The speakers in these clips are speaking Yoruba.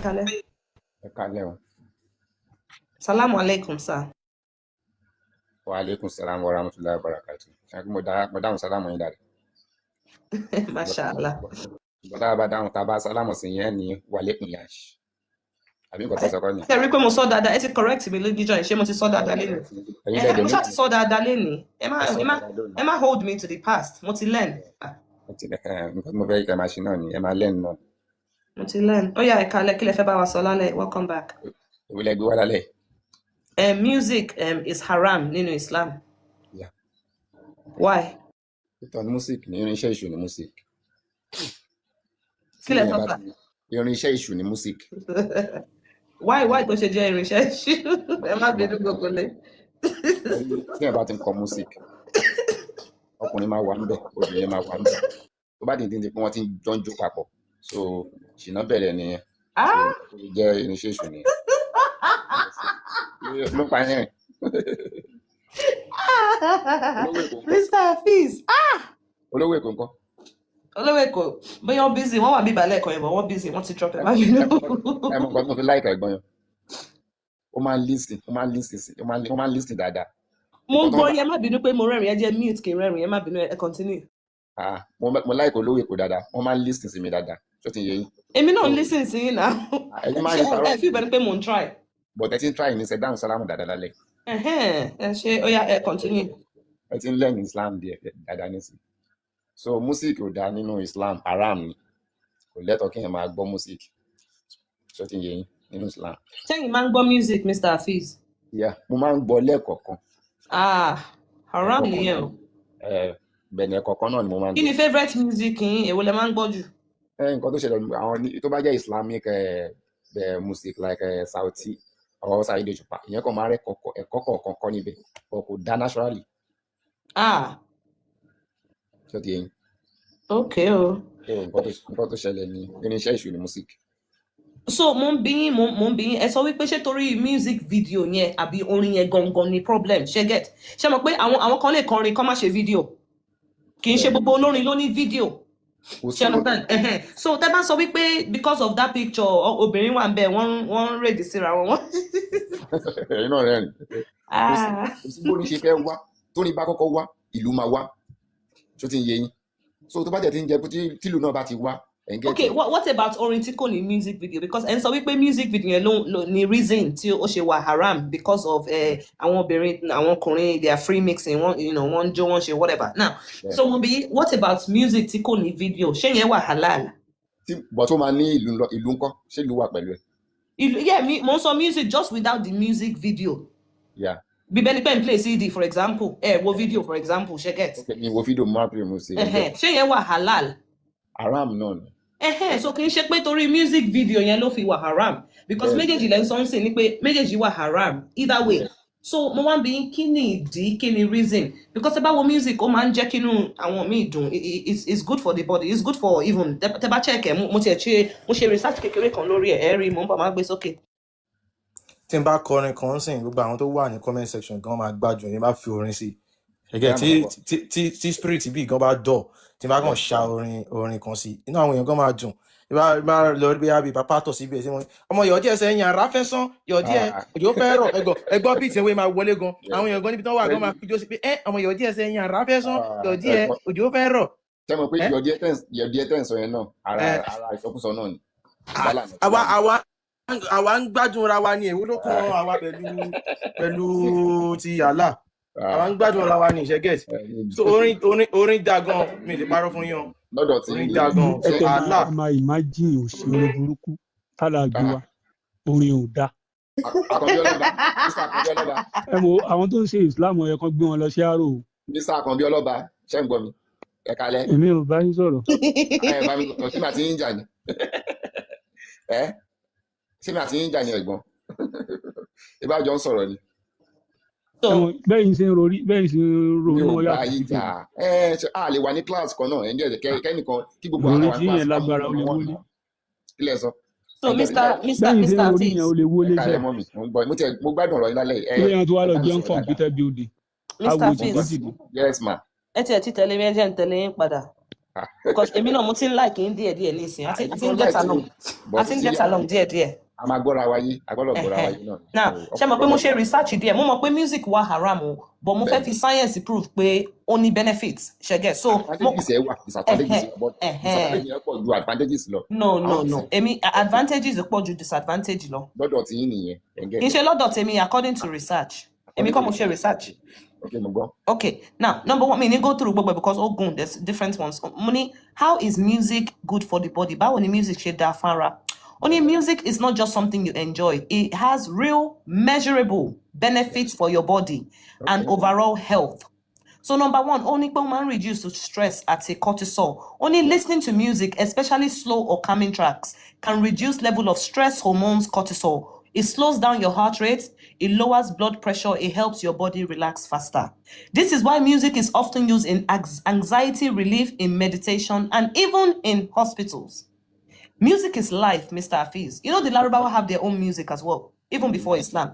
Kálẹ́. Ẹ kálẹ́ o. Salamu alaikum, sir. Wa aleykum salam wa rahmatulahi wa barakatu. Ṣé mo dáhùn sálámù yín dáadáa? Masha Allah. Ìgbà tá a bá dáhùn, tá a bá sálámù sí yẹn ní wàlékùn yash. Àbí nǹkan tó sọ kọ́ ni? Ṣé rí pé mo sọ dáadáa? Ẹ ti correct mi lójíjọ́ yìí. Ṣé mo ti sọ dáadáa lénìí? Ẹ̀yin Ẹ lẹ́dẹ̀ mo ṣáà ti sọ dáadáa lénìí. Ẹ má ẹ sọ ẹ má dáadáa lónìí. ẹ má hold me to the past. Mo ti learn. Ah, Nǹkan tí mo fẹ́ kẹ́ máa ṣe náà ni ẹ máa lẹ́nu náà. Mo ti learn. Ó yá, ẹ kálẹ́, kí lẹ fẹ́ bá wa sọ lálẹ́? Welcome back. Èwo lẹ gbé wá lálẹ́? Music is haram nínú Islam. Yeah. Why? Ìtàn music ní irinṣẹ́ èṣù ní music. Kí lẹ Tí sọ èèyàn bá sà? Irinṣẹ́ èṣù ní music. Why tó ṣe jẹ́ irinṣẹ́ èṣù? Ẹ má bínú, gbogbo lé. Tí èèyàn bá ti ń kọ music, ọkùnrin máa wà níbẹ̀, obìnrin máa wà níbẹ̀. Tó bá dìde pé wọ́n ti ń jọ ń jó papọ̀, so ṣìnà bẹ̀rẹ̀ nìyẹn. So Ah! ó jẹ́ irinṣẹ́ èṣù nìyẹn. Ló ń pa yẹn. Olówó Èkó ńkọ́? Mr. Hafiz. Ah! Olówó Èkó ńkọ́? Olówó Èkó, bóyá wọ́n busy, wọ́n wà bíbá lẹ́ẹ̀kan yẹn, but wọ́n busy, wọ́n ti drop, ẹ̀ má bínú. Ẹ mọ nǹkan tí mo fi like ẹ̀gbọ́n yẹn. Ó máa ń listen, ó máa ń listen sí, ó máa ń listen dáadáa. Mo ń Nǹkan tó gbọ́ ń yẹn, ẹ má bínú pé mo rẹ́rìn-ín, ẹ jẹ́ mute kí n rẹ́rìn-ín, ẹ má bínú, ẹ continue. Ah, mo like Olówó Èkó dáadáa. Wọ́n máa ń listen sí mi dáadáa. Ṣó ti yé yín? Èmi náà ń So listen sí yín náà. Ẹ̀yin máa ń Ṣé interrupt ẹ fi bẹ́ẹ̀ ni pé mò ń try? But ẹ ti ń try ní sẹ́ dáhùn sálámù dáadáa lálẹ́. Ẹ̀hẹ́n, ẹ ṣe, ó yá, ẹ continue. Ẹ ti ń learn Islam díẹ̀ dáadáa nísìnyí. So music ò dáa nínú Islam, haram ni. Kò lẹ́tọ̀ọ́ kí èèyàn máa gbọ́ music. Ṣó ti yé yín nínú Islam? Ṣẹ́yìn máa ń gbọ́ music, Mr. Hafiz? Yeah, mo máa ń gbọ́ lẹ́ẹ̀kọ̀ọ̀kan. Ah, haram Ẹ̀kọ̀ọ̀kan. nìyẹn o. Ẹ bẹ̀rẹ̀, ẹ̀kọ̀ọ̀kan náà ni mo máa ń Kí gbọ́. ni favourite music yín? Èwo lẹ máa ń gbọ́ jù? Ẹ nǹkan tó ṣẹlẹ̀ ni àwọn tó bá jẹ́ Islamic music like Sauti or Saheed Òṣùpá, ìyẹn kàn máa ń rẹ́ ẹ̀kọ́ kọ̀ọ̀kan kọ́ níbẹ̀, but kò dá naturally. Ah, Ṣó ti yé yín? Okay o. So nǹkan tó ṣẹlẹ̀ ní irinṣẹ́ èṣù ni music. So mo ń bí yín, mo ń bí yín, ẹ sọ wípé ṣé torí music video yẹn àbí orin yẹn gangan ni problem? Ṣé get? Ṣé mọ̀ pé àwọn kan lè kọrin kọ́ má ṣe video? Kì í ṣe gbogbo olórin ló ní video. Kò sí. Ṣé understand? Ẹhẹn. So tẹ́ bá sọ wípé because of that picture, obìnrin wà ń bẹ̀, wọ́n ń rèdí síra wọn. Ẹ̀yin náà rẹ́rìn. Kò sí. Ah. Kò sí bórin ṣe fẹ́ wá. Tórin bá kọ́kọ́ wá, ìlú máa wá. Ṣó ti ń yé yín? So tó bá jẹ́ ti ń jẹ́ pé tílù náà bá ti wá, ẹ̀ ń get Okay, ẹ̀. what about orin tí kò ní music video? Because ẹ ń sọ wípé music video yẹn ló ní reason tí ó ṣe wà haram because of àwọn obìnrin, àwọn ọkùnrin, they are free mixing, wọ́n wọ́n ń jó, wọ́n ṣe whatever. Now, so mo bí, what about music tí kò ní video? Ṣé yẹn wà halal? Tí bọ̀ tó máa ní ìlú lọ, ìlú ńkọ́? Ṣé ìlú wà pẹ̀lú ẹ̀? Ìlú, yeah, mo ń sọ music just without the music video. Bí bẹ́ẹ̀ ni pé n play CD, for example, ẹ wo video, for example, ṣe get? Okay, mi wo fídíò, mo máa play music. Ẹhẹn, ṣé yẹn wà halal? Haram náà ni. Ẹhẹ́n, so kì í ṣe pé torí music video yẹn ló fi wà haram, because méjèèjì lẹ́ ń sọ ń sìn ni pé méjèèjì wà haram either way. So mo wá ń bi yín, kí ni ìdí, kí ni reason? Because ẹ bá wo music, ó máa ń jẹ́ kínú àwọn míì dùn. It's good for the body, it's good for even tẹ bá check ẹ, mo tiẹ̀ ṣe, mo ṣe research kékeré kan lórí ẹ̀, ẹ rí, mo ń bọ̀, máa gbé sókè. Tí n bá kọrin kan sìn, gbogbo àwọn tó wà ní comment section gan máa gbádùn yín bá fi orin sí ẹgẹ. Bóyá tí mo kọ́kọ́ tí spirit bí gan bá dọ̀, tí n bá kàn ṣa orin kan sí, inú àwọn èèyàn gan máa dùn. Tí bá lọ bí i bàbá tọ̀ síbi ẹ̀ sí wọn, ọmọ yọ̀ọ́dí ẹsẹ̀ ẹ̀yìn àrà fẹ́ sán yọ̀ọ́dí ẹ̀, òjò fẹ́ rọ̀, ẹgbọ́ ẹgbọ́ bíi ìtẹ̀wé máa wọlé gan. Àwọn èèyàn gan níbi tí wọ́n wà gan máa fi jó sí pé ẹ ọmọ yọ̀ọ́dí ẹsẹ̀ ẹ̀yìn àrà fẹ́ sán yọ̀ọ́dí ẹ̀, òjò fẹ́ rọ̀. Ṣé mo pé ẹ yọ̀dí ẹ̀ tẹ̀ ń sọ yẹn náà, ara ẹ ara ìsọkúsọ náà ni ìbálànà àwa tó wà ní. Àwa ń gbádùn ra wa ni. Èwo ló kàn àwa pẹ̀lú ti Allah? Àwa ń gbádùn ra wa ní ìṣe get? So orin da gan, mi lè parọ́ fún yín o. Lọ́dọ̀ tí Orin ń da gan. Ẹ So tẹ máa Allah ẹ máa imagine òṣì olóburúkú tálà gbé wa, orin ò dáa. Àkànbí Ọlọ́ba, Mr Àkànbí Ọlọ́ba. Ẹ wo àwọn tó ń ṣe Islam, ó yẹ kán gbé wọn lọ sí àrò o. Mr Àkànbí Ọlọ́ba, ṣé ń gbọ́ mi? Ẹ kalẹ́. Èmi ò bá yín sọ̀rọ̀. Ẹ bá mi sọ, ṣé mi àti yín jà ni? Ẹ ṣé mi àti yín jà ni, ẹ̀gbọ́n? Ìbájọ ń sọ̀rọ̀ ni. So Ẹ mọ̀ bẹ́ẹ̀ yín ṣe ń rorí, bẹ́ẹ̀ yín ṣe ń Mi ronú ò bá yàtọ̀ yín sí jà. tèmi. Ẹ ṣe a lè wà ní class kan náà, ẹ ń jẹ́ kẹ́nìkan kí gbogbo àwọn Ìròrí wà ní tí class yẹn ká mú lágbára, ó lè number one wọlé. náà. Kí lẹ sọ? So Ẹ jẹ́ Mr. Mr. Bẹ́ẹ̀ yín ṣe Mr. ń rorí Hafiz. yẹn, ó lè Ẹ wọlé kalẹ́ sẹ́. mọ́ mi, mo ń gbọ́, mo tiẹ̀ mo gbádùn ọ̀rọ̀ yín lálẹ́ yìí. Ẹ Kí èèyàn tó wá ẹ lọ bá mi jẹun sọ̀rọ̀ dáadáa. computer building Mr. awo Hafiz. jìgìjìgì. Yes, ma. Ẹ tiẹ̀ ti tẹ̀lé mi, ẹ jẹ́ ń tẹ̀lé yín padà. Because èmi náà mo ti ń like yín díẹ̀díẹ̀ nísìnyí. A ti Èmi a ti ń gan get like along. yín, A but ti ń tí get along díẹ̀díẹ̀. A máa gbọ́ra wa yé, a gbọ́dọ̀ gbọ́ra wa yé náà ni. Now, So ṣé mọ̀ pé mo ọkùnrin ṣe gbọ́dọ̀ research díẹ̀, mo mọ̀ pé music wà haram o, but mo fẹ́ fi science prove pé ó ní benefits, ṣe get? So mo Advantages ẹ wà, disadvantages wà, but disadvantages yẹn pọ̀ ju advantages lọ. No, no, Àwọn no. Èmi, advantages pọ̀ ju disadvantage lọ. Lọ́dọ̀ tí yín nìyẹn, ẹ̀ ń Kì í gẹ̀gẹ̀. ṣe lọ́dọ̀ tèmi, according to research. Èmi According kọ́ to mo ṣe research. research. Ok, mo gbọ́. Okay, now, number one, mi ní go through gbogbo ẹ̀ because ó gùn, there's different ones. Mo ní, how is music good for the body? Báwo ni music ṣe dáa fára? Ó ní music is not just something you enjoy. It has real measurable benefits for your body and overall health. So number one, ó ní pé ó máa ń reduce stress àti cortisol. Ó ní listening to music, especially slow or calming tracks, can reduce level of stress hormones cortisol. It slows down your heart rate, it lowers blood pressure, it helps your body relax faster. This is why music is often used in anxiety relief, in meditation, and even in hospitals. Music is life, Mr. Hafiz. You know the Lárúbáwá have their own music as well, even before Islam.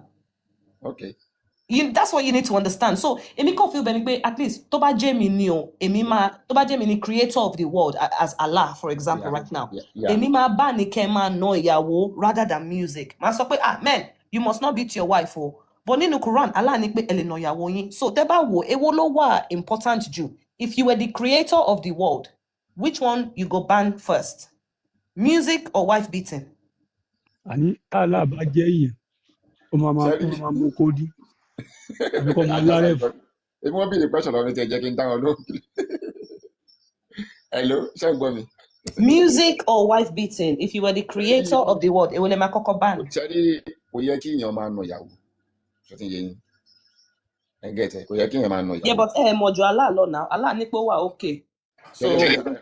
That's what you need to understand. So, èmi kàn feel bẹ́ẹ̀ ni pé at least tó bá jẹ́ mi ni o, èmi máa, tó bá jẹ́ mi ni creator of the world as Allah, for example, right now. Èmi máa bá ní kẹ́ máa na ìyàwó rather than music. Màá sọ pé, "Ah man, you must not beat your wife o." But nínú Quran, Allah ní pé ẹ lè na ìyàwó yín. So tẹ́ bá wò, èwo ló wà important jù? If you were the creator of the world, which one you go ban first? Music or wife beating? Àní tálà bá jẹ́ èèyàn, ó máa máa Ṣẹ́rí ó máa mú kódí àbí kó máa lárẹ̀fù. Ebi wọ́n béèrè question lọ́wọ́ mi tí ẹ jẹ́ kí n dá wọn lóhùn. Hello, ṣé ń gbọ́ mi? Music or wife beating? If you were the creator of the world, èwo lẹ máa kọ́kọ́ ban? Ṣẹ́rí, kò yẹ kí èèyàn máa nà ìyàwó. Ṣé ti ń yé yín? Ẹ gẹ̀tẹ̀, kò yẹ kí èèyàn máa nà Yeah, ìyàwó. but ẹ mọ̀ ju Allah lọ now. Allah ní pé ó wà okay. So, Ṣẹ́rí,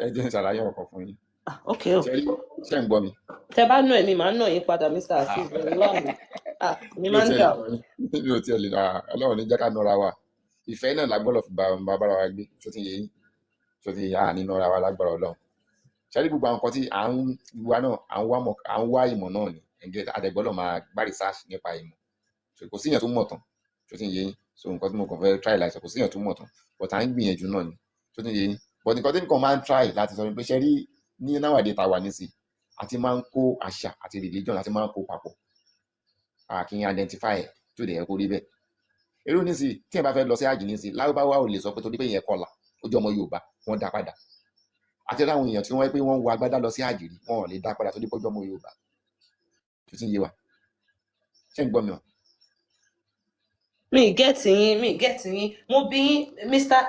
ẹ jẹ́ n ṣàlàyé ọkọ̀ fún yín. Ah, okay o. Ṣẹ́rí, ṣé ń gbọ́ mi? Tẹ bá nà èmi, màá nà yín padà, Mr. Hafiz. Wallahi. Ah, mi Mi ò máa ń tiẹ̀ jà lè o. nà yín. Mi ò tiẹ̀ lè nà. Ọlọ́run ní jẹ́ ká nọra wa. Ìfẹ́ náà la gbọ́dọ̀ fi bá bára wa gbé. Ṣé ti ń yé yín? Ṣé ti à ní nọra wa lágbára Ọlọ́run? Ṣẹ́rí, gbogbo àwọn nǹkan tí à ń wá náà, à ń wá ìmọ̀ náà ni. Ẹ̀ǹgẹ̀ àdẹ̀gbọ́dọ̀ máa gbá research nípa ìmọ̀. So, kò síyàn tó mọ̀ tán. Ṣé ti ń yé yín? So nǹkan tí mo kàn fẹ́ try láti sọ, kò síyàn tó mọ̀ tán. But à ń gbìyànjú náà ni. Ṣé ti ń yé yín? But nǹkan tí nǹkan máa ń try láti sọ ni pé, ṣẹ́rí, ní nowadays tá a wà nísìnyí, àti máa ń kó àṣà àti religion, àti máa ń kó papọ̀. A kì í identify ẹ̀ tó dẹ̀ yẹ kó rí bẹ́ẹ̀. Irú nísìnyí, tí ẹ bá fẹ́ lọ sí àjì nísìnyí, Lárúbáwá ò lè sọ pé torí pé ìyẹn kọlà, ó jẹ́ ọmọ Yorùbá, wọ́n dá padà. Àti láwọn èèyàn tí wọ́n pé wọ́n ń wọ agbádá lọ sí àjì rí, wọn ò lè dá padà torí pé ó jẹ́ ọmọ Yorùbá. Tó ti ń yé wa? Ṣé ń gbọ́ mi o? Mi get yín, mi get yín. Mo bí yín,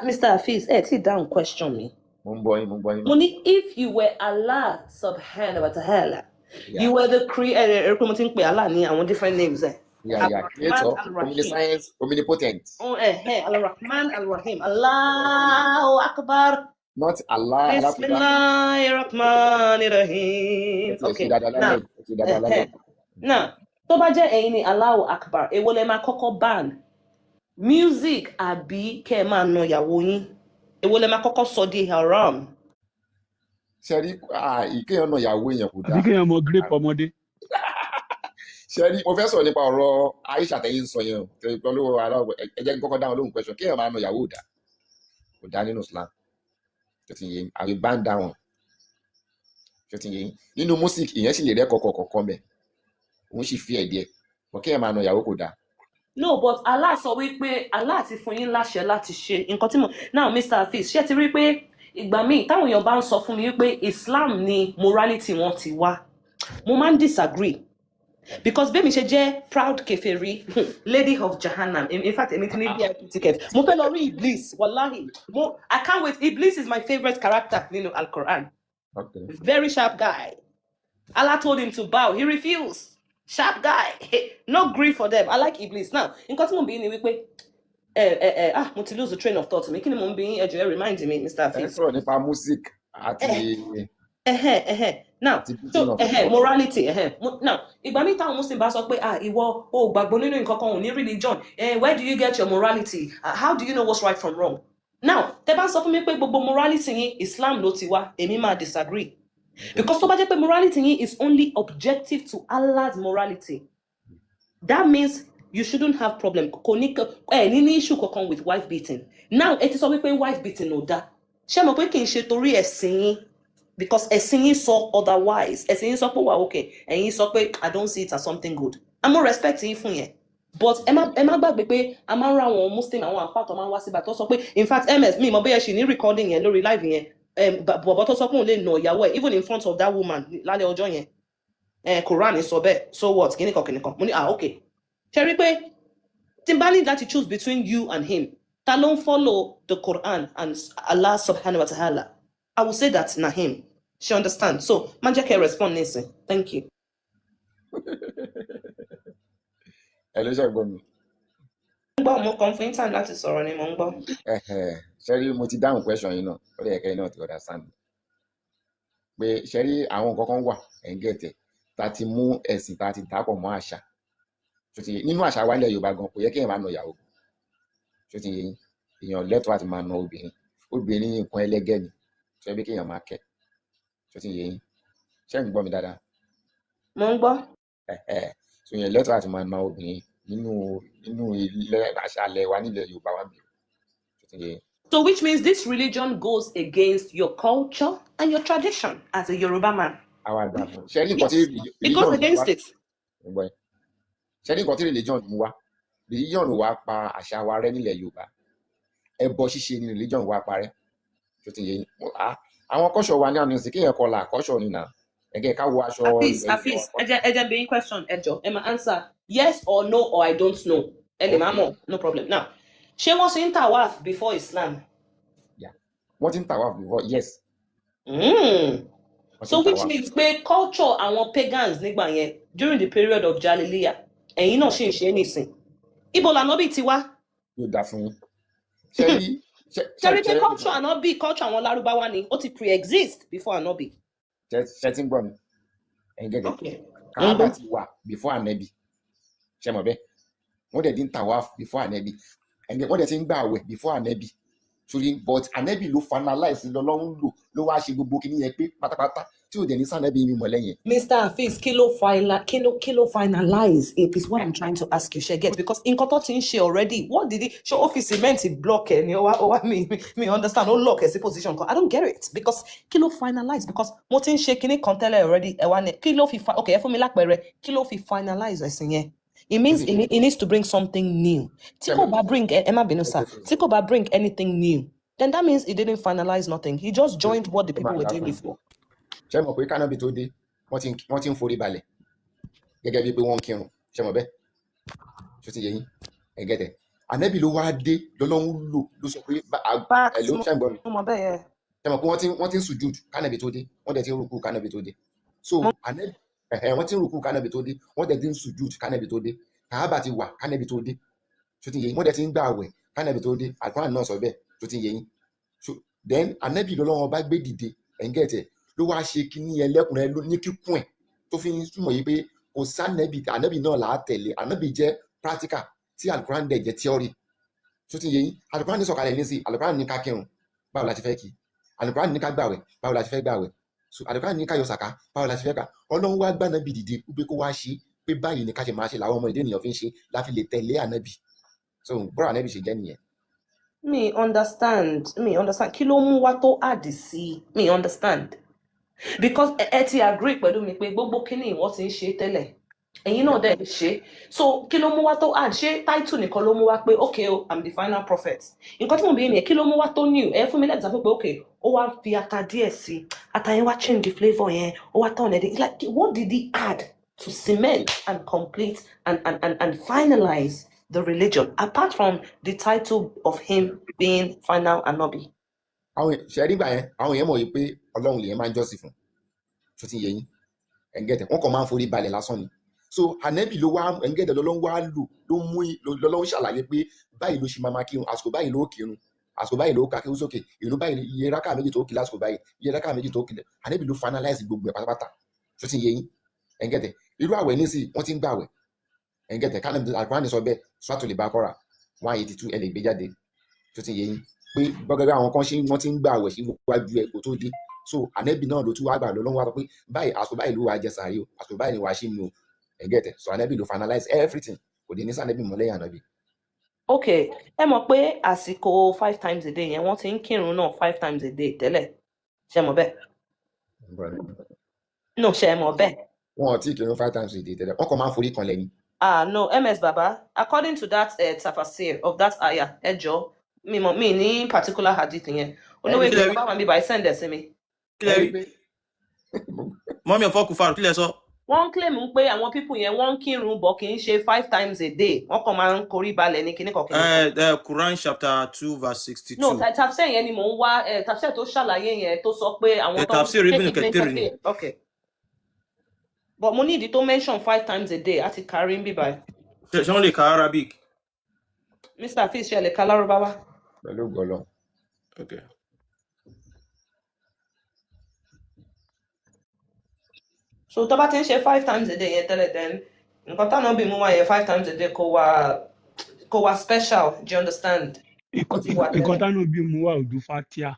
Mr. Hafiz, ẹ tí dáhùn question mi. Mo ń gbọ́ yín, mo ń gbọ́ yín Mo mà. ní if you were Allah subhanahu wa ta'ala, you were the creator, ẹ pé mo ti ń pè Allah ní àwọn different names ẹ. Yeah. Ar-Rahman Creator, Al-Rahim. omniscience, omnipotent. Oh, Al-Rahman Al-Rahim. Allahu Akbar. Not Allah, Alakula. Bismillahirrahmanirrahim. Ẹ ti ẹ ṣe Okay, dáadáa now, lálẹ́, ẹ ṣe dáadáa lálẹ́. Now, tó bá jẹ́ ẹ̀yin ni Allahu Akbar, èwo lẹ máa kọ́kọ́ ban? Music àbí kẹ́ ẹ máa na ìyàwó yín? Èwo lẹ máa kọ́kọ́ sọ di haram? Ṣẹ́rí, ìkéyàn náà ìyàwó èèyàn kò Àbí dáa. kéèyàn mọ grape ọmọdé. Ṣẹ́rí, mo fẹ́ sọ̀rọ̀ nípa ọ̀rọ̀ Aisha tẹ́yìn sọ yẹn o. Tẹ́yìn pẹ̀lú aláwọ̀, ẹ jẹ́ kí n kọ́kọ́ dáhùn lóhùn question. Kéèyàn máa na ìyàwó ò dáa. Kò dáa nínú Islam. Tó ti yé yín? Àbí ban down. Tó ti yé yín? Nínú music, ìyẹn sì lè rẹ́ kọ̀kọ̀ kọ̀ọ̀kan bẹ̀. Òun sì fi ẹ̀ díẹ̀. But kéèyàn máa na ìyàwó kò dáa. No, but Allah sọ wípé Allah ti fún yín láṣẹ láti ṣe nǹkan tí mo. Now, Mr. Hafiz, ṣé ti rí pé ìgbà míì táwọn èèyàn bá ń sọ fún mi wípé Islam ni morality wọn ti wá, mo máa ń disagree, because bẹ́ẹ̀ mi ṣe jẹ́ proud kèfèrí, lady of Jahannam. In fact, èmi ti ní VIP ticket, mo fẹ́ lọ rí Iblis. Wallahi, mo I can't wait. Iblis is my favourite character nínú Al-Quran. Very sharp guy. Allah told him to bow, he refused. Sharp guy, no grief for them. I like Iblis. Now, nǹkan tí mo bí ni wípé ẹ ẹ ẹ ah, mo ti lose the train of thought mi. Kí ni mo ń bí yín? Ẹ jọ̀ọ́, ẹ remind me, Mr. Ẹ ń Hafiz. sọ̀rọ̀ nípa music àti Ẹhẹ ẹhẹ, now, àti so beating of morality. Now, ìgbà míì táwọn Muslim bá sọ pé, "Ah, ìwọ o ò gbàgbọ́ nínú nǹkan kan, ò ní religion, where do you get your morality? How do you know what's right from wrong?" Now, tẹ bá ń sọ fún mi pé gbogbo morality yín, Islam ló ti wá, èmi máa disagree, because tó bá jẹ́ pé morality yín is only objective to Allah's morality, that means you shouldn't have problem. Kò ní ẹ ní issue kankan with wife beating. Now, ẹ ti sọ wípé wife beating ò dáa. Ṣé mo pé kì í ṣe torí ẹ̀sìn yín, because ẹ̀sìn yín sọ otherwise. Ẹ̀sìn yín sọ pé wà okay, ẹ̀yin sọ pé I don't see it as something good. I'm respect yín fún yẹn, but ẹ má gbàgbé pé a máa ń ra àwọn Muslim, àwọn àfáà tó máa ń wá síbà tó sọ pé, in fact, ms mi mọ bóyá ṣì ní recording yẹn lórí live yẹn, bọ̀bọ̀ tó sọ pé òun lè nà ìyàwó ẹ̀ even in front of that woman lálẹ́ ọjọ́ yẹn, Quran sọ bẹ́ẹ̀, so what, kìnìkan kìnìkan. Mo ní, ah, okay. Ṣe rí pé tí n bá ní láti choose between you and him, ta ló ń follow the Quran and Allah subhanahu wa ta'ala, I will say that na him. She understand? So má jẹ́ kẹ́ ẹ respond nísìn. Thank you. Ẹ ló ṣe gbọ́ mi? Mo ń gbọ́, mo kàn fún yín time láti sọ̀rọ̀ ni, mo ń gbọ́. Ẹhẹ̀, ṣe rí, mo ti dáhùn question yìí náà. Ó lè yẹ kẹ́yìn náà ti understand pé, ṣe rí, àwọn nǹkan kan wà, ẹ̀ ń gẹ̀tẹ̀, tá a ti mú ẹ̀sìn, tá a ti dàpọ̀ mọ́ àṣà. Tó ti yé, nínú àṣà wa nílẹ̀ Yorùbá gan, kò yẹ kéèyàn máa nà ìyàwó. Tó ti yé yín, èèyàn lẹ́tọ̀ọ́ àti máa nà obìnrin. Obìnrin nǹkan ẹlẹ́gẹ́ ni, tó yẹ bí kéèyàn máa kẹ́. Tó ti yé yín? Ṣé ń gbọ́ mi dáadáa? Mo ń gbọ́. Ẹ̀hẹ̀. So èèyàn lẹ́tọ̀ọ́ àti máa nà obìnrin nínú ilẹ̀ àṣà ilẹ̀ wa nílẹ̀ Yorùbá wa níbí. Tó ti yé yín? So which means this religion goes against your culture and your tradition as a Yoruba man. Àwa àgbà fún, ṣe rí nǹkan tí Yes, it goes religion mú wá against it. Ń gbọ́ yín. Ṣe rí nǹkan tí religion mú wá? Religion wá pa àṣà wa rẹ́ nílẹ̀ Yorùbá. Ẹbọ ṣíṣe ni religion wá parẹ́. Tó ti yé yín? Àwọn kọ́ṣọ̀ wa ní àná sí kéèyàn kọlà, kọ́ṣọ̀ ni nà ẹ̀gẹ́ ká wọ aṣọ. Hafiz, Hafiz, ẹ jẹ́ bí question, ẹ jọ̀ọ́, ẹ máa answer yes or no or I don't know. Ẹ lè má mọ̀, no problem. Now, ṣé wọ́n ṣe ń tawaf before Islam? Yeah. Wọ́n ti ń tawaf before, yes. Wọ́n ti So ń which tawaf. means pé culture àwọn pagans nígbà yẹn, during the period of Jahiliyyah, ẹ̀yin náà ṣì ń ṣe é nísìn. Ibo lànábì ti wá? Yóò dáa fún yín. Ṣe rí ṣe Ṣe rí pé ṣe culture ànábì, culture àwọn Lárúbáwá ni, ó ti pre-exist before ànábì. Ṣe ti ń gbọ́ mi? Ẹ̀yin gẹ́gẹ́ Okay. Káábà Ń gbọ́. ti wà before ànẹ́bì, ṣe mọ̀ bẹ́ẹ̀? Wọ́n dẹ̀ ti ń tawaf before ànẹ́bì, ẹ̀yin wọ́n dẹ̀ ti ń gbà àwẹ̀ before ànẹ́bì sórí, but ànẹ́bì ló finalize, lọ́lọ́run lò, ló wá ṣe gbogbo kinní yẹn pé pátápátá, tí ò dẹ̀ ní sànẹ́bì mi mọ̀ lẹ́yìn. Mr. Hafiz, kí ló finalize? It is what I'm trying to ask you, ṣe get? Because nǹkan tó ti ń ṣe already, what did he ṣe? Ó fi cement block ẹ ni, ó wá mi understand, ó lock ẹ sí position kan. I don't get it, because kí ló finalize? Because mo ti ń ṣe kinní kan tẹ́lẹ̀ already, ẹ wá ní kí ló fi okay, ẹ fún mi lápẹẹrẹ, kí ló fi finalize ẹ̀sìn yẹn? It means it needs to bring something new. Tí kò bá bring, ẹ má bínú sir, tí kò bá bring anything new, then that means he didn't finalize nothing. He just joined what the Ó people máa were dá doing fún yín. before. Ṣé mọ̀ pé kánábì tó dé, wọ́n ti ń forí balẹ̀ gẹ́gẹ́ bíi pé wọ́n ń kírun? Ṣé mọ̀ bẹ́ẹ̀? Ṣó ti yé yín? Ẹ̀gẹ́tẹ̀, ànẹ́bì ló wá dé, lọ́lọ́run lò, ló sọ pé Facts. Ẹ̀ ló ṣe ń gbọ́ mi? Mo mọ̀ bẹ́ẹ̀ yẹn. Ṣé mọ̀ pé wọ́n ti ń sùjúd kánẹ́bì tó dé? Wọ́n dẹ̀ ti ń rúkú kánẹ́bì tó dé. So Mo ànẹ́bì, ẹ̀hẹ̀, wọ́n ti ń rúkú kánẹ́bì tó dé, wọ́n dẹ̀ ti ń sùjúd kánẹ́bì tó dé. Kàábà ti wà kánẹ́bì tó dé. Ṣó ti yé yín? Wọ́n dẹ̀ ti ń gbà àwẹ̀ kánẹ́bì tó dé. Àlùkùránì náà sọ bẹ́ẹ̀. Ṣó ti yé yín? So then ànẹ́bì lọ́lọ́run bá gbé dìde, ẹ̀ńgẹ̀tẹ̀, ló wá ṣe kíní ẹlẹ́kùnrin ní kíkún ẹ̀, tó fi ń túmọ̀ yìí pé kò sánẹ́bì, ànẹ́bì náà là á tẹ̀lé. Ànẹ́bì jẹ́ practical, tí àlùkùránì dẹ̀ jẹ́ theory. Ṣó ti yé yín? Àlùkùránì sọ̀kalẹ̀ ní sí, àlùkùránì ní ká kírun, báwo la ti fẹ́ kí? Àlùkùránì ní ká gbàwẹ̀, báwo la ti fẹ́ gbàwẹ̀? So àlùkùránì ní ká yọ sàká, báwo la ti fẹ́ kà? Ọlọ́run wá gbànàbì dìde pé kó wá ṣe pé báyìí ni ká ṣe máa ṣe, làwọn ọmọ ìdí ènìyàn fi ń ṣe láfi lè tẹ̀lé ànẹ́bì. So bọ́rọ̀ ànẹ́bì ṣe jẹ́ nìyẹn. Mi understand, mi understand. Kí ló mú wá tó add sí? Mi understand, because ẹ ti agree pẹ̀lú mi pé gbogbo kíní ìwọ ti ń ṣe tẹ́lẹ̀, ẹ̀yin náà dẹ̀ ń ṣe. So kí ló mú wá tó add? Ṣé title nìkan ló mú wá pé okay o, I'm the final prophet? Nǹkan tí mo bí nìyẹn. Kí ló mú wá tó new? Ẹ fún mi lẹ́gbàá pé okay, ó wá fi ata díẹ̀ sí, ata yẹn wá change the flavour yẹn, ó wá turn it. Like, what did he add to cement and complete and finalize the religion, apart from the title of him being final Anobi? Àwọn ṣe rí gbà yẹn, àwọn èèyàn mọ̀ yìí pé Ọlọ́run lèyẹn máa ń jọ́sìn fún. Tó ti yé yín? Ẹ̀ǹgẹ̀tẹ̀, wọ́n kàn máa ń forí balẹ̀ lásán ni. So ànẹ́bì ló wá, ẹ̀ǹgẹ̀tẹ̀, lọ́lọ́run wá lò, ló mú lọ́lọ́run ṣàlàyé pé báyìí ló ṣe máa máa kírun, àsìkò báyìí ló kírun, àsìkò báyìí ló ka kí ó sókè, ìrun báyìí, iye rákà méjì tó kí lásìkò báyìí, iye rákà méjì tó kí. Ànẹ́bì ló finalize gbogbo ẹ̀ pátápátá. Tó ti yé yín? Ẹ̀ǹgẹ̀tẹ̀, irú àwẹ̀ nísì, wọ́n ti ń gbàwẹ̀. Ẹ̀ǹgẹ̀tẹ̀, kánà Al-Qur'an sọ bẹ́ẹ̀, Suratul Baqara 182, ẹ lè gbé jáde. Tó ti yé yín pé gbọ́gẹ́gẹ́ àwọn kan ṣe wọ́n ti ń gbàwẹ̀ síwájú ẹ̀ kó tó dé. So ànẹ́bì náà ló tún wá gbà, lọ́lọ́run wá sọ pé báyìí, àsìkò báyìí ló wàá jẹ sàárì o, àsìkò báyìí ni wàá ṣì nù o. Ẹ̀gẹ́tẹ̀, so ànẹ́bì ló finalize everything. Kò dé ní sànẹ́bì mọ́ lẹ́yìn ànẹ́bì. Ok, ẹ mọ̀ pé àsìkò five times a day yẹn, wọ́n ti ń kírun náà five times a day tẹ́lẹ̀. Ṣé mọ̀ bẹ́ẹ̀? No, ṣé mọ̀ bẹ́ẹ̀? Wọn ò tí ì kírun five times a day tẹ́lẹ̀, wọ́n kàn máa ń forí kanlẹ̀ ni. Ah, no, MS Baba, according to that tafasir of that ayah, ẹ jọ̀ọ́, mi mọ̀ mi ní particular hadith yẹn. Olówó Kí èkó lẹ tó rí? bá wà níbí báyìí, send ẹ̀ sí mi. Kí lẹ Ẹ rí? rí pé Mọ́mí ọ̀fọ́ kùfàrù, kí lẹ sọ? Wọ́n ń claim pé àwọn people yẹn, wọ́n ń kírun bọ̀, kì í ṣe five times a day. Wọ́n kàn máa ń korí balẹ̀ ní kíní kan kíní kan. Quran chapter 2 verse 62. No, tafsir yẹn ni mò ń wá, tafsir tó ṣàlàyé yẹn, tó sọ pé àwọn tó ń Tafsir ṣé Ibn Ibn Kathir ni. Kathir. Okay. But mo ní ìdí tó mention five times a day àti kárí ń bíbáyìí. Ṣé wọ́n lè ka Arabic? Mr. Hafiz, ṣe lè ka Lárúbáwá? Pẹ̀lú ògo Ọlọ́run. Okay. So tó bá ti ń ṣe five times a day yẹn tẹ́lẹ̀, then nǹkan táwọn bí mú wá yẹn, five times a day, kò wá special, do you understand? Ó ti wà Nǹkan tẹ́lẹ̀. tánú bí mu wà ojú fatia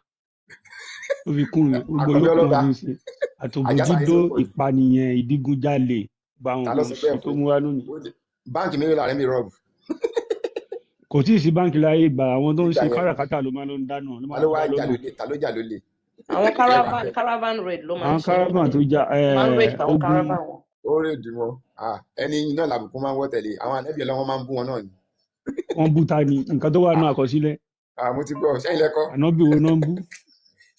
ó fi kún un gbogbo Àkànbí yòókù ọlọ́ba wọn fi ń ṣe àtòbò àjàsà yìí dídó, ti pọ̀ jù. Ìpànìyàn, ìdígunjalè, gba àwọn Ta ló nǹkan sọ òṣì bẹ́ẹ̀ tó fún mú wá lónìí. yín? Báńkì mélòó làárẹ̀ mi rọ́ọ̀bù Kò tí ì sí báńkì láyé ìgbà àwọn tó ń nígbà ṣe yẹn? káràkátà ló máa ń dáná, ló Ta máa ló ń wá dá jà lọ́nà. lólè? Ta ló jà lólè? Àwọn Ẹ wà caravan bẹ́ẹ̀. Caravan raid ló máa ń Àwọn ṣe. caravan tó jà Máa ń raid àwọn ogun. caravan wọn. Ó rèdì wọn. Ah, ẹni iná làbùkún máa ń wọ́ tẹ̀lé àwọn ànábì Ọlọ́run, máa ń bú wọn náà ni. Wọn bú ta ni? Nǹkan tó wà nínú àkọsílẹ̀. Ah, mo ti gbọ́. Sẹ́yìn lẹ́kọ́ Ànábì wo náà ń bú?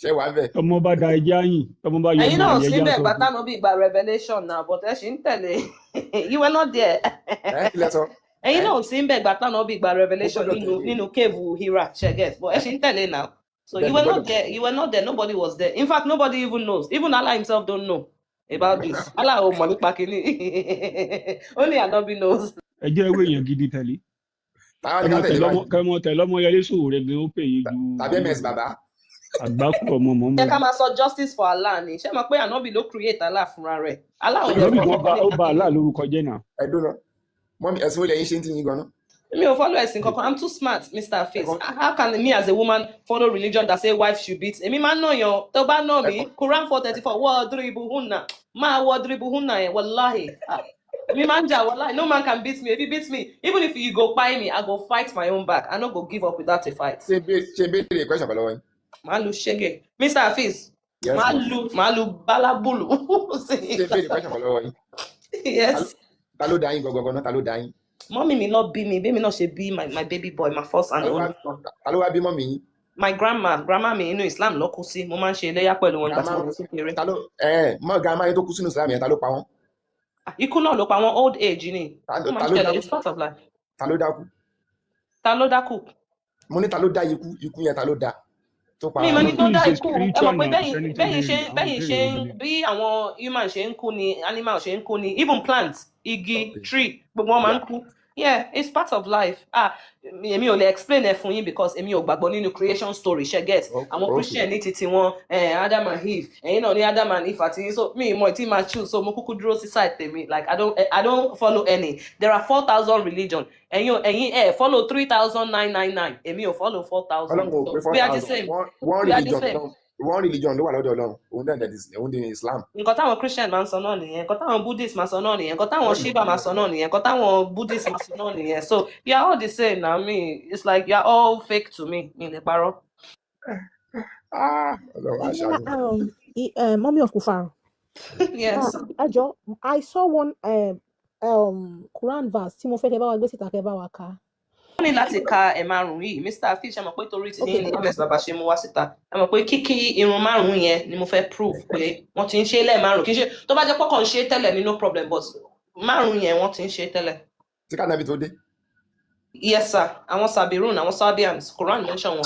Ṣé wàá bẹ̀? Tọmọ bá da ẹjẹ àyìn, tọmọ bá yọ Ẹ̀yin ọmọ náà àlè ẹjẹ síbẹ̀ àsọ gbà fún. táwọn bí gba revelation náà, but ẹ ṣì ń tẹ̀lé. You were not there. Ẹ kí lẹ sọ? Ẹ̀yin Ẹ náà sí ń bẹ̀ gbà táwọn bí gba mo revelation gbọ́dọ̀ nínú tẹ̀lé. nínú cave Hira, ṣe get? But ẹ ṣì ń tẹ̀lé now. So you Bẹ́ẹ̀, mo were not gbọ́dọ̀ there. You were not there. Nobody was there. In fact, nobody even knows. Even Allah himself don't know about this. Allah ò mọ̀ nípa kínní. Only Anobi knows. Ẹjẹ ìwé èèyàn gidi tẹ̀lé. Táwa ni Kẹmọ ká tẹ̀lé tẹ̀lé ọmọ báyìí? kẹmọ tẹ̀lé ọmọ yẹlé sòwò rẹ gan, ó pè yín ju Tàbí MS bàbá? Àgbákò ọmọ Ṣé mọ́mọ́. ká máa sọ justice for Allah ni? Ṣé mọ̀ pé Anobi ló create Allah fúnra rẹ̀? Allah ò dẹ̀ Ànábì mọ̀ gan kankan ba, ó nípa ba kínní. Allah lórúkọ jẹ́ náà. Ẹ dúró, mọ́mí, ẹ̀sùn olè yín ṣe ń tì yín gan-an. Mi ò follow ẹ̀sìn kankan. I'm too smart, Mr. Hafiz. Ẹ̀kọ́ How can me as a woman follow religion that say wife should beat? Èmi máa ń nà yàn. Tó bá nà mí, ẹ̀kọ́ Quran 434, wadribuhunna. Máa wadribuhunna yẹn, wallahi. Ah, èmi máa ń jà, wallahi. No man can beat me. If you beat me, even if you go kpai me, I go fight my own back. I no go give up without a fight. Ṣe béèrè question kan lọ́wọ́ yín? Màá lu ṣẹ́gẹ̀. Mr. Hafiz, Yes màá ma. lu màá lu bálábùlù. Ṣe béèrè question kan lọ́wọ́ yín? Yes. Ta ló dá yín gangan náà? Ta ló dá yín? Mọ́mí mi lọ bí mi, bí mi náà ṣe bí my baby boy, my first Ta and ló wá only son. Ta ló wá bí mọ́mí yín? My grandma mi, inú Islam ló kú sí. Mo máa ń ṣe iléyá pẹ̀lú wọn nígbà tí Grandma mo wà kékeré. Ta ló ẹ mọ grandma yín tó kú sínú Islam yẹn, ta ló pa wọ́n? Ah, ikú náà ló pa wọn, old age ni. Ta Ó máa ta ń ló ṣẹlẹ̀, dákú? it's part of life. Ta ló dákú? Ta ló dákú? Mo ní ta ló dá ikú, ikú yẹn, ta ló dá tó pa Mi mọ ní mọ́mí tó Ikú dá is a ikú. Ẹ mọ̀ spiritual pé now, kò sẹ́ni tó bẹ́yìn lè ṣe àwọn bẹ́yìn ìbéèrè ṣe ń òbílẹ̀. bí àwọn human ṣe ń kú ni animal ṣe ń kú ni, even plant, igi, tree, gbogbo wọn máa ń kú. Yeah, it's part of life. Ah, èmi ò lè explain ẹ fún yín because èmi ò gbàgbọ́ nínú creation story, ṣe get? Àwọn Christian ní titi wọn, Adam and Eve. Ẹ̀yin náà ní Adam and Eve àti yín. So mi ì mọ̀ tí máa choose, so mo kúkú dúró sí side tèmi. Like, I don't follow any. There are 4,000 religion. Ẹ̀yin ẹ̀ follow 3,999. Èmi ò follow 4,000. Ọlọ́run ò So pé four we are the thousand same. One We are the religion same. lọ́lọ́run, one religion ló wà lọ́dọ̀ Ọlọ́run, òun náà dẹ̀ òun ní Islam. Nǹkan táwọn Christian máa ń sọ náà nìyẹn, nǹkan táwọn Buddhist máa sọ náà nìyẹn, nǹkan táwọn One Shiva máa sọ náà nìyẹn, nǹkan táwọn Buddhist máa sọ náà nìyẹn. So you are all the same na me. It's like you are all fake to me. Mi lè parọ́. Ah, Ọlọ́run á Yeah, ṣàánú. Mommy of Kufar. Yes. Ẹ jọ̀ọ́, I saw one Quran verse tí mo fẹ́ kẹ́ bá wa gbé síta, kẹ́ bá wa kà. Wọ́n ní láti ka ẹ̀ márùn-ún yìí, Mr. Hafiz. Ṣe mọ̀ pé torí ti Okay. ní ní MS bàbá ṣe mú wá síta, ẹ mọ̀ pé kíkí irun márùn-ún yẹn ni mo fẹ́ prove pé wọ́n ti ń ṣe é lẹ́ẹ̀márùn-ún. Kì í ṣe tó bá jẹ́ pọ́kàn ń ṣe é tẹ́lẹ̀ ní, no problem, but márùn-ún yẹn, wọ́n ti ń ṣe é tẹ́lẹ̀. Tí kánábì tó dé? Yes sir, àwọn Sabirun, àwọn Sabians, Quran mention wọn.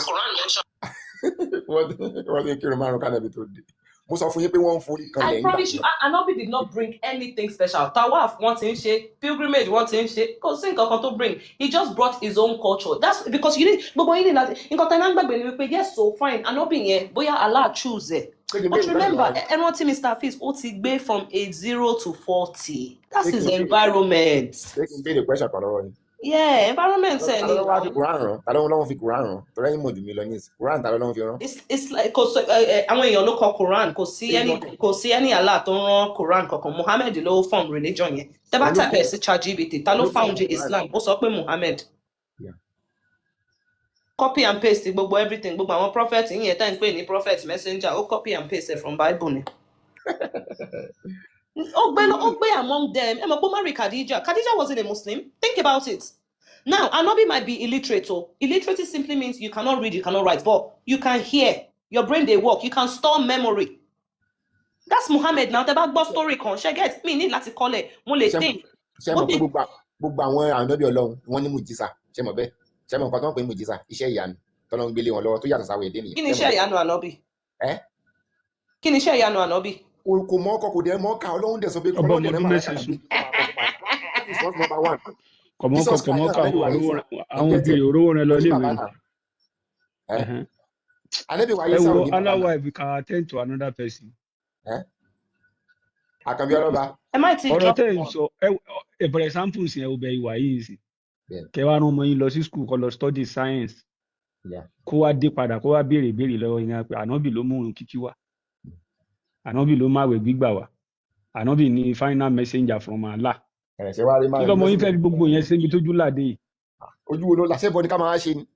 Wọ́n ti kírun márùn kánábì tó dé. Mo sọ fún yín pé wọ́n ń forí I kanlẹ̀ ńgbà promise you, Anobi did not bring anything special. Tawaf, wọ́n ti ń ṣe, pilgrimage, wọ́n ti ń ṣe, kò sí nǹkan kan tó bring. He just brought his own culture. That's because you need, gbogbo yín ní láti, nǹkan tẹ́ máa ń gbàgbé ni wípé yes, so fine, Anobi yẹn, bóyá Allah choose ẹ̀. Ṣé kí n But béèrè question remember, lọ́wọ́ yín? Ẹ rántí Mr. Hafiz, ó ti gbé from age 0 to 40. That's Ṣé kí his n béèrè environment. Ṣé kí n béèrè question kan lọ́wọ́ yín? Yeah, environment ẹ̀ Ta ni ló wá fi now. Quran rán? Ta ló lọ́wọ́ fi Quran rán? Torí ẹ̀yin mọ̀ jù mí lọ ní ìsìn. Quran, ta ló lọ́wọ́ fi rán? It's like kò sọ ẹ ẹ àwọn èèyàn ló kọ Quran. Kò sí any Èèyàn kò sí any Allah tó ń rán Quran kankan. Muhammad ló form religion yẹn. Tẹ́ bá Òun ló type ẹ̀ sí ChatGPT, ta ló ló form found Quran. Islam, ó sọ pé Muhammad. Yeah. Copy and paste gbogbo everything, gbogbo àwọn prophet yìnyẹn tá ń pè ní prophet, messenger, ó copy and paste ẹ̀ from Bible ni. Ó gbé among them. Ẹ mọ̀ pé ó marry Khadija. Khadija wasn't a Muslim. Think about it now. Anobi might be illiterate o. Illiterate simply means you cannot read, you cannot write, but you can hear, your brain dey work, you can store memory. That's Muhammad. Now, tẹ́ bá gbọ́ story kan, ṣe get me ní láti kọ́lẹ̀ mo lè Ṣé think ṣé mo mọ̀ pé think. gbogbo àwọn ànábì Ọlọ́run, wọ́n ní mùjísà? Ṣé mọ̀ bẹ́ẹ̀? Ṣé mọ̀ nǹkan tó ń pè ní mùjísà? Iṣẹ́ ìyanu tọ́lọ́run gbélé wọn lọ́wọ́ tó yàtọ̀ sáwọn èdè nìyẹn. Kí ni Ṣé mọ̀ iṣẹ́ bẹ́ẹ̀? ìyanu Ànábì? Ẹ́? Kí ni iṣẹ́ ìyanu Ànábì? Kò mọ̀ ọkọ, kò dẹ̀ mọ̀ ká. Ọlọ́run dẹ̀ sọ pé Ọba Ọlọ́run ọmọ dẹ̀ ọdún rán màláíkà mẹ́sàn-án pé sùn. kó máa bọ̀ fún wa. That is not number one. Kọ̀mọ́kọ Jesus Christ kọ̀mọ́kọ náà, ànábì àwọn wa òróró Isa, àwọn ẹ̀jẹ̀ òbí tiẹ̀ rẹ̀ òróró rẹ lọ kò ní iléèwé bàbá ni. náà. Ẹ́? Ẹ̀hẹ́n. Ànábì wa Ẹ Isa wo ò ní bàbá náà. aláwa, if we can attend to another person. Ẹ́, Àkànbí ọlọ́ba. Ẹ má ti Ọ̀rọ̀ drop tẹ́ ẹ̀ ń one. sọ ẹ, for example, sí ẹ obẹ ìwà yìí sí Bẹ́ẹ̀ni. kẹ wá rán ọmọ yín lọ sí school, kó lọ study science, kó wá dé padà, kó wá béèrè ìbéèrè lọ́wọ́ yín pé ànábì ló mú òun kíkí wá, ànábì ló máwẹ̀ gbígbà wá, ànábì ní final messenger from Allah. Ẹ̀ ṣe wá rí Kí máa lọmọ yín fẹ́ fi gbogbo yẹn ṣe níbi tójú láde yìí? Ojú wo ló là? Ṣé bọ́ ni ká máa ṣe ni?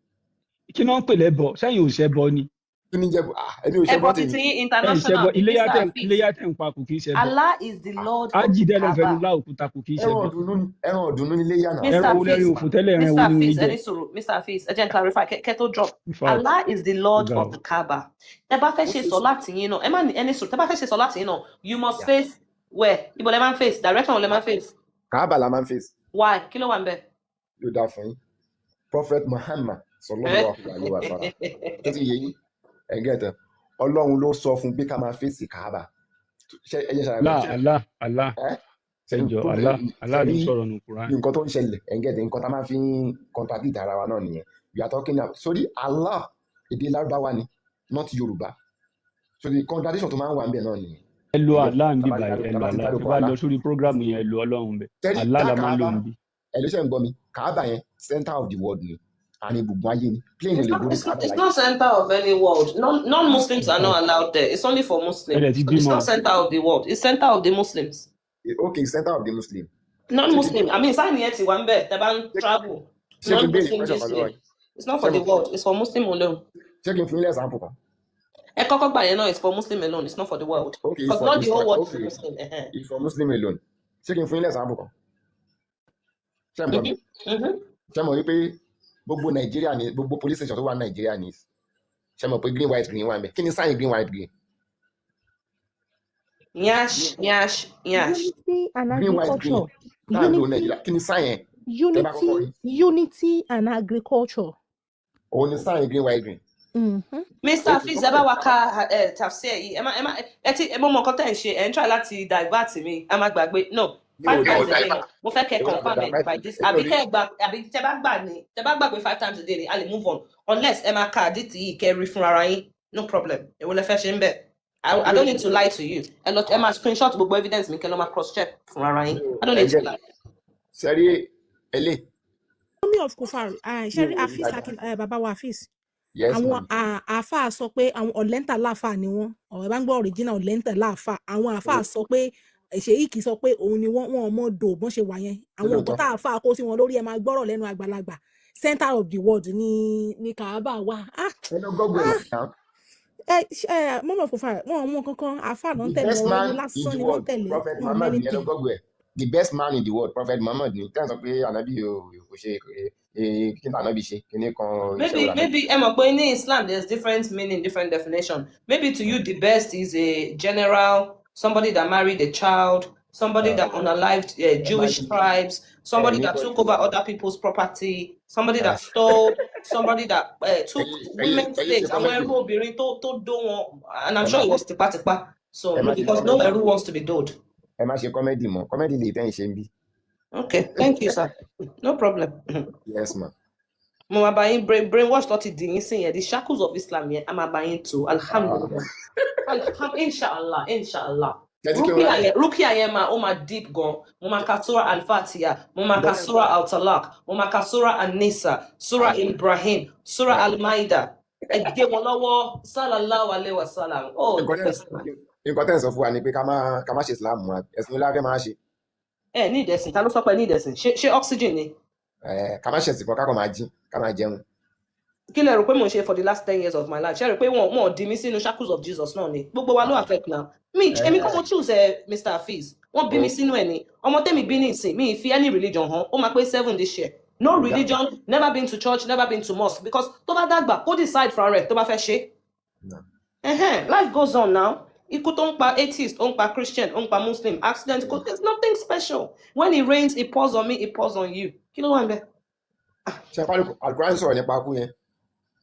Kí náà ń pè lẹ́bọ? Sẹ́yìn ò ṣẹbọ ni? Kí ni jẹ́? Ah, èmi ò ṣe Ẹbọ bọ́ tèmi. títí Ẹ̀ ń ṣẹbọ. international. Iléyà Mr. tẹ̀ Afeez, iléyà tẹ̀ ń pa kò kí ń ṣẹbọ. Allah is the Lord of Ájì the dẹ́ lọ fẹnu Kaaba. lá òkúta, kò kí ń Ẹran ṣẹbọ. ọ̀dùnnú ni, ẹran ọ̀dùnnú nílé yà náà. Mr. Ẹran wo lẹ́rìn Afeez, òfò tẹ́lẹ̀? Ẹran wo Mr. ni wọ́n Afeez, jẹ? ẹni sùúrù, Mr. Afeez, ẹ jẹ́ n clarify kẹ́ tó drop. In fact, Allah is the Lord ọ̀gá of o. the Kaaba. Tẹ́ bá fẹ́ Ó ṣe sì sọ láti yín náà, ẹ má ní ẹni sùúrù. Tẹ́ bá fẹ́ ṣe sọ láti yín náà, you must face where? Ibo lẹ máa ń face? Direction wo lẹ máa ń face? Kàábà la máa ń face. Why? Kí ló wà ń bẹ̀? Yóò dáa fún yín. Prophet Muhammad sallallahu alaihi wa sallam, tó ti yé yín, ẹ̀gẹ́ tán, Ọlọ́run ló sọ fún pé ká máa face Kàábà. Ṣé ẹ jẹ́ ṣàlàyé? Allah ṣé Allah Allah. Ẹ ṣe Ẹ jọ tó Allah Allah ló ṣe rí sọ̀rọ̀ nù Quran. Nǹkan tó ń ṣẹlẹ̀, ẹ̀gẹ́ tán, nǹkan tá a máa fi ń contradict ara wa náà nìyẹn. We are talking now sórí Allah, èdè Lárúbáwá ni, not Yorùbá. So the contradiction tó máa ń wà ń bẹ̀ náà nìyẹn. Ẹ lo Ẹ̀gẹ́ Allah ń bí tá bá ti báyìí, ẹ dárúkọ lo tá bá ti Allah. Tẹ dárúkọ bá Allah lọ sórí program yẹn, ẹ lo Ọlọ́run bẹ. Tẹ́rí Allah tá la máa ń lò Kàábà níbí. Ẹ ló ṣe ń gbọ́ mi? Kàábà yẹn, center of the world ni, àní gbùngbùn ayé ni. Plane It's lè not, gorí it's not, Kàábà it's láyé. not center of any world. Non-Muslims In are not fact, allowed there. It's only for ẹ Muslims. dẹ̀ ti So it's bímọ. not center of the world. It's center of the Muslims. Okay, center of the Muslim. Ṣé kí Non-Muslim. I mean, sign yẹn ti wà ń bẹ̀. Tẹ́ bá ń travel. Ṣé kí n béèrè Non-Muslim question kan this lọ́wọ́ way. yín? It's not Ṣé for the mo world. It's for Muslim alone. Ṣé kí n fún yín l'example kan? Ẹ kọ́kọ́ gbà yẹn náà, it's for Muslim alone. It's not for the world. Okay, it's Because for not it's the for whole world is okay, Muslim. It's for Muslim alone. Ṣé kí n fún yín l'example kan? Ṣé ń gbọ́ mi? Mhm. Ṣé mo rí pé gbogbo Nàìjíríà ní, gbogbo police station tó wà ní Nàìjíríà ní, ṣé mo pé green white green wà ń bẹ̀? Kí ni sign green white green? Nyash, nyash, nyash. Unity and Green white green agriculture. tá à ń lò ní Unity, Nàìjíríà, kí ni sign yẹn tẹ́ bá kọ́kọ́ rí? Unity, unity and agriculture. Òun ni sign green white green. Mr. Okay. Afeez, ẹ bá wa ka ẹ tafsir yìí. Ẹ má ẹ má ẹ ti mo mọ nǹkan tẹ́ ń ṣe, ẹ ń try láti divert mi, ẹ má gbàgbé. No, Mi ò five times a day. divert. Mo fẹ́ kẹ́ Èwo làbọ̀ confirm ẹ divert? by this. Èmi ò Àbí rí. kẹ́ ẹ gbà, àbí tẹ́ bá gbà ní, tẹ́ bá gbà pé five times a day ni, a lè move on. Unless ẹ máa ka àdìtì yìí kẹ́ rí fúnra ara yín. No problem. Èwo lẹ fẹ́ ṣe ń bẹ̀? I don't need to lie to you. Ẹ lọ, ẹ máa screenshot gbogbo evidence mi, kẹ́ lọ máa cross check fúnra ara yín. I don't need to Ẹ̀jẹ̀ lie. sẹ́rí ẹlẹ́ Army of Kufar, mi Sherry ò rí Afis dáadáa. Akin, bàbá wa Afis. Yes, Àwọn ma'am. àáfàá sọ pé àwọn ọ̀lẹ́ńtà láàfáà ni wọ́n. Ọ̀rẹ́ bá ń gbọ́ original ọ̀lẹ́ńtà láàfáà. Àwọn àáfàá sọ pé Sheikh sọ pé òun ni wọ́n, wọ́n mọ̀ dò bọ́n ṣe wà yẹn. Àwọn nǹkan Lóòótọ́. tá àáfàá kó sí wọn lórí, ẹ máa gbọ́rọ̀ lẹ́nu àgbàlagbà. Center of the world ní Kaaba wà. Ah, Ẹ lọ Google ah, ẹ̀ náà. Ẹ mọ́mọ́ Kufar, wọn ò mọ kankan. Àáfàá náà ń The tẹ̀lé, best ọ̀rọ̀ ẹnu man in lásán the ni wọ́n world, tẹ̀lé. Prophet Wọn ò mọ Muhammad ni. Ẹ lọ anything. Google ẹ̀. The best man in the world, Prophet Muhammad ni. Tẹ́ ẹ̀ sọ pé ànábì ò kò ṣe kí ni ànábì ṣe, kí ni kan iṣẹ́ wo Maybe lànábì. maybe ẹ mọ̀ pé ní Islam there's different meaning, different definition. Maybe to you the best is a general, somebody that married a child, somebody that unalived Ẹ má Jewish ẹ tribes, somebody ní that bọ́ took over other people's property, somebody that stole, somebody that took ẹ̀yin ẹ̀yin women's ẹ̀yin ṣe slaves. Àwọn comedy. ẹrú obìnrin tó dó wọn, and I'm Ẹ má sure it was tipátipá. So ẹ má no, ṣe because no comedy. ẹrú wants to be doed. Ẹ má ṣe comedy mọ́. Comedy lè tẹ́ ń ṣe ń bí. Okay, thank you, sir. No problem. Yes, ma. Mo máa bá yín brainwash tó ti dì yín sí yẹn, the shackles of Islam yẹn, a máa bá yín tú. Alhamdulillah. Inshallah, inshallah. Ṣé ti kí wọn Rukia lálẹ́? yẹn, Rukia yẹn máa, ó máa deep gan. Mo máa ka Surah Al-Fatiha, mo máa ka Surah Al-Talaq, mo máa ka Surah An-Nisa, Surah Ibrahim, Surah Al-Maida. Ẹ gé wọn lọ́wọ́, sallallahu alayhi wa sallam. Oh, Nǹkan tẹ́ the best man. Nǹkan tẹ́ ń sọ fún wa ni pé ká má ṣe Islam mọ́. Ẹ̀sìn ńlá fẹ́ máa ṣe. Ẹ ní ìdẹ̀sìn, ta ló sọ pé ní ìdẹ̀sìn? Ṣé oxygen ni? Ẹ ká má ṣẹ̀sìn kan, ká kàn máa jí, ká máa jẹun. Kí lẹ rò pé mò ń ṣe for the last 10 years of my life? Ṣé rò pé wọn dì mí sínú shackles of Jesus náà ni? Gbogbo wa ló affect now. Mi èmi kọ́ mo choose ẹ, Mr. Hafiz. Wọ́n bí mi sínú ẹ̀ ni. Ọmọ tẹ́mi bí ní ìsìn, mi ì fi any religion hàn. Ó máa pé 7 this year. No religion, never been to church, never been to mosque, because tó bá dàgbà, kó decide fúnra rẹ̀ tó bá fẹ́ ṣe. Life goes on now. Ikú tó ń pa atheist, ó ń pa Christian, ó ń pa Muslim, accident, kò, there's nothing special. When it rains, it pours on me, it pours on you. Kí ló wà ń bẹ̀? Ṣe pálí Alukuran sọ̀rọ̀ nípa ikú yẹn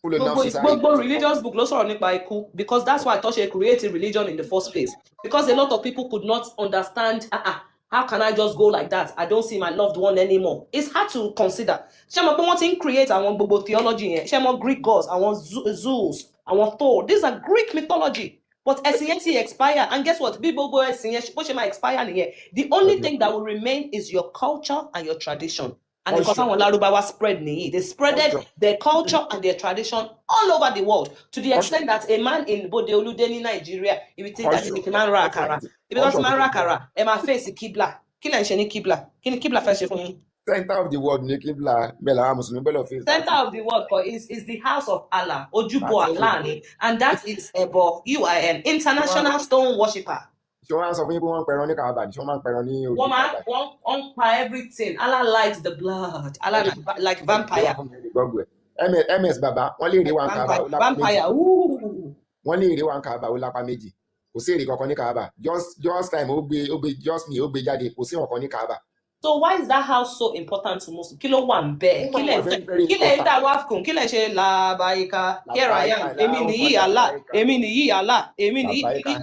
kúlò náà Gbogbo sísáré. Gbogbo religious book ló sọ̀rọ̀ nípa ikú, because that's why tó ṣe create religion in the first place, because a lot of people could not understand, ah ah, how can I just go like that? I don't see my loved one anymore. It's hard to consider. Ṣé mo pé wọ́n ti ń create àwọn gbogbo theology yẹn? Ṣé mo Greek gods, àwọn Zeus, àwọn Thor? These are Greek mythology, but ẹ̀sìn yẹn ti expire. And guess what? Bí gbogbo ẹ̀sìn yẹn bó ṣe máa expire nìyẹn. The only thing that will remain is your culture and your tradition. And nǹkan Culture. táwọn Lárúbáwá spread nìyí. They spreaded Culture. their culture and their tradition all over the world, to the Culture. extent that a man in Bode Olude ní Nàìjíríà, ibi tí Culture. ibi tí máa ń ra àkàrà, ibi tó ti máa ń ra àkàrà, ẹ máa face kíblà. Kí lẹ̀ ń ṣe ní kíblà? Kí ni kíblà fẹ́ ṣe fún yín? Center of the world ní kíbla bẹ́ẹ̀ làwọn mùsùlùmí gbọ́dọ̀ face. Center of the world kọ is the house of Allah, ojúbọ Allah ni, and that is ẹbọ. You are an international stone worshipper. Ṣé wọ́n á sọ fún yín pé wọ́n ń pẹran ní Kaaba ni? Ṣé wọ́n máa ń pẹran ní ojú Wọ́n máa Kaaba? Wọ́n ń pa everything. Allah likes the blood. Allah like vampire. Google ẹ̀. Ms baba, wọ́n lè rí wa ní Kaaba, ó Vampire. lápá méjì. Vampire, ooh. Wọ́n lè rí wa ní Kaaba, ó lápá méjì. Kò sí èrè kankan ní Kaaba. Just time ó gbé just me ó gbé jáde. Kò sí nǹkan ní Kaaba. So why is that house so important to Muslim? Kí ló wà ń bẹ́ẹ̀? Ó Kí lẹ̀ wà very very kí lẹ̀ ń important. dà wá kùn? Kí lẹ̀ ṣe làbáyíká? Here I am. Làbáyíká. Èmi nìyí Allah. Èmi nìyí Allah. Èmi nìyí. Làbáyíká.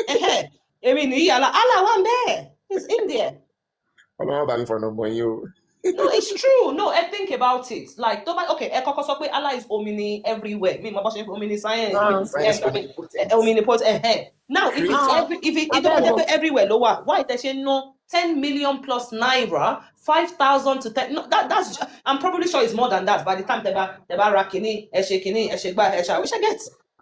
Ẹhẹ́. Èmi nìyí Allah. Allah wà ń bẹ́ẹ̀. It's in there. Ọlọ́run bá mi fọ̀nà mọ̀ yín o. No, it's true. No, I think about it. Like, tó bá, okay, ẹ kọ́kọ́ sọ pé Allah is omni everywhere. Mi mọ̀ bó ṣe ń pè omniscience. Science. I mean, omnipotent. Ẹhẹ́. Now, if it's Creator. every, if it, tó bá jẹ́ pé everywhere ló wà, why tẹ ṣe ń ná 10 million plus naira, 5,000 to 10? No, that's, I'm probably sure it's more than that. By the time tẹ bá ra kìíní, ẹ ṣe kìíní, ẹ ṣe gbá, ẹ ṣe, which I get.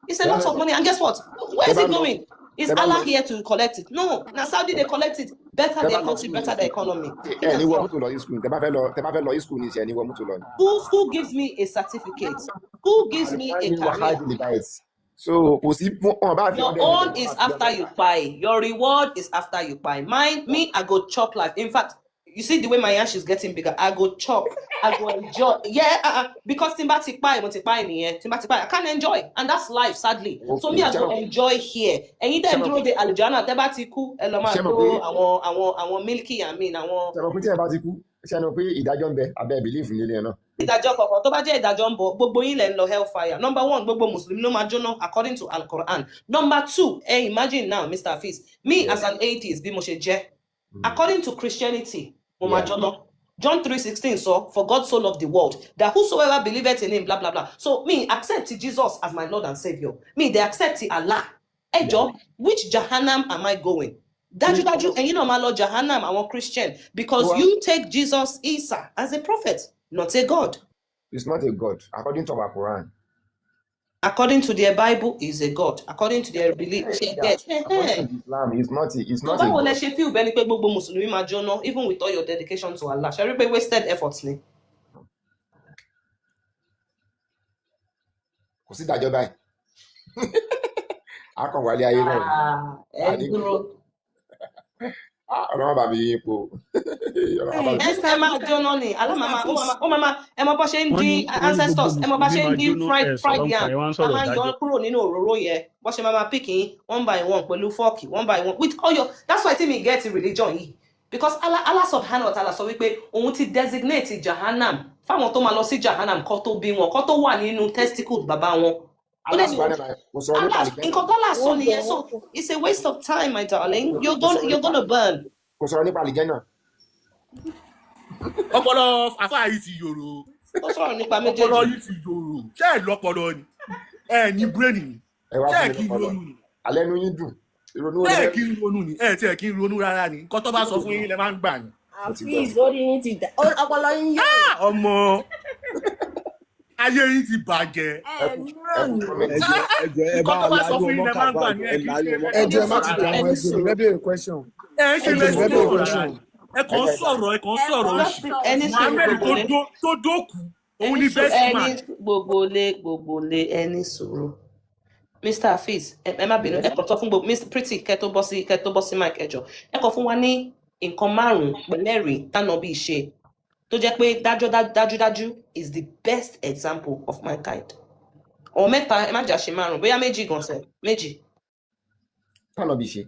It's a lot of money. And guess what? Where is it going? Is Allah here to collect it? No. Now Saudi they collect it. Better their country, better their economy. Ẹ ní wọ mọ́tò lọ school. Tẹ bá fẹ́ lọ school ní ìṣe, ẹ ní wọ mọ́tò lọ ni. Who gives me a certificate? Who gives me a career? So kò sí wọn bá fi Your own is after you buy. Your reward is after you buy. Mine, me, I go chop life. In fact, you see the way my yansh is getting bigger. I go chop. I go enjoy. Yeah, because tí n bá ti pa, mo ti pa nìyẹn. Tí n bá ti pa, I can't enjoy, and that's life, sadly. So me, I go enjoy here. Ẹ̀yin dẹ̀ ń dúró de àlùjánnà, tẹ́ bá ti kú, ẹ lọ máa tó àwọn milky, I mean, àwọn. Ṣé mo pé tí ẹ bá ti kú, ṣé mo pé ìdájọ́ ń bẹ abẹ́ belief nílé ẹ náà? Ìdájọ́ kọ̀ọ̀kan tó bá jẹ́ ìdájọ́ ń bọ̀, gbogbo yín lẹ̀ ń lọ hellfire. Number one, gbogbo mùsùlùmí ló máa jóná according to Al-Quran. Number two, imagine now, Mr. Hafiz, me as an atheist, bí mo ṣe jẹ́, according to Christianity, mo máa jóná. John 3:16 sọ, "For God so loved the world that whosoever believeth in him," blah blah blah. So me accept Jesus as my Lord and Saviour. Me dey accept Allah. Ẹ jọ̀ọ́, which Jahannam am I going? Dájúdájú, ẹ̀yin náà máa lọ Jahannam, àwọn Christian, because you take Jesus Isa as a prophet, not a God. It's not a God, according to our Quran. According to their Bible, is a God. According to their belief, ṣe get. According to Islam, it's So not a báwo lẹ God. ṣe feel bẹ́ẹ̀ ni pé gbogbo mùsùlùmí máa jóná, even with all your dedication to Allah? Ṣe rí pé wasted efforts ni? Kò sí ìdájọ́ báyìí. A kàn wálé ayé náà ni. Ah, ẹ Àní dúró. Ah, Ọlọ́run bá mi yí ipò. Ọlọ́run bá mi. Ẹ máa jóná ni. Allah máa ó máa ẹ mọ bó ṣe ń Wọ́n dín ní wọ́n ní gbogbo ancestors, ẹ mọ bá mùsùlùmí ṣe ń máa dín jóná. fried Ẹ fried sọ̀rọ̀ ń pa yam. ẹ wá ń A sọ̀rọ̀ máa ń yọ ìdájọ́. kúrò nínú òróró yẹn. Bó ṣe máa máa pick yín one by one pẹ̀lú fork, one by one, with all your, that's why tí mi get religion yìí, because Allah subhanahu wa ta'ala sọ wípé òun ti designate Jahannam fáwọn tó máa lọ sí Jahannam kó tó bí wọn, kó tó wà nínú testicles bàbá wọn. Ó Allah dẹ̀ ní subhanahu wa ta'ala kò sọ̀rọ̀ nípa Allah àlìjẹ́nà. nǹkan tó Allah sọ nìyẹn. So it's a waste of time, my darling. You're Kò gonna sọ̀rọ̀ you're nípa gonna burn. Kò sọ̀rọ̀ nípa àlìjẹ́nà. Ọpọlọ àfáà yìí ti yòrò. Ó sọ̀rọ̀ nípa Ọpọlọ méjèèjì. yìí ti yòrò. Ṣé ẹ lọpọlọ ni? Ẹ ní brain ni? Ẹ wá Ṣé fún ẹ mi kí ń lọ́pọlọ. ronú ni? Alẹ́ nu yín dùn. Ìrònú wo Ṣé lẹ ẹ fẹ́? kí ń ronú ni? Ẹ tí ẹ kí ń ronú rárá ni? Nǹkan tó bá sọ fún yín lẹ máa ń gbà ni. Mo ti gbọ́. Àfíìs, orí yín ti dà, ọpọlọ yín yóò. Ah, ọmọ ayé yín ti bàjẹ́. Ẹ Ẹ kú ní ẹ kú rònú. comment. Ẹjọ, ẹjọ, ẹ bá Nǹkan tó wa bá sọ láyé fún yín ọmọ lẹ máa ń kàbá gbà ẹjọ ni. Ẹ ẹ kì í láyé ṣe ọmọ Ẹ jọ̀ọ́, ẹ kàbá. má ti dààmú. Ẹni Ẹ jọ̀ọ́, mi sùúrù. fẹ́ béèrè question. Ẹ ń ṣe Ẹ jọ̀ọ́, mi fẹ́ béèrè investigation rárá question. ni. Ẹ kàn ń Ẹ jẹ́ sọ̀rọ̀, ẹ kàn ń Ẹ sọ̀rọ̀ kàn ń òṣì. sọ̀rọ̀. Ẹni sùúrù Muhammed gbogbo ní. tó dókú. Òun Ẹni ni sùúrù, best ẹni man. gbogbo lé ẹni sùúrù. Mr. Hafiz, ẹ má bínú, ẹ kàn sọ fún gbogbo Mr. Pretty kẹ́ tó bọ́ sí mic, ẹ jọ̀ọ́. Ẹ kàn fún wa ní nǹkan márùn-ún pẹ̀lẹ́rìí tánàbí ṣe tó jẹ́ pé dájúdájú is the best example of mankind. Ọ̀ mẹ́ta, ẹ má jà ṣe márùn-ún, bóyá méjì gan sẹ̀, méjì. Tánàbí ṣe,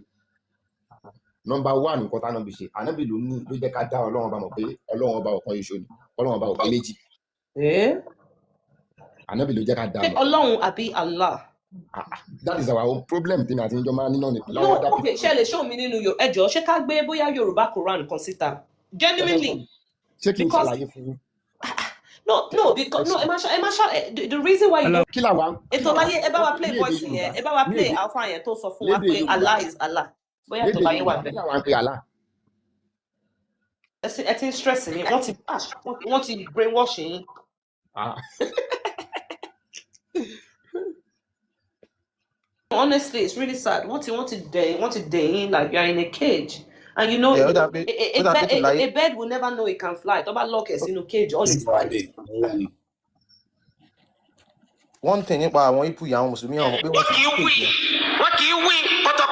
number one, nǹkan tánàbí ṣe, ànábì ló ní ló jẹ́ ká dá Ọlọ́run Ọba mọ̀ pé Ọlọ́run Ọba ọ̀kan ṣoṣo ni, Ọlọ́run Ọba ò pé méjì. Eh? Ànábì ló jẹ́ ká dá Ṣé mọ̀. Ọlọ́run àbí Allah? Ah, ah, that is our own problem tí mi àti ìjọ máa ń ní náà ní pẹ̀lú No, àwọn other okay, people. ṣé ẹ lè show mi nínú Yorùbá? Ẹ jọ̀ọ́, ṣé ká gbé bóyá Yorùbá Quran kan síta? Genuinely, Ṣé kí n because ṣàlàyé fún yín? No, because no, ẹ má ṣá, ẹ má ṣá, the reason why you don't Kí làwa kí ètò làwa láyé, ẹ bá wa play ní èdè voice Yorùbá yẹn, ẹ bá wa ní play èdè alpha yẹn tó sọ fún wa lédè pé Yorùbá Allah is Allah. Bóyá ètò lédè láyé wà Yorùbá, kí bẹ́ẹ̀. làwa ń pe Allah? Ẹ ti ń stress mi, wọ́n ti brainwash yín. Ah. Honestly, it's really sad. Wọ́n ti dẹ̀ yín like you are in a cage. And you know, Ẹ ó dà pé ó dà pé tó láyé. a bird will never know it can fly. Tó bá lock ẹ̀ sínú cage all its life. One thing nípa àwọn ipu yìí, àwọn mùsùlùmí, àwọn mọ̀ pé wọ́n Wọ́n ti kì í cage wí wọn. Wọ́n kì í wí kọ́tọ́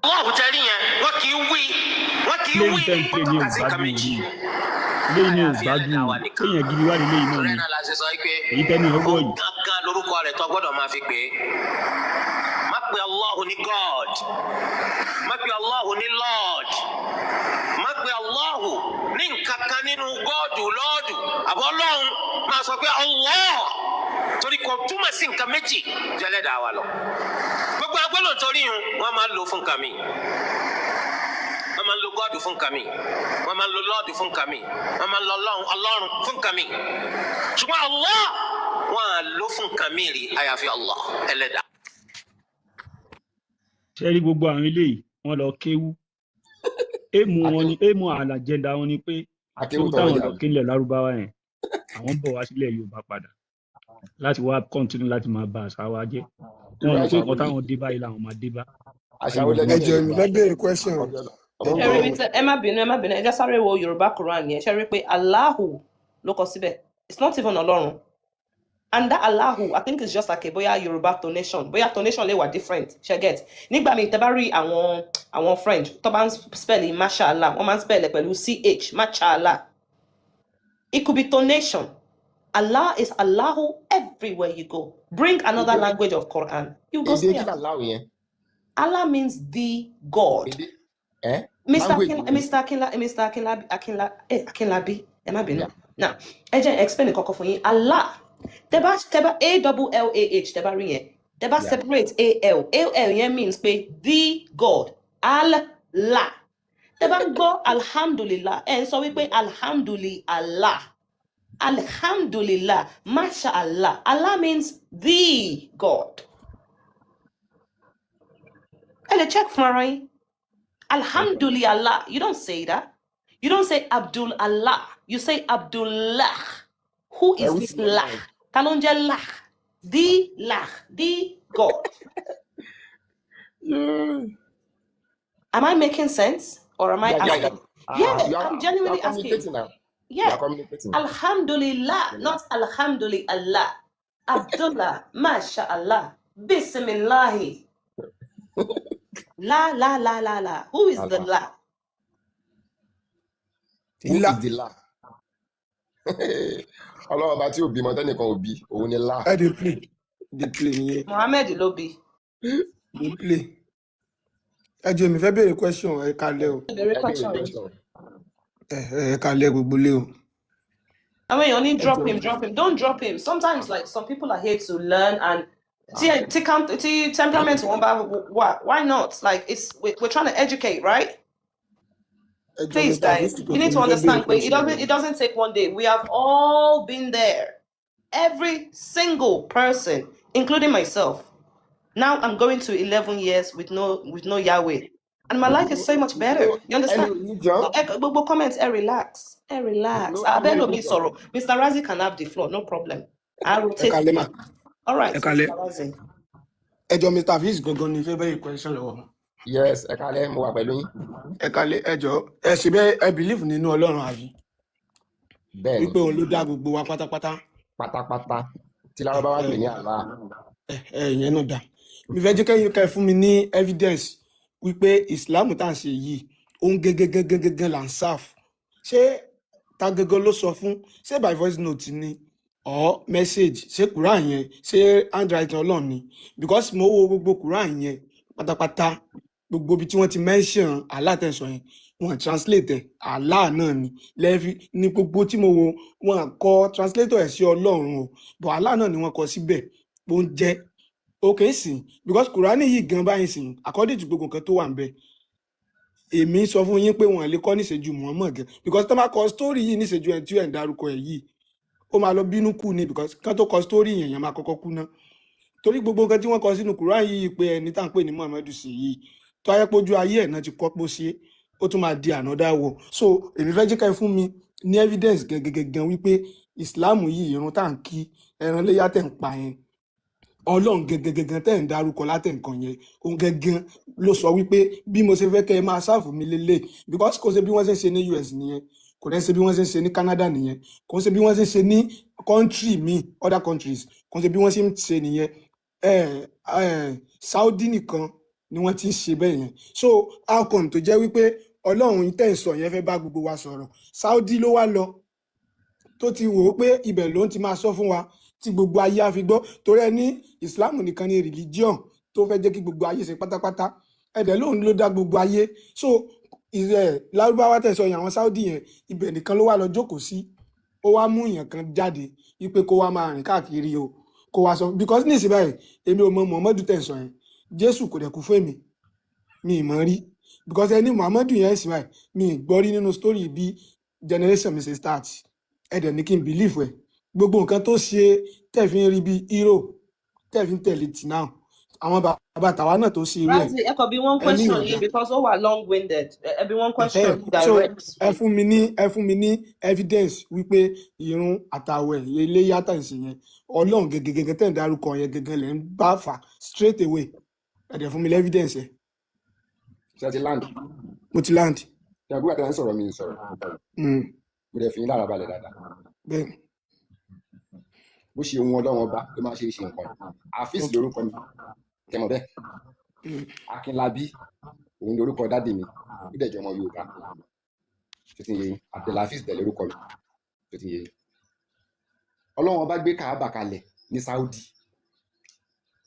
Allahu tẹ́rí yẹn, wọ́n kì í wí, wọ́n kì í Léyìí wí tẹ́ ń pè ní kọ́tọ́ kà sí nǹkan ògbádùn méjì yìí, léyìí ní àyàfi ògbádùn Ẹlẹ́dàá wa nìkan. Kéèyàn gidi wá nílé yìí náà Torí ni ẹ̀ náà la ṣe sọ pé èyí tẹ́ ní ọwọ́ òun yìí. gangan lórúkọ rẹ̀ tó gbọ́dọ̀ máa fi pè é. Má pe Allahu ní God, má pe Allahu ní Lord, má pe Allahu ní nǹkan kan nínú gọ́ọ̀dù lọ́ọ̀dù àbọ̀ Ọlọ́run. Máa sọ pé Allah, torí kò túmọ̀ sí nǹkan méjì ju Ẹlẹ́dàá wa lọ. Gbogbo agbọ́dọ̀ torí yun, wọ́n máa ń lò fún nǹkan mi. Wọ́n máa ń lo gọ́ọ̀dù fún nǹkan mi, wọ́n máa ń lo lọ́ọ̀dù fún nǹkan mi, wọ́n máa ń lo Ọlọ́run, Ọlọ́run fún nǹkan mi, ṣùgbọ́n Allah, wọ́n á lò fún nǹkan mi rí àyàfi Allah Ẹlẹ́dàá. Ṣé rí gbogbo àwọn eléyìí, wọ́n lọ kéwú. Aim wọn ni, aim àlàjẹndà wọn ni pé Akéwù kéwú tọrọ táwọn jà lọ kílẹ̀ lárúbáwá yẹn, àwọn ń bọ̀ wá sílẹ̀ Yorùbá padà láti wá continue láti máa ba àṣà wa jẹ́. Irú Wọn rò pé àṣà nǹkan wo táwọn dé báyìí làwọn máa dé bá. Àṣà Ayé wo wọn lẹ́nu Ẹ ní jọ̀ọ́, èmi fẹ́ béèrè question o. Ọmọ Ẹ Ṣé rí jọ̀ọ́. mi ẹ má bínú, ẹ má bínú, ẹ jẹ́ sáré wo Yorùbá Quran yẹn. Ṣé rí pé Allahu ló kọ síbẹ̀? It's not even Ọlọ́run. And that Allahu, I think it's just like a bóyá Yorùbá tonation, bóyá tonation lè wà different. Ṣe get? Nígbà míì tẹ́ bá rí àwọn French tó bá ń spell mashallah, wọ́n máa ń spell ẹ̀ pẹ̀lú ch, mashallah. It could be tonation. Allah is Allahu everywhere you go. Bring another Èdè language of Quran, you go èdè see kí am. làláwù yẹn? Allah means the God. Èdè ẹ Mr. language Akin, wo? Mr. Akinla, Mr. Akinla, Akinla, Akinlabi, ẹ má bínú. Yeah. Now, ẹ jẹ́ n explain nǹkan kan fún yín. Allah, tẹ́ bá A double L A H, tẹ́ bá rí yẹn, tẹ́ bá separate A L, A L yẹn means pé the God, Allah. Tẹ́ bá ń gbọ́ alhamdulillah, ẹ ń sọ wípé alhamdulillah, alhamdulillah, masha Allah. Allah means the God. Ẹ lè check fún ara yín. Alhamdulillah. You don't say that. You don't say Abdul Allah. You say Abdullah. Who is Ẹrú this sí Ọlọ́run. Lah? Ta ló ń jẹ́ Lah? The Lah. The God. Yeah. Am I making sense? Or am I Yeah. asking? Yeah, You are, I'm you are genuinely asking. communicating now. You are Yeah. communicating. Alhamdulillah, not Alhamdulillah. Abdullah, Masha Allah. Bismillahi. La la la la la. Who is the Allah. La? Who Ilá is the La? Ọlọ́run Ọba tí ò bímọ tẹ́nìkan ò bí, òun ni La. Ẹ dey play, dey play nìyẹn. Muhammad ló bí. Dey play. Ẹ jọ̀ọ́, èmi fẹ́ béèrè question. Ẹ kalẹ̀ o. Béèrè Ẹ béèrè question yìí. question. Ẹ kalẹ̀ gbogbo lé o. Àwọn èèyàn ní Ẹ drop jọ̀ọ́. him, drop him. Don't drop him. Sometimes, like, some people are here to learn and tí temperament wọn bá wà, why not? Like, we're trying to educate, right? Ẹ jọ̀ọ́, Please, Mr. guys, Afis, you need èmi to fẹ́ béèrè understand. Wait, it question doesn't o. it doesn't take one day. We have all been there. Every single person, including myself. Now I'm going to 11 years with no Yahweh, and my life is so much better. You Ẹni understand? ò ní jọ. So, gbogbo comments, ẹ relax, ẹ relax. No, ẹni ò Abẹ́lòmí ní jọ. sọ̀rọ̀. Mr. Razi can have the floor, no problem. I Ẹ rotate. kalẹ̀ mà. All right, Ẹ kalẹ̀. Mr. Razi. Ẹ jọ̀ọ́, Mr. Afis gangan ni fẹ́ béèrè question lọ́wọ́ wọn. Yes, ẹ kalẹ̀, mo wà pẹ̀lú yín. Ẹ kalẹ̀. Ẹ jọ̀ọ́, ẹ ṣe bẹ́ẹ̀, ẹ believe nínú Ọlọ́run àbí? Bẹ́ẹ̀ ni. Wípé òun ló dá gbogbo wa pátápátá. Pátápátá tí Lárúbáwá pè ní Allah. Ẹ ìyẹn náà dà. Mi fẹ́ jẹ́ kẹ́yìn kẹ́ fún mi ní evidence wípé Islam tá à ń ṣe yìí, òun gẹ́gẹ́ gẹ́gẹ́ là ń serve. Ṣé ta gẹ́gẹ́ ló sọ fún? Ṣé by voice note ni or message? Ṣé Quran yẹn, ṣé handwriting Ọlọ́run ni? Because mo wo gbogbo Quran yẹn pátápátá, gbogbo ibi tí wọ́n ti mention Allah tẹ̀sán yẹn, wọ́n translate ẹ̀, Allah náà ni lẹ́ẹ̀fi ní gbogbo tí mo wo, wọ́n kọ translator ẹ̀ sí Ọlọ́run o, but Allah náà ni wọ́n kọ síbẹ̀ bó ń jẹ́. Okay sìn, because Quran yìí gan báyìí sìn, according to gbogbo nǹkan tó wà ń bẹ̀, èmi sọ fún yín pé wọn lè kọ́ níṣẹ́jú Muhammad gan, because tó bá kọ story yìí níṣẹ́jú ẹ̀ tí ẹ̀ ń darúkọ ẹ̀ yìí, ó máa lọ bínú kú ni, because kán tó kọ story yẹn, yẹn máa kọ́kọ́ kú ná, torí gbogbo nǹkan tí wọ́n kọ sínú Quran yìí pé ẹni tá à ń pè ní Muhammad sí yìí, tó ayé pójú ayé ẹ̀ náà ti kọ́ pé ó ṣe é, ó tún máa di another war. So èmi fẹ́ jẹ́ ká ẹ fún mi ní evidence gangan wípé Islam yìí, irun tá à ń kí, ẹran léyà tẹ̀ ń pa yẹn, Ọlọ́run gangan tẹ́ ń darúkọ látẹ̀ nǹkan yẹn, òun gangan ló sọ wípé bí mo ṣe fẹ́ kẹ́ ẹ máa serve mi lélẹ̀, because kò ṣe bí wọ́n ṣe ń ṣe ní US nìyẹn, kò dẹ́ ṣe bí wọ́n ṣe ń ṣe ní Canada nìyẹn, kò ṣe bí wọ́n ṣe ń ṣe ní country mi, other countries, kò ṣe bí wọ́n ṣe ń ṣe nìyẹn. Saudi nìkan ni wọ́n ti ń ṣe bẹ́ẹ̀ yẹn. So how come tó jẹ́ wípé Ọlọ́run tẹ̀ ń sọ yẹn fẹ́ bá gbogbo wa sọ̀rọ̀, Saudi ló wá lọ tó ti wò ó pé ibẹ̀ ló ń ti máa sọ fún wa tí gbogbo ayé á fi gbọ́? Torí ẹ ní Islam nìkan ni religion tó fẹ́ jẹ́ kí gbogbo ayé ṣe pátápátá, ẹ̀dẹ̀ lóun ló dá gbogbo ayé. So ìrẹ̀ Lárúbáwá tẹ̀sán yẹn, àwọn Saudi yẹn, ibẹ̀ nìkan ló wà lọ jókòó sí, ó wá mú èèyàn kan jáde wípé kó wá máa rìn káàkiri o, kó wá sọ, because ní ìsìn báyìí, èmi ò mọ Muhammadu tẹ̀sán yẹn. Jésù kò dẹ̀ kú fún èmi, mi ì mọ̀ rí, because ẹni Muhammadu yẹn sì báyìí, mi ì gbọ́ rí nínú story bí generation mi ṣe start. Ẹ dẹ̀ ní kí n believe ẹ̀, gbogbo nǹkan tó ṣe tẹ̀ fi ń rí bí hero, tẹ̀ fi ń tẹ̀lé tì náà, àwọn bàbá tàwa náà tó ṣe irú ẹ̀. Razi, ẹ kàn bí one Ẹ ní question ìyọ̀dá yìí because ó wà long winded. Ẹ bí one question So direct. Ẹ fún mi ní evidence wípé irun àtàwẹ̀ iléyà tà ń ṣe yẹn, Ọlọ́run gẹ́gẹ́gẹ́gẹ́ tẹ̀ ń darúkọ yẹn gẹ́gẹ́ lẹ́ ń bá fà straight away. Ẹ dẹ̀ fún mi ní evidence ẹ̀. Ṣé ẹ ti land? Mo ti land. Ṣé àbúrò àti ẹ̀ ń sọ̀rọ̀, mi ì sọ̀rọ̀? Mo dẹ̀ fi yín lára balẹ̀ dáadáa. Bẹ́ẹ̀. Bó ṣe ohun Ọlọ́run Ọba ló máa ṣe é ṣe nǹkan. Àfíìsì lórúkọ mi, tẹmọ bẹ́ẹ̀. Akínlábí òun lórúkọ daddy mi, ó dẹ̀ jẹ́ ọmọ Yorùbá tó ti ń yé yín. Abdulhafiz dẹ̀ lórúkọ mi tó ti ń yé yín. Ọlọ́run Ọba gbé Kaaba kalẹ̀ ní Saudi.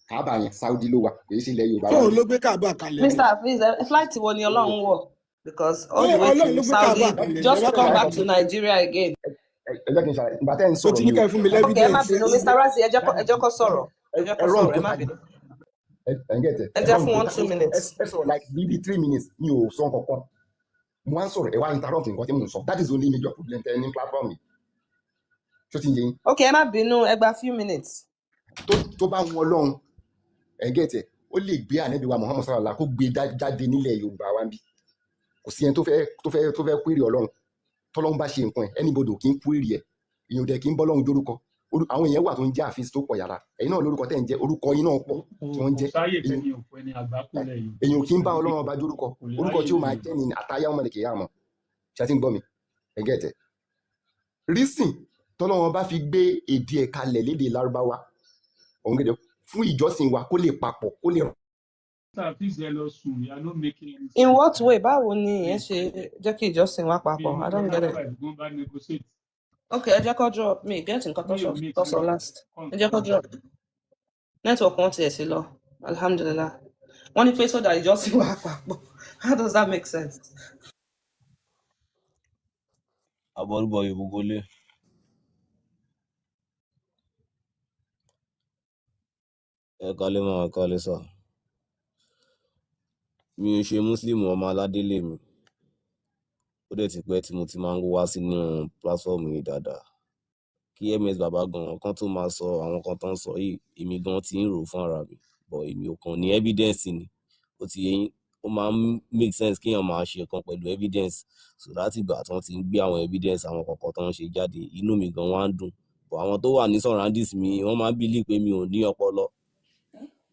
Kaaba yẹn, Saudi ló wà, kò í ṣe ilẹ̀ Yorùbá wà Tóun níbí. ló gbé Káàbà kalẹ̀ ni? Mr. Hafiz, flight wo ni Ọlọ́run wọ̀? Because all Ṣé the way Ọlọ́run to ló gbé Saudi Káàbà kalẹ̀ ni? Ẹ just bá to come kàwé back to Nigeria again. Ẹ jẹ́ kí n ṣàlàyé ìgbà tẹ́ ń Mo sọ̀rọ̀ ti ní mi kẹ́ ò ẹ fún mi Okay, ẹ má l'evidence. bínú, Mr. Razi, ẹ jẹ́ kó sọ̀rọ̀. Ẹ jẹ́ Ẹ kó wrong sọ̀rọ̀, ẹ má totally. bínú. Ẹ ń get ẹ. Ẹ Ẹ jẹ́ wrong fún wọn totally. 2 Ẹ minutes. Ẹ sọ̀rọ̀ like bíi 3 minutes, mi ò sọ nǹkan kan. Mo wá ń sọ̀rọ̀, ẹ wá interrupt nǹkan tí mò ń sọ. That is the only major problem tẹ́ ẹ ní platform yìí tó ti ń yé yín. Okay, ẹ má bínú, ẹ gba few minutes. Tó bá wọn Ọlọ́run, ẹ get ẹ, ó lè gbé ànábì wa Muhammad sallallahu, kó gbé jáde nílẹ̀ Yorùbá wa ń bí. Kò sí ẹni tó fẹ́ query Ọlọ́run. Tọ́lọ́run bá ṣe nǹkan ẹ̀, anybody ò kí ń query ẹ̀. Èèyàn ò dẹ̀ kí ń bọ́ Ọlọ́run jórúkọ. Àwọn èèyàn wà tó ń jẹ́ àfíìsì tó pọ̀ yàrá. Ẹ̀yin náà lórúkọ tẹ́ ń jẹ́, orúkọ yín náà pọ̀ Kò tí wọ́n ń kò jẹ́. sáyè Èèyàn fẹ́ni òkú ẹni àgbákò lẹ̀ Yorùbá. Èèyàn ò kí ń bá kò lè Ọlọ́run Ọba jórúkọ. Kò lè Orúkọ ráyè tí ó máa lẹ̀ jẹ́ ni àtàyà ọmọdé kìí àmọ́ ṣe ti ń gbọ́ mi. Ẹ get ẹ̀. Reason tọ́lọ́run bá fi gbé èdè ẹ̀ kalẹ̀ lédè Lárúbáwá òun gẹ́gẹ́ fún ìjọsìn wa, kó lè papọ̀, kó lè Mr. Hafiz, ẹ lọ sùn, you are not making any In sense. what way? Báwo ni ìyẹn ṣe jẹ́ kí ìjọsìn wa Bí papọ̀? I don't get it. Lárúbáwá gan bá negotiate. Okay, ẹ jẹ́ kó drop me. Get nǹkan tó Mi sọ ò make tó sọ sense. last. Ẹ jẹ́ kó drop. Network wọn tiẹ̀ sí lọ. Alhamdulillah. Wọ́n ní pé so that ìjọsìn wa papọ̀. How does that make sense? Abọ́rúbọyè gbogbo ilé. Ẹ kalẹ́ mọ́, ẹ kalẹ́ sà. Mi ò ṣe Muslim, ọmọ aládé lèmi. Ó dẹ̀ ti pẹ́ tí mo ti máa ń wá sínú platform yìí dáadáa. Kí MS Bàbá gan kan tó máa sọ àwọn kan tó ń sọ yìí, èmi gan ti ń rò fún ara mi, but èmi ò kàn ní evidence ni. Ó ti yé yín, ó máa ń make sense kéèyàn máa ṣe nǹkan pẹ̀lú evidence. So láti ìgbà tí wọ́n ti ń gbé àwọn evidence àwọn kọ̀ọ̀kan tó ń ṣe jáde, inú mi gan wá ń dùn. But àwọn tó wà ní surroundings mi, wọ́n máa ń believe pé mi ò ní ọpọlọ.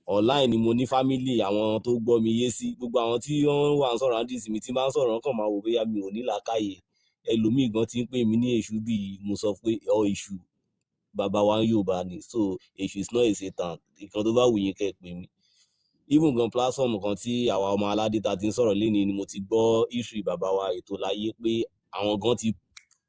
Online ni mo ní family, àwọn tó gbọ́ mi yé sí. Gbogbo àwọn tí wọ́n wà ní surroundings mi, tí bá ń sọ̀rọ̀, wọ́n kàn máa wò bóyá mi ò ní làákàyè. Ẹlòmíì gan ti ń pè mí ní èṣù, bíi mo sọ pé ọ èṣù bàbá wa ń Yorùbá ni. So èṣù is not a Satan. Ìkan tó bá wù yín kẹ́ ẹ pè mí. Even gan, platform kan tí àwa ọmọ aládé ta ti ń sọ̀rọ̀ lénìí ni mo ti gbọ́ history bàbá wa ètò láyé, pé àwọn gan ti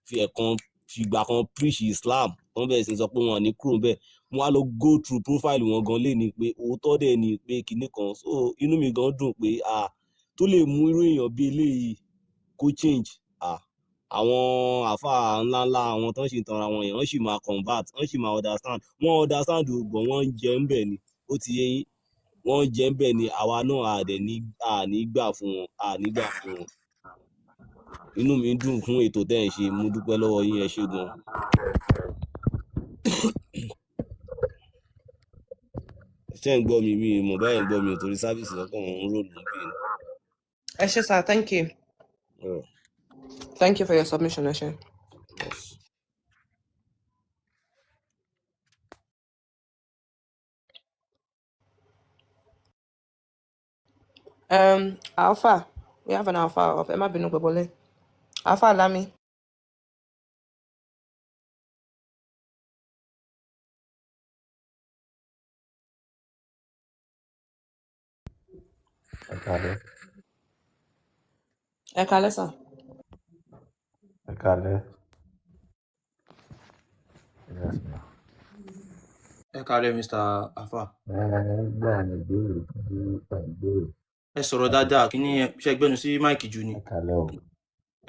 fi ẹ̀kan fìgbà kan preach Islam, wọ́n bẹ̀rẹ̀ sí ní sọ pé wọn ò ní kúrò bẹ́ẹ̀. Mo wá lọ go through profile wọn gan lénìí pé òótọ́ dẹ̀ ni pé kinní kan. So inú mi gan dùn pé, ah, tó lè mú irú èèyàn bíi eléyìí kó change. Ah, àwọn àáfàá ńláńlá, àwọn tó ń ṣe tanra wọn yẹn, wọ́n sì máa convert, wọ́n sì máa understand. Wọ́n understand o, but wọ́n ń jẹ ń bẹ̀ ni. Ó ti yé yín, wọ́n ń jẹ ń bẹ̀ ni. Àwa náà à dẹ̀ ní à ní gbà fún wọn, à ní gbà fún wọn. Inú mi dùn fún ètò tẹ́ ẹ̀ ń ṣe. Mo dúpẹ́ lọ́wọ́ yín, ẹ ṣé gan. Ṣé ń gbọ́ mi? Mi ò mọ̀ báyìí, ń gbọ́ mi ò, torí service lọ́kàn ń rò ló ń bì ní. Ẹ ṣé sir, thank you. Thank you for your submission, ẹ ṣé. Yes. Alpha, we have an alpha of Emma bínú pé. Alpha Lami. Ẹ káalẹ́. Ẹ káalẹ́ sir. Ẹ káalẹ́. Yes, ma. Ẹ káalẹ́, Mr Afa. Ẹ gbọ́ àwọn ìbéèrè tí ẹ ń béèrè. Ẹ sọ̀rọ̀ dáadáa. Kí ni ṣe gbẹ́nu sí mic jù ni? Ẹ káalẹ́ o.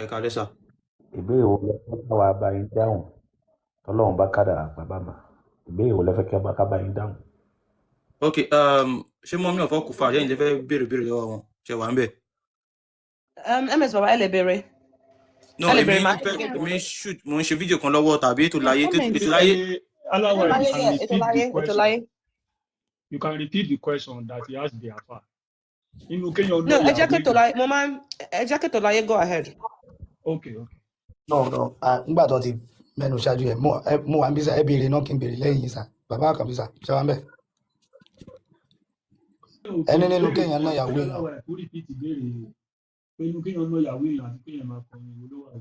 Ẹ káalẹ́ sà. Ìbéèrè wo lẹ fẹ́ káwa bá yín dáhùn, tọ́lọ́run bá kádàrá bàbá mà? Ìbéèrè wo lẹ fẹ́ kí ká bá yín dáhùn? Ok, ṣé mummy ọ̀fọ̀ kò fà yẹ́yìn lè fẹ́ béèrè lọ́wọ́ wọn? Ṣe wà ń bẹ̀? Ms Baba, ẹ lè béèrè. No, Ẹ lè èmi béèrè máa. fẹ́, èmi shoot, mo ń ṣe fídíò kan lọ́wọ́ tàbí ètò láyé. Comment. Ètò láyé. Aláwọ̀, Ètò you láyé can yẹ, ètò repeat the láyé, ètò question. láyé. You can repeat the question that he asked the afa. Inú kéèyàn No, ná ẹ jẹ́ ìyàwó kí ètò èèyàn. láyé, mo máa ń ẹ jẹ́ kí ètò láyé go ahead. Okay. No, ah, nígbà tó ti mẹ́nu ṣáájú ẹ̀, mo wà ń bí sà. Ẹ béèrè náà kí n béèrè lẹ́yìn yín sà. Bàbá kan bí sà, ṣé wà ń bẹ̀? Okay, Ẹni nínú ìbéèrè kéèyàn ná ìyàwó èèyàn. Aláwọ̀, ẹ̀ kó repeat ìbéèrè pé inú kéèyàn ná ìyàwó èèyàn àti kéèyàn máa kọrin, ìwọ ló wà.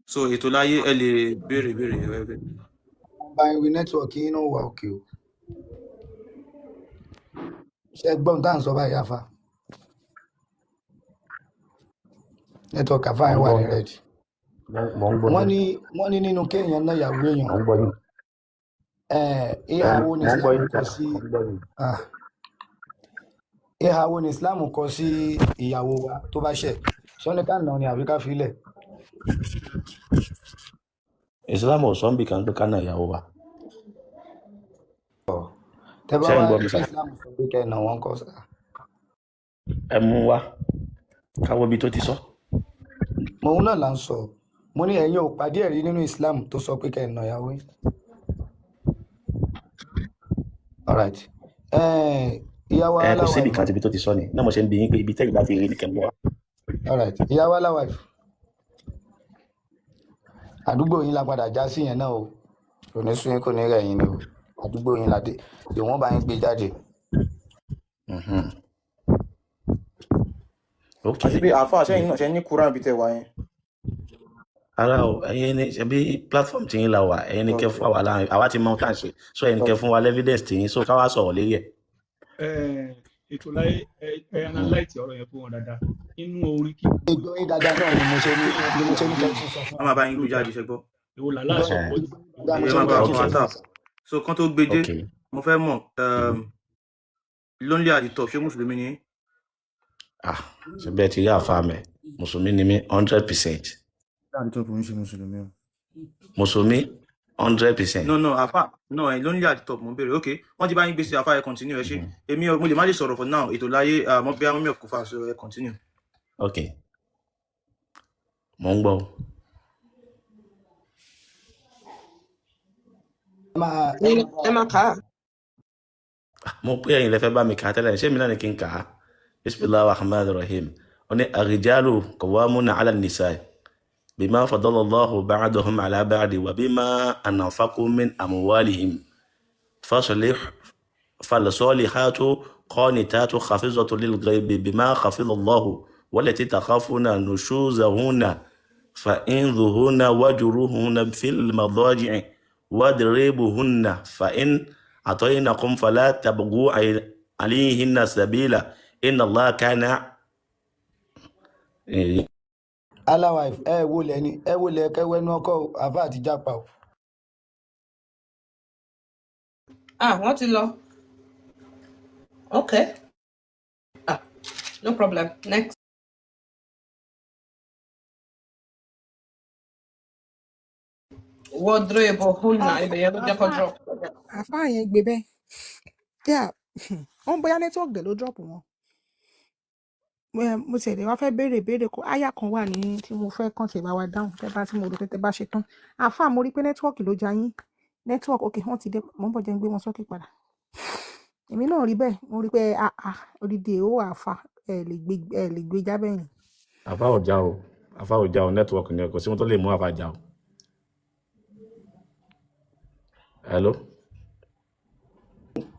So ètò láyé, ẹ lè béèrè ẹ béèrè. Bá yín wí, network yín náà wà òkè o. Ṣé gbọ́n tá à ń sọ báyìí, àfa? Network àfa Mò ń yẹn wà gbọ́ ní yín. red. Mò ń gbọ́ Wọ́n yín. ní, wọ́n ní nínú kéèyàn ná ìyàwó èèyàn. Mò ń gbọ́ yín. Ìhà wo ni Mò ń gbọ́ Islam yín kọ sà. sí Mò ń gbọ́ yín. ah, ìhà wo ni Islam kọ sí ìyàwó wa tó bá ṣẹ̀? Ṣé wọ́n ní ká nà ni àbí ká fi lẹ̀? Islam ò sọ ń bì kan pé ká ná ìyàwó wa. Tẹ bá Ṣé ń wá gbọ́ rí mi tí sà? Islam sọ pé kẹ́ ẹ nà wọ́n kọ́ sà. Ẹ mú wá káwọ́ ibi tó ti sọ. Òun náà là ń sọ. Mo ní ẹ̀yin ò pàdé ẹ̀rí nínú Islam tó sọ pé kẹ́ ẹ nà ìyàwó yín. Alright. Ìyàwó Ẹ kò síbì aláwàìfù. kan tíbi tó ti sọ ni. Náà mo ṣe ń bi yín pé ibi tẹ́yìn bá ti rí ni kẹ́ mú wá. Alright. Ìyàwó aláwàìfù. Àdúgbò yín la padà já sí yẹn náà o. Kò ní sún yín, kò ní rẹ̀ yín ni o. Àdúgbò yín la dé. Ìwọ̀n bá yín gbé jáde. Ok. Àti pé àáfàá, sẹ́yìn náà ṣe ní Quran bí tẹ wá yẹn? Ara o, ẹ̀yin ni ṣebí platform tí yín la wà, ẹ̀yin ni kẹ́ Ok. fún àwa láàrin, àwa ti mọ ohun tá à ń ṣe. So ẹ̀yin ni kẹ́ Ok. fún wa evidence tí yín, so ká wá sọ̀rọ̀ lérí ẹ̀. Ètò láyé, ẹ analyse ọ̀rọ̀ yẹn fún wọn dáadáa. Inú orin kíkọ Ìgbọ́ yín dáadáa náà ni mo ṣe ní, kéèyàn ni ná mo ṣe ní ìyàwó kẹ́ èèyàn. tún sọ fún Wọ́n wa. máa bá yín gbé jáde, ṣe gbọ́. Èwo làlá Ìgbọ́ sọ pọ̀ jù? yín dáadáa mo Ẹ ṣe máa ní bá kẹ́ wa tún fún sọ wa fún tà. wa sà. So kán tó gbé dé, Ok. mo fẹ́ mọ̀, lonely at the top, ṣé mùsùlùmí ni yín? Ah, ṣe bẹ́ẹ̀ ti rí àfa mẹ́. Mùsùlùmí ni mí 100%. At the top ń ṣe mùsùlùmí o. Mùsùlùmí 100%. No, àfà, no, ẹ lonely at the top mo ń béèrè. Ok, wọ́n ti bá yín gbé sí àfà, ẹ continue, ẹ ṣé. Èmi mo lè má lè sọ̀rọ̀ for now. Ètò láyé, mo bí mummy of Kufa, so ẹ continue. Ok. Mò ń gbọ́ o. Ẹ máa ẹ máa Ẹ máa kà á. Mo pé ẹ̀yin lẹ fẹ́ bá mi kà á tẹ́lẹ̀, ṣé mi náà ni kí n kà á? Bisimilahi rahman rahim. Ó ní àrìjálù qawwamuna ala nisa bima fadala Allahu ba'dahum ala ba'di wa bima anfaqu min amwalihim fasalihatu Qanitatu khafizatu lil ghaibi bima khafiza Allahu wallati takhafuna nushuzahunna fa'idhuhunna wajruhunna fil madaji'i wadribuhunna fa in ataynakum fala tabghu alayhinna sabila inna Allaha kana. Alawife, ẹ wo lẹ ni ẹ wo lẹ kẹwẹnu ọkọ o, àfa àti jápa o. Ah, wọ́n ti lọ. Okay. Ah, no problem. Next. Wadribuhunna ibẹ̀ yẹn ló jẹ́ kó Àfa drop. àfa yẹn gbé bẹ́ẹ̀. Yeah, wọ́n bóyá network dẹ̀ ló drop wọn. Mo tiẹ̀ lè wá fẹ́ béèrè ìbéèrè kó áyà kan wà ní tí mo fẹ́ kàn tẹ̀ bá wa dáhùn tẹ́ bá tí mo rò pé tẹ́ bá ṣe tán. Àfa, mo rí pé network ló ja yín. Network, ok, wọ́n ti dé. Mo ń bọ̀, jẹ́ ń gbé wọn sókè padà. Èmi náà rí bẹ́ẹ̀, mo rí pé àà odidi èó àfa ẹ lè gbé jábẹ́ yẹn. Àfa ò já o, àfa ò já o, network ni, kò sí wọn tó lè mú àfa já o. Hello.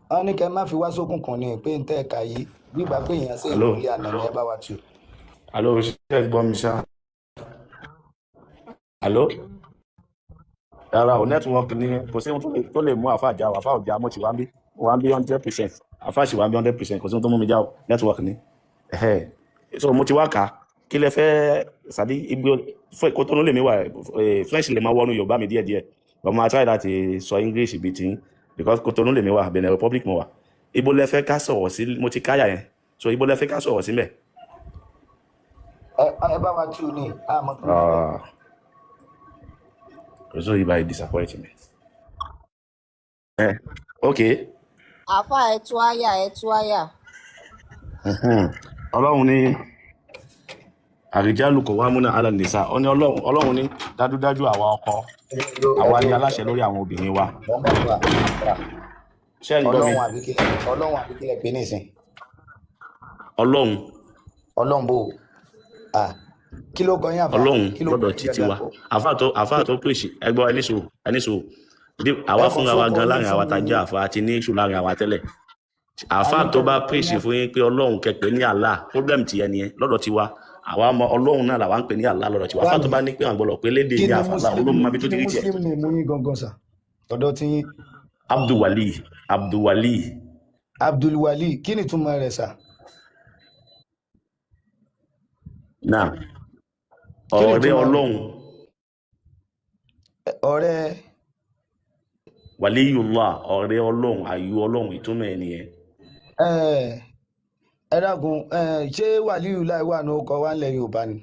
Wọn ní kẹ má fi wá sókun kan ní pé ń tẹ ẹka yìí gbígbà pé èèyàn ṣe Hello. ìmúlẹ àná ni ẹ bá wa tù. Hello, ṣé ẹ gbọ́ mi ṣá? Hello. Rárá o, network ni, kò sí ohun tó lè mú àfa já o. Àfa ò já, mo ti wá ń bí, wá ń bí 100%, àfa sì wá ń bí 100%. Kò sí ohun tó mú mi já o, network ni. Ẹhẹ́. So mo ti wá kà á, kí lẹ fẹ́ sàbí ibi fún Kótónú lèmi wà, French lè máa wọnú Yorùbá mi díẹ̀díẹ̀, but mo máa try láti sọ English bíi tí because Kótónú lèmi wà, Benin Republic mo wà. Ibo lẹ fẹ́ ká sọ̀rọ̀ sí? Mo ti káyà yẹn, so ibo lẹ fẹ́ ká sọ̀rọ̀ sí mẹ́? Ẹ bá wa tù ní àmọ́ tó ń bẹ. Ah, kò sóyè báyìí, disappoint me. Ok. Àáfà, ẹ tú àyà, ẹ tú àyà. Ọlọ́run ní àrìjálù kò wá múná alẹ́ nìsa, ó ní Ọlọ́run, Ọlọ́run ní dájúdájú àwa ọkọ àwa ní aláṣẹ lórí àwọn obìnrin wa. Mo ń bọ̀ wá. Ṣé ẹ̀ ń gbọ́ mi? Ọlọ́run àbí kílẹ̀, Ọlọ́run àbí kílẹ̀ pé nísìn? Ọlọ́run. Ọlọ́run bò ó. Ah, kí ló kọ yín, àfà? Ọlọ́run Kí ló kọ lọ́dọ̀ yín títí gangan? wa, àfáà tó pèsè ẹgbọ́, ẹni sùúrù, ẹni sùúrù. Bí àwa Ẹ kàn fúnra wa sókọ gan yín láàrin fún àwa mi tá a ni. jẹ́ àfáà àti ní ìṣù láàrin àwa tẹ́lẹ̀. Àfáà A ní tó bá kẹ́ ẹ pèsè ní fún yín pé Ọlọ́run kẹpẹ́ ní Allah, problem ti ẹni yẹn lọ́dọ̀ tiwa. Àwa mọ Ọlọ́run náà làwa ń pè ní Allah lọ́dọ̀ tiwa. Bá Àfáà tó mi bá ní pé àwọn gbọ́dọ̀ pé lédè kí ní ni àfàlà, òun ló muslim mọ ibi tó kí ti ni rí tiẹ̀. Muslim ni mú yín gangan sà ọ̀dọ̀ tí yín? Abdulwali, Abdulwali. Abdulwali, kí ni ìtumọ̀ rẹ̀ sà? Náà Kí ni ọ̀rẹ́ ìtumọ̀ rẹ̀? Ọlọ́run. Ọ̀rẹ́ Waliyullah, ọ̀rẹ́ Ọlọ́run, àyù Ọlọ́run, ìtumọ̀ ẹ̀ nìyẹn. ẹ ẹ dákun ẹ, ṣé wàlíù láì wà ní ọkọ wa ńlẹ̀ Yorùbá ni?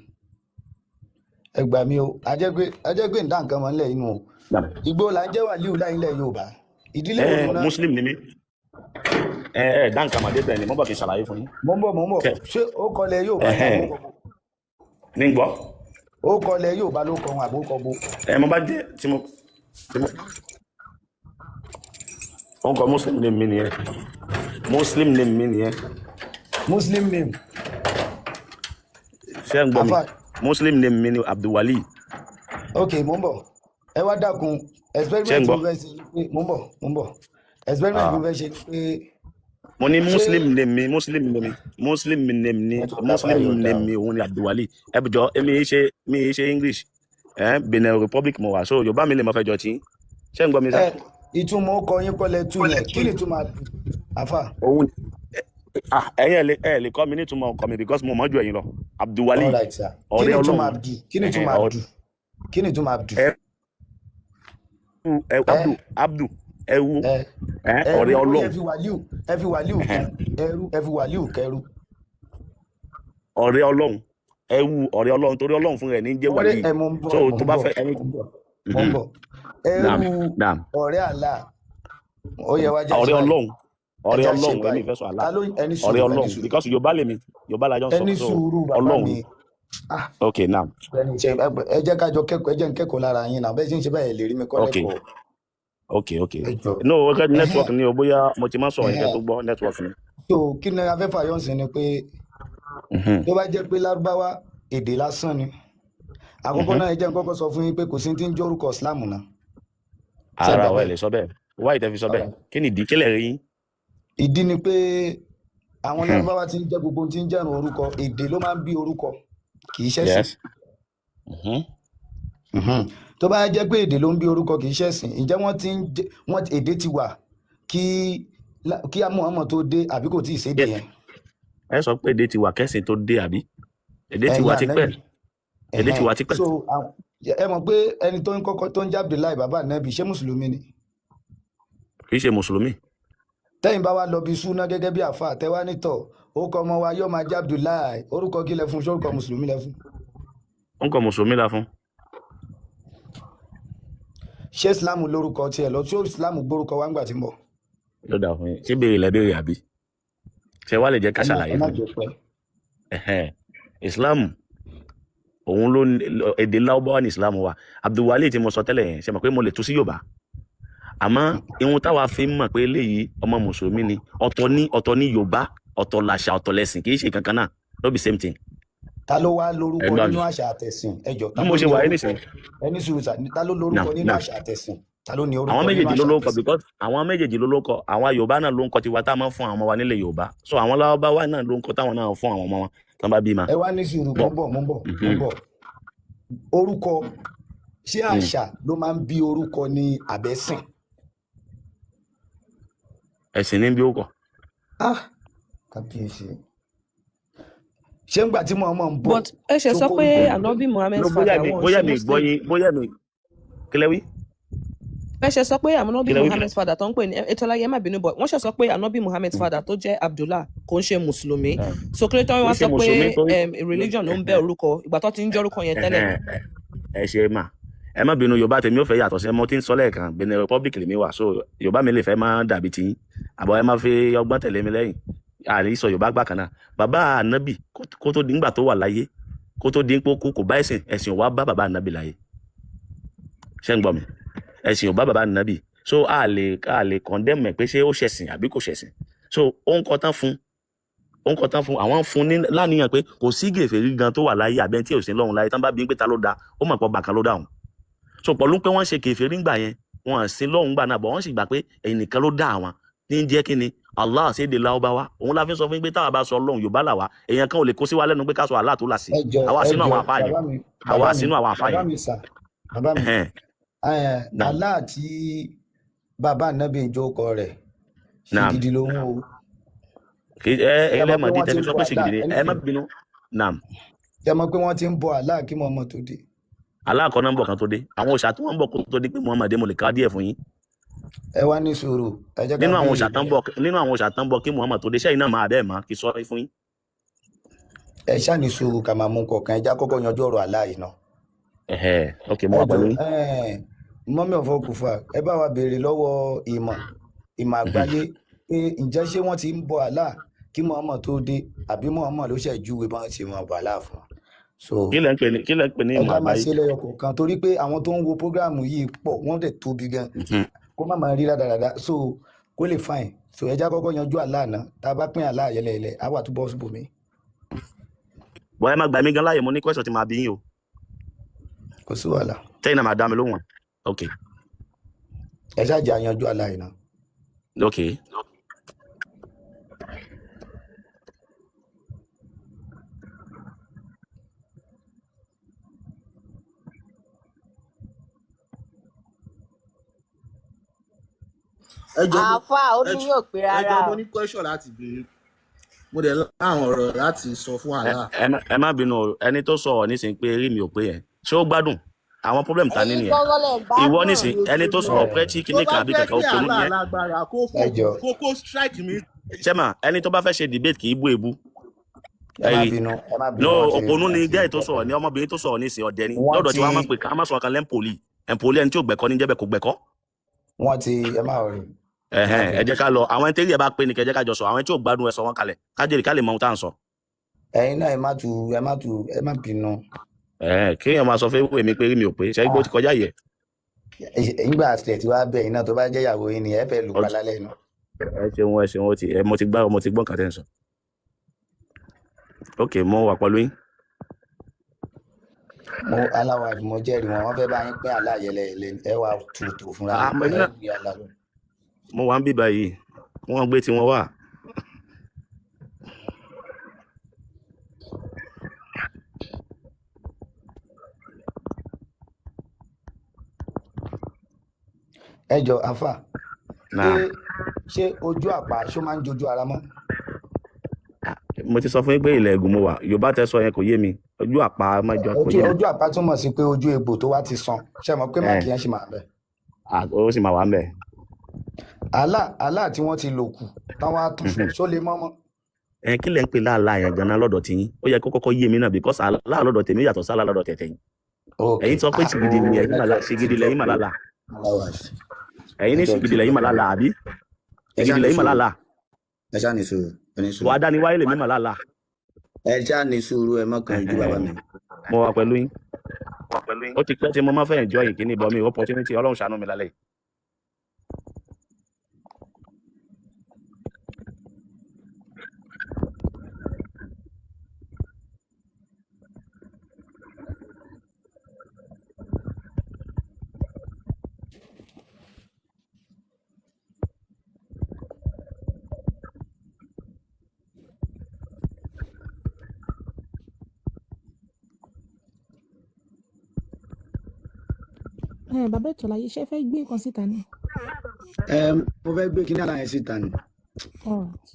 Ẹ gbà mí o, ajẹ́ pé ǹdá nǹkan mọ́ ńlẹ̀ inú o. Naam. Ìgbó là ń jẹ́ wàlíù láì ńlẹ̀ Yorùbá, ìdílé wo Ẹ nù náà? Muslim ni mí. Ẹ dáǹkà màdé bẹ́ẹ̀ ni mo bá fi ṣàlàyé fún yín. Mò ń bọ̀, mò ń bọ̀. Kẹ Ṣé ó kọlẹ̀ Yorùbá ní ẹhẹn àbókọ bo? Ní gbọ́. Ó kọlẹ̀ Yorùbá ló kọ wọn àbókọ bo? Ẹ mo bá jẹ́ tí mo ó ń kọ Muslim name mi nìyẹn, Muslim name mi nìyẹn. Muslim name? Ṣé ń gbọ́ mi? Afa. Muslim name mi ni Abdulwali. Ok, mò ń bọ̀, ẹ wá dákun. Ṣé ń Experiment gbọ́? mo fẹ́ ṣe ni pé, mò ń bọ̀, mò ń bọ̀, experiment mo fẹ́ ṣe ni pé Mo ní ṣé Muslim name mi, Muslim name mi, Muslim name ni network àfa Muslim yóò dá name o. mi òun ni Abdulwali. Ẹ jọ, èmi yìí ṣe, mi yìí ṣe English, ẹ Benin Republic mo wà, so Yorùbá mi lè mọ fẹ́ jọ tí. Ṣé ń gbọ́ mi sá? Ẹ ìtumọ̀ ó kọ yín kọ́lẹ̀ tú yẹn, kí ni ìtumọ̀ àfà? Òun, ah, ẹ̀yin ẹ lè kọ́ mi nítumọ̀ ọkọ mi because mo mọ̀ ju ẹ̀yin lọ. Abdulwali. All right sir, kí ni Ọ̀rẹ́ ìtumọ̀ Ọlọ́run. Abdu? Kí ni Ẹ̀hẹ́n, ìtumọ̀ Abdu? Kí ni ìtumọ̀ Abdu? Ẹrú ẹ Abdu, Abdu, ẹrú. Ẹ ẹ ẹrú ọ̀rẹ́ ó yẹ. Ọlọ́run. Fi wàlíù, ẹ fi wàlíù Ẹ̀hẹ́n, kún ẹrú, ẹ fi wàlíù kẹrú. Ọ̀rẹ́ Ọlọ́run, ẹrú ọ̀rẹ́ Ọlọ́run, torí Ọlọ́run fún rẹ̀ ní jẹ́ Ọ̀rẹ́ wàlí. ẹ, mò ń bọ̀. So Mò tó ń bá bọ̀. fẹ́ ẹni Mò ń bọ̀, mò ń bọ̀. Naam. Ẹrú Naam. ọ̀rẹ́ àlà, ó yẹ wá já sí Ọ̀rẹ́ báyìí. Ọlọ́run, Ẹ ọ̀rẹ́ já ṣe Ọlọ́run, èmi báyìí. ìfẹ́ sọ àlá Ta ló ẹni ọ̀rẹ́ sùúrù, ẹni Ọlọ́run sùúrù, because Yorùbá lèmi, Yorùbá la jọ ń sọ. ẹni So sùúrù bàbá Ọlọ́run mi. Ah, Ok, naam. ẹni ṣe ẹ jẹ́ ká jọ kẹ́kọ̀ọ́, ẹ jẹ́ ń kẹ́kọ̀ọ́ lára yín náà. Bẹ́ẹ̀ ṣe ń ṣe báyìí, lè rí mi kọ́ Ok. lẹ́kọ̀ọ́. Ok. Ẹ jọ. No, ok, network Ẹhẹ́n. ni o, bóyá mo ti máa sọ̀rọ̀ yín kẹ́ tó Ẹhẹ́n. gbọ́, network ni. So kí ni afẹ́fà yọ̀ sí ni pé tó bá jẹ́ pé Lárúbáwá èdè lásán ni àkọ́kọ́ náà, ẹ jẹ́ n kọ́kọ́ sọ fún yín pé kò sí ti ń jórúkọ Islam náà. Ṣé ẹ Ara gbà wa ẹ bẹ́ẹ̀? lè sọ bẹ́ẹ̀, wáyé tẹ́ fi sọ bẹ́ẹ̀? Alright. Kí ni ìdí kílẹ̀ rí yín? Ìdí ni pé Àwọn lárúbáwá ti ń jẹ́ gbogbo ohun tí ń jẹ́rùn orúkọ, èdè ló máa ń bí orúkọ, kì í ṣẹ̀sìn. Yes. Tó bá jẹ́ pé èdè ló ń bí orúkọ kì í ṣẹ̀sìn, ǹjẹ́ wọ́n ti ń jẹ́ wọ́n èdè ti wà kí Muhammad tó dé àbí kò tíì sédè yẹn? Ẹ sọ pé èdè ti wà kẹ́sìn tó dé àbí? Èdè ti Ẹ̀yin wà tipẹ́. ànábì. Èdè ti Ẹ̀hẹ́n. wà tipẹ́. So ẹ mọ̀ pé ẹni tó ń kọ́kọ́ tó ń jẹ́ Abdullahi bàbá ànábì, ṣé mùsùlùmí ni? Kì í ṣe mùsùlùmí. Tẹ́yìn bá wá lọ bí súná gẹ́gẹ́ bí àfa tẹ́wá nítọ̀, orúkọ ọmọ wa yóò máa jẹ́ Abdullahi, orúkọ kí lẹ fún? Ṣé orúkọ mùsùlùmí lẹ fún? Ó ń kọ mùsùlùmí la fún. Ṣé Islam lórúkọ tiẹ̀ lọ? Ṣé Islam gbórúkọ wá ńgbà tí ń bọ̀? Yóò dà fún yín. Ṣé béèrè lẹ béèrè àbí? Ṣé wàá lè jẹ́ ká Ẹ má ṣàlàyé ẹ má fún yín? jẹ́ pẹ́. Ẹ̀hẹ́n. Islam òun ló ní èdè Lárúbáwá ní Islam wa. Abdulwali tí mo sọ tẹ́lẹ̀ yẹn, ṣe mọ̀ pé mo lè tú sí Yorùbá, àmọ́ ihun táwa fi ń mọ̀ pé eléyìí ọmọ mùsùlùmí ni, ọ̀tọ̀ ní ọ̀tọ̀ ní Yorùbá, ọ̀tọ̀ làṣà, ọ̀tọ̀ lẹ̀sìn, kì í ṣe kankan náà, no be same thing. Ta ló wá Ẹ lórúkọ gbà mí nínú àṣà àtẹ̀sìn? Ẹ jọ̀ọ́, ta bí mo ló ṣe ní wà yín orúkọ? nísìnyí. Ẹni sùúrù sà, ta ló Nà lórúkọ nínú nà àṣà àtẹ̀sìn? Ta ló ní àwọn orúkọ nínú méjèèjì ló àṣà lórúkọ àtẹ̀sìn? because àwọn méjèèjì ló lórúkọ. Àwọn Yorùbá náà ló ń kọ tiwa tá a máa ń fún àwọn ọmọ wa nílẹ̀ Yorùbá, so àwọn Lárúbáwá náà ló ń kọ táwọn náà fún àwọn ọmọ wọn tán bá bímọ. Ẹ wá ní sùúrù, Bọ mò ń bọ̀, mò ń bọ̀, mò ń bọ̀. Orúkọ, ṣé àṣà ló máa ń bí orúkọ ní àbẹ́sìn? Ẹ̀sìn ní bí ó kọ. Ah, kábíyèsí. Ṣé ńgbà tí Muhammad ń bọ̀ But ẹ ṣe tó sọ kó pé orúkọ? Ànábì Muhammed's No, bóyá father mi wọn ò bóyá ṣe mi gbọ́ Muslim. yín, bóyá mi kílẹ̀ wí. Ẹ ṣe sọ pé Ànábì Kílẹ̀ wí. Muhammed's father tó ń pè ní Etolaye, má bínú, but wọ́n ṣe sọ pé Ànábì Muhammed's father tó jẹ́ Abdullah kò ń ṣe mùsùlùmí. So kí ló tán Kò wá ń ṣe sọ pé mùsùlùmí torí religion ló ń bẹ orúkọ ìgbà tó ti ń jẹ́ orúkọ yẹn tẹ́lẹ̀? Ẹ ṣe mà, ẹ má bínú, Yorùbá tèmi ò fẹ́ yàtọ̀ sí mo ti ń sọ lẹ́ẹ̀kan, Benin Republic lèmi wà, so Yorùbá mi lè fẹ́ máa dàbí tiyín, àbọ̀ ẹ má fi ọgbọ́n tẹ̀lé mi lẹ́yìn. Àní sọ Yorùbá gbà kan náà. Bàbá ànábì kó tó di ńgbà tó wà láyé, kó tó di ń pé kú, kò bá ẹ̀sìn, ẹ̀sìn ò wá bá bàbá ànábì láyé. Ṣé ń gbọ́ mi? Ẹ̀sìn ò bá bàbá ànábì, so a lè condemn ẹ̀ pé ṣé ó ṣẹ̀sìn àbí kò ṣẹ̀sìn. So ó ń kọ́ tán fún, ó ń kọ́ tán fún àwọn fún ní láníyàn pé kò sí gèfèrí gan tó wà láyé àbẹ́ tí ò sí lọ́run láyé tán bá bí ń pé ta ló da, ó mọ̀ pé ọba kan ló dá òun. So pẹ̀lú pé wọ́n ṣe kèfèrí ńgbà yẹn, wọ́n à sí lọ́hùn gbà náà bọ̀, wọ́n sì gbà pé ẹnìkan ló dá àwọn ní jẹ́ kí ni Allah ṣe èdè Lárúbáwá. Òun la fi ń sọ fún yín pé táwa bá sọ Ọlọ́run, Yorùbá là wá, èèyàn kan ò lè kó sí wa lẹ́nu pé ká sọ Allah tó là sí. Ẹ jọ̀ọ́, Àwa ẹ sínú àwọn jọ̀ọ́, àfáà yẹn, bàbá mi, àwa bàbá mi, sínú àwọn àfáà bàbá yẹn. mi sà, bàbá mi. Ẹ̀hẹ́n. Naam. Allah tí bàbá ànábì ń jókòó rẹ̀, Naam. ṣìgìdì lòun o. Kì í ẹ Ṣé ẹ ẹ mọ̀ pé lẹ́mọ̀ wọ́n dí ti tẹ́fi ń sọ bọ pé Allah? ṣìgìdì ni, Ẹni ẹ má sùúrù. bínú. Naam. Ṣé ẹ mọ̀ pé wọ́n ti ń bọ Allah kí Muhammad tó dé? Allah kọ́ nọ́mbọ̀ kan tó dé, àwọn òòṣà tí wọ́n ń bọ̀ kó tó dé pé Muhammad dé, mo lè ká díẹ̀ fún yín. Ẹ wá ní sùúrù, ẹ jẹ́ ká Nínú àwọn béèrè òòṣà tán bẹ́ẹ̀. bọ̀, nínú àwọn òòṣà tán bọ̀ kí Muhammad tó dé, sẹ́yìn náà máa bẹ́ẹ̀ máa kí sọ fún yín. Ẹ ṣáà ní sùúrù ká máa mú kọ̀ọ̀kan, ẹ já kọ́kọ́ yanjú ọ̀rọ̀ Allah yìí náà. Ẹ̀hẹ́, ok, mo Ẹ wà jọ̀ọ́, pẹ̀lú yín. Mọ́mí ọ̀fọ̀ kùfà, ẹ bá wa béèrè lọ́wọ́ ìmọ̀ ìmọ̀ àgbáyé pé ǹjẹ́ ṣé wọ́n ti ń bọ Allah kí Muhammad tó dé àbí Muhammad ló ṣe júwe bá ti mọ̀ bọ Allah fún wa? So Kí lẹ ń pè ní, kí lẹ ń pè ní ẹ ìmọ̀ já máa àgbáyé? ṣe lẹ́yọ kọ̀ọ̀kan torí pé àwọn tó ń wo prógráàmù yìí pọ̀, wọ́n dẹ̀ tóbi gan, kó má máa rí rádaràda, so kó lè fine. So ẹ já kọ́kọ́ yanjú Allah náà, tá a bá pín Allah yẹlẹyẹlẹ, á wà túbọ̀ síbòmí. Bọ́ ẹ má gbà mí gan láàyè, mo ní question tí máa bí yín o. Kò sí wàhálà. Tẹ́yìn náà máa dá mi lóhùn. Ok. Ẹ ṣáà jẹ́ àyanjú Allah yìí náà. Ok. Ẹ jọ mo Àáfàá ó ẹ ní yóò pé ẹ rárá jọ mo o. ní question láti béèrè, mo dẹ̀ láwọn ọ̀rọ̀ láti sọ fún Ẹ Allah. ẹ má bínú o, ẹni tó sọ̀rọ̀ nísìnyí pé eré mi ò pé yẹn, ṣé ó gbádùn? Àwọn problem ta ní Ẹ̀yin nìyẹn. gángan lẹ Ìwọ gbádùn. nísìn, ẹni tó sọ̀rọ̀ pé tí Tó kinní bá kan àbí jẹ́ kankan pé òpònú Allah nìyẹn. lágbára kó Ẹ jọ fògùn kó strike mi. Ṣẹ́mà, ẹni tó bá fẹ́ ṣe debate kì í bú ebú. Ẹ má Ẹ̀rí. bínú, ẹ má bínú, No, wọ́n ti òpònú wọ́n ni ti gẹ́ẹ̀ tó sọ̀rọ̀ ní, ọmọbìnrin tó sọ̀rọ̀ nísìn ọ̀dẹ ni. Wọ́n Lọ́dọ̀ ti tí wọ́n máa ń pè ká má sọ̀rọ̀ kan lẹ́ńpòlì. Ẹ̀ǹpòlì ẹni tí ò gbẹ̀kọ́ ní jẹ́bẹ̀ kò gbẹ̀kọ́. Wọ́n ti, ẹ má rí, ẹ má Ẹ̀hẹ́n, ẹ bínú. jẹ́ ká lọ. Àwọn ẹni tẹ́lẹ̀ ẹ bá pè ní kẹ́ jẹ́ ká jọ sọ. Àwọn ẹni tí ò gbádùn ẹ sọ wọ́n kalẹ̀. Ká jèrè ká lè mọ ohun tá à ń sọ. Ẹ̀yin náà ẹ má tu, ẹ má tu, ẹ má bínú. Ẹ̀hẹ́n, kéèyàn máa sọ fún èmi pé eré mi ò pé. Ṣé igbó ti kọjá yẹ? Nígbà àtìlẹ̀ tí wàá bẹ̀ yín náà, tó bá jẹ́ ìyàwó yín ni ẹ fẹ́ lù pa lálẹ́ inú. Ẹ ṣeun, ẹ ṣeun, ó ti ẹ mo ti gbá, mo ti gbọ́ nǹkan tẹ́ ń sọ. Ok, mo wà pẹ̀lú yín. Mo aláwọ̀ àfi mo jẹ́rìí wọn, wọ́n fẹ́ bá yín pín aláyẹlẹ, ẹ wà tùtù fúnra Ah, yín, mo ẹ ní náà rí àlá lọ. mo wà ń bí báyìí, wọ́n gbé tiwọn wá. Ẹ jọ àfà, ṣé Náà ṣé ojú àpá ṣó máa ń jojú ara mọ́? Mo ti sọ fún yín pé ilẹ̀ Ègùn mo wà. Yorùbá tẹ sọ yẹn kò yé mi. Ojú àpá mọ́jọ kò Ojú yé mi. ojú àpá túmọ̀ sí pé ojú egbò tó wá ti san, ṣe mọ̀ pé Ẹ máàkì yẹn ṣì máa bẹ̀. Ó sì máa wà ń bẹ̀. Àlá tí wọ́n ti lò kù táwọn á tún fún, ṣó lè mọ́mọ́? Ẹ kí lẹ ń pè láàlá yẹn ganan lọ́dọ̀ tiyín? Ó yẹ kó kọ́kọ́ yé mi náà, because àlá lọ́dọ̀ tèmi yàtọ̀ sí àlá lọ́dọ̀ tẹ̀tẹ̀ yín. Ok. Ẹ̀yin sọ pé ṣìgìdì ni Ooo, ẹ̀yin màlá, network ti ṣìgìdì drop lẹ́yìn o. màlálà. Otherwise, Ẹ̀yin ní network ti ṣìgìdì lẹ́yìn drop. màlálà àbí? Ẹ ṣáà Ṣìgìdì ní lẹ́yìn sùúrù, màlálà. ẹ ṣáà ní sùúrù, ẹ ní Wà sùúrù. á dání wáyé lèmi màlálà. Ẹ ṣáà ní sùúrù, ẹ má kàn ojú bàbá mi. Mo wà pẹ̀lú yín. Ó ti pẹ́ tí mo máa fẹ́ enjoy kíní bọ̀ mi opportunity. Ọlọ́run ṣàánú mi lálẹ́ yìí. Ẹ bàbá Ìtọ̀láyé, ṣé ẹ fẹ́ gbé nǹkan síta ni? Ẹ mo fẹ́ gbé kíní àlá yẹn síta ni. Alright.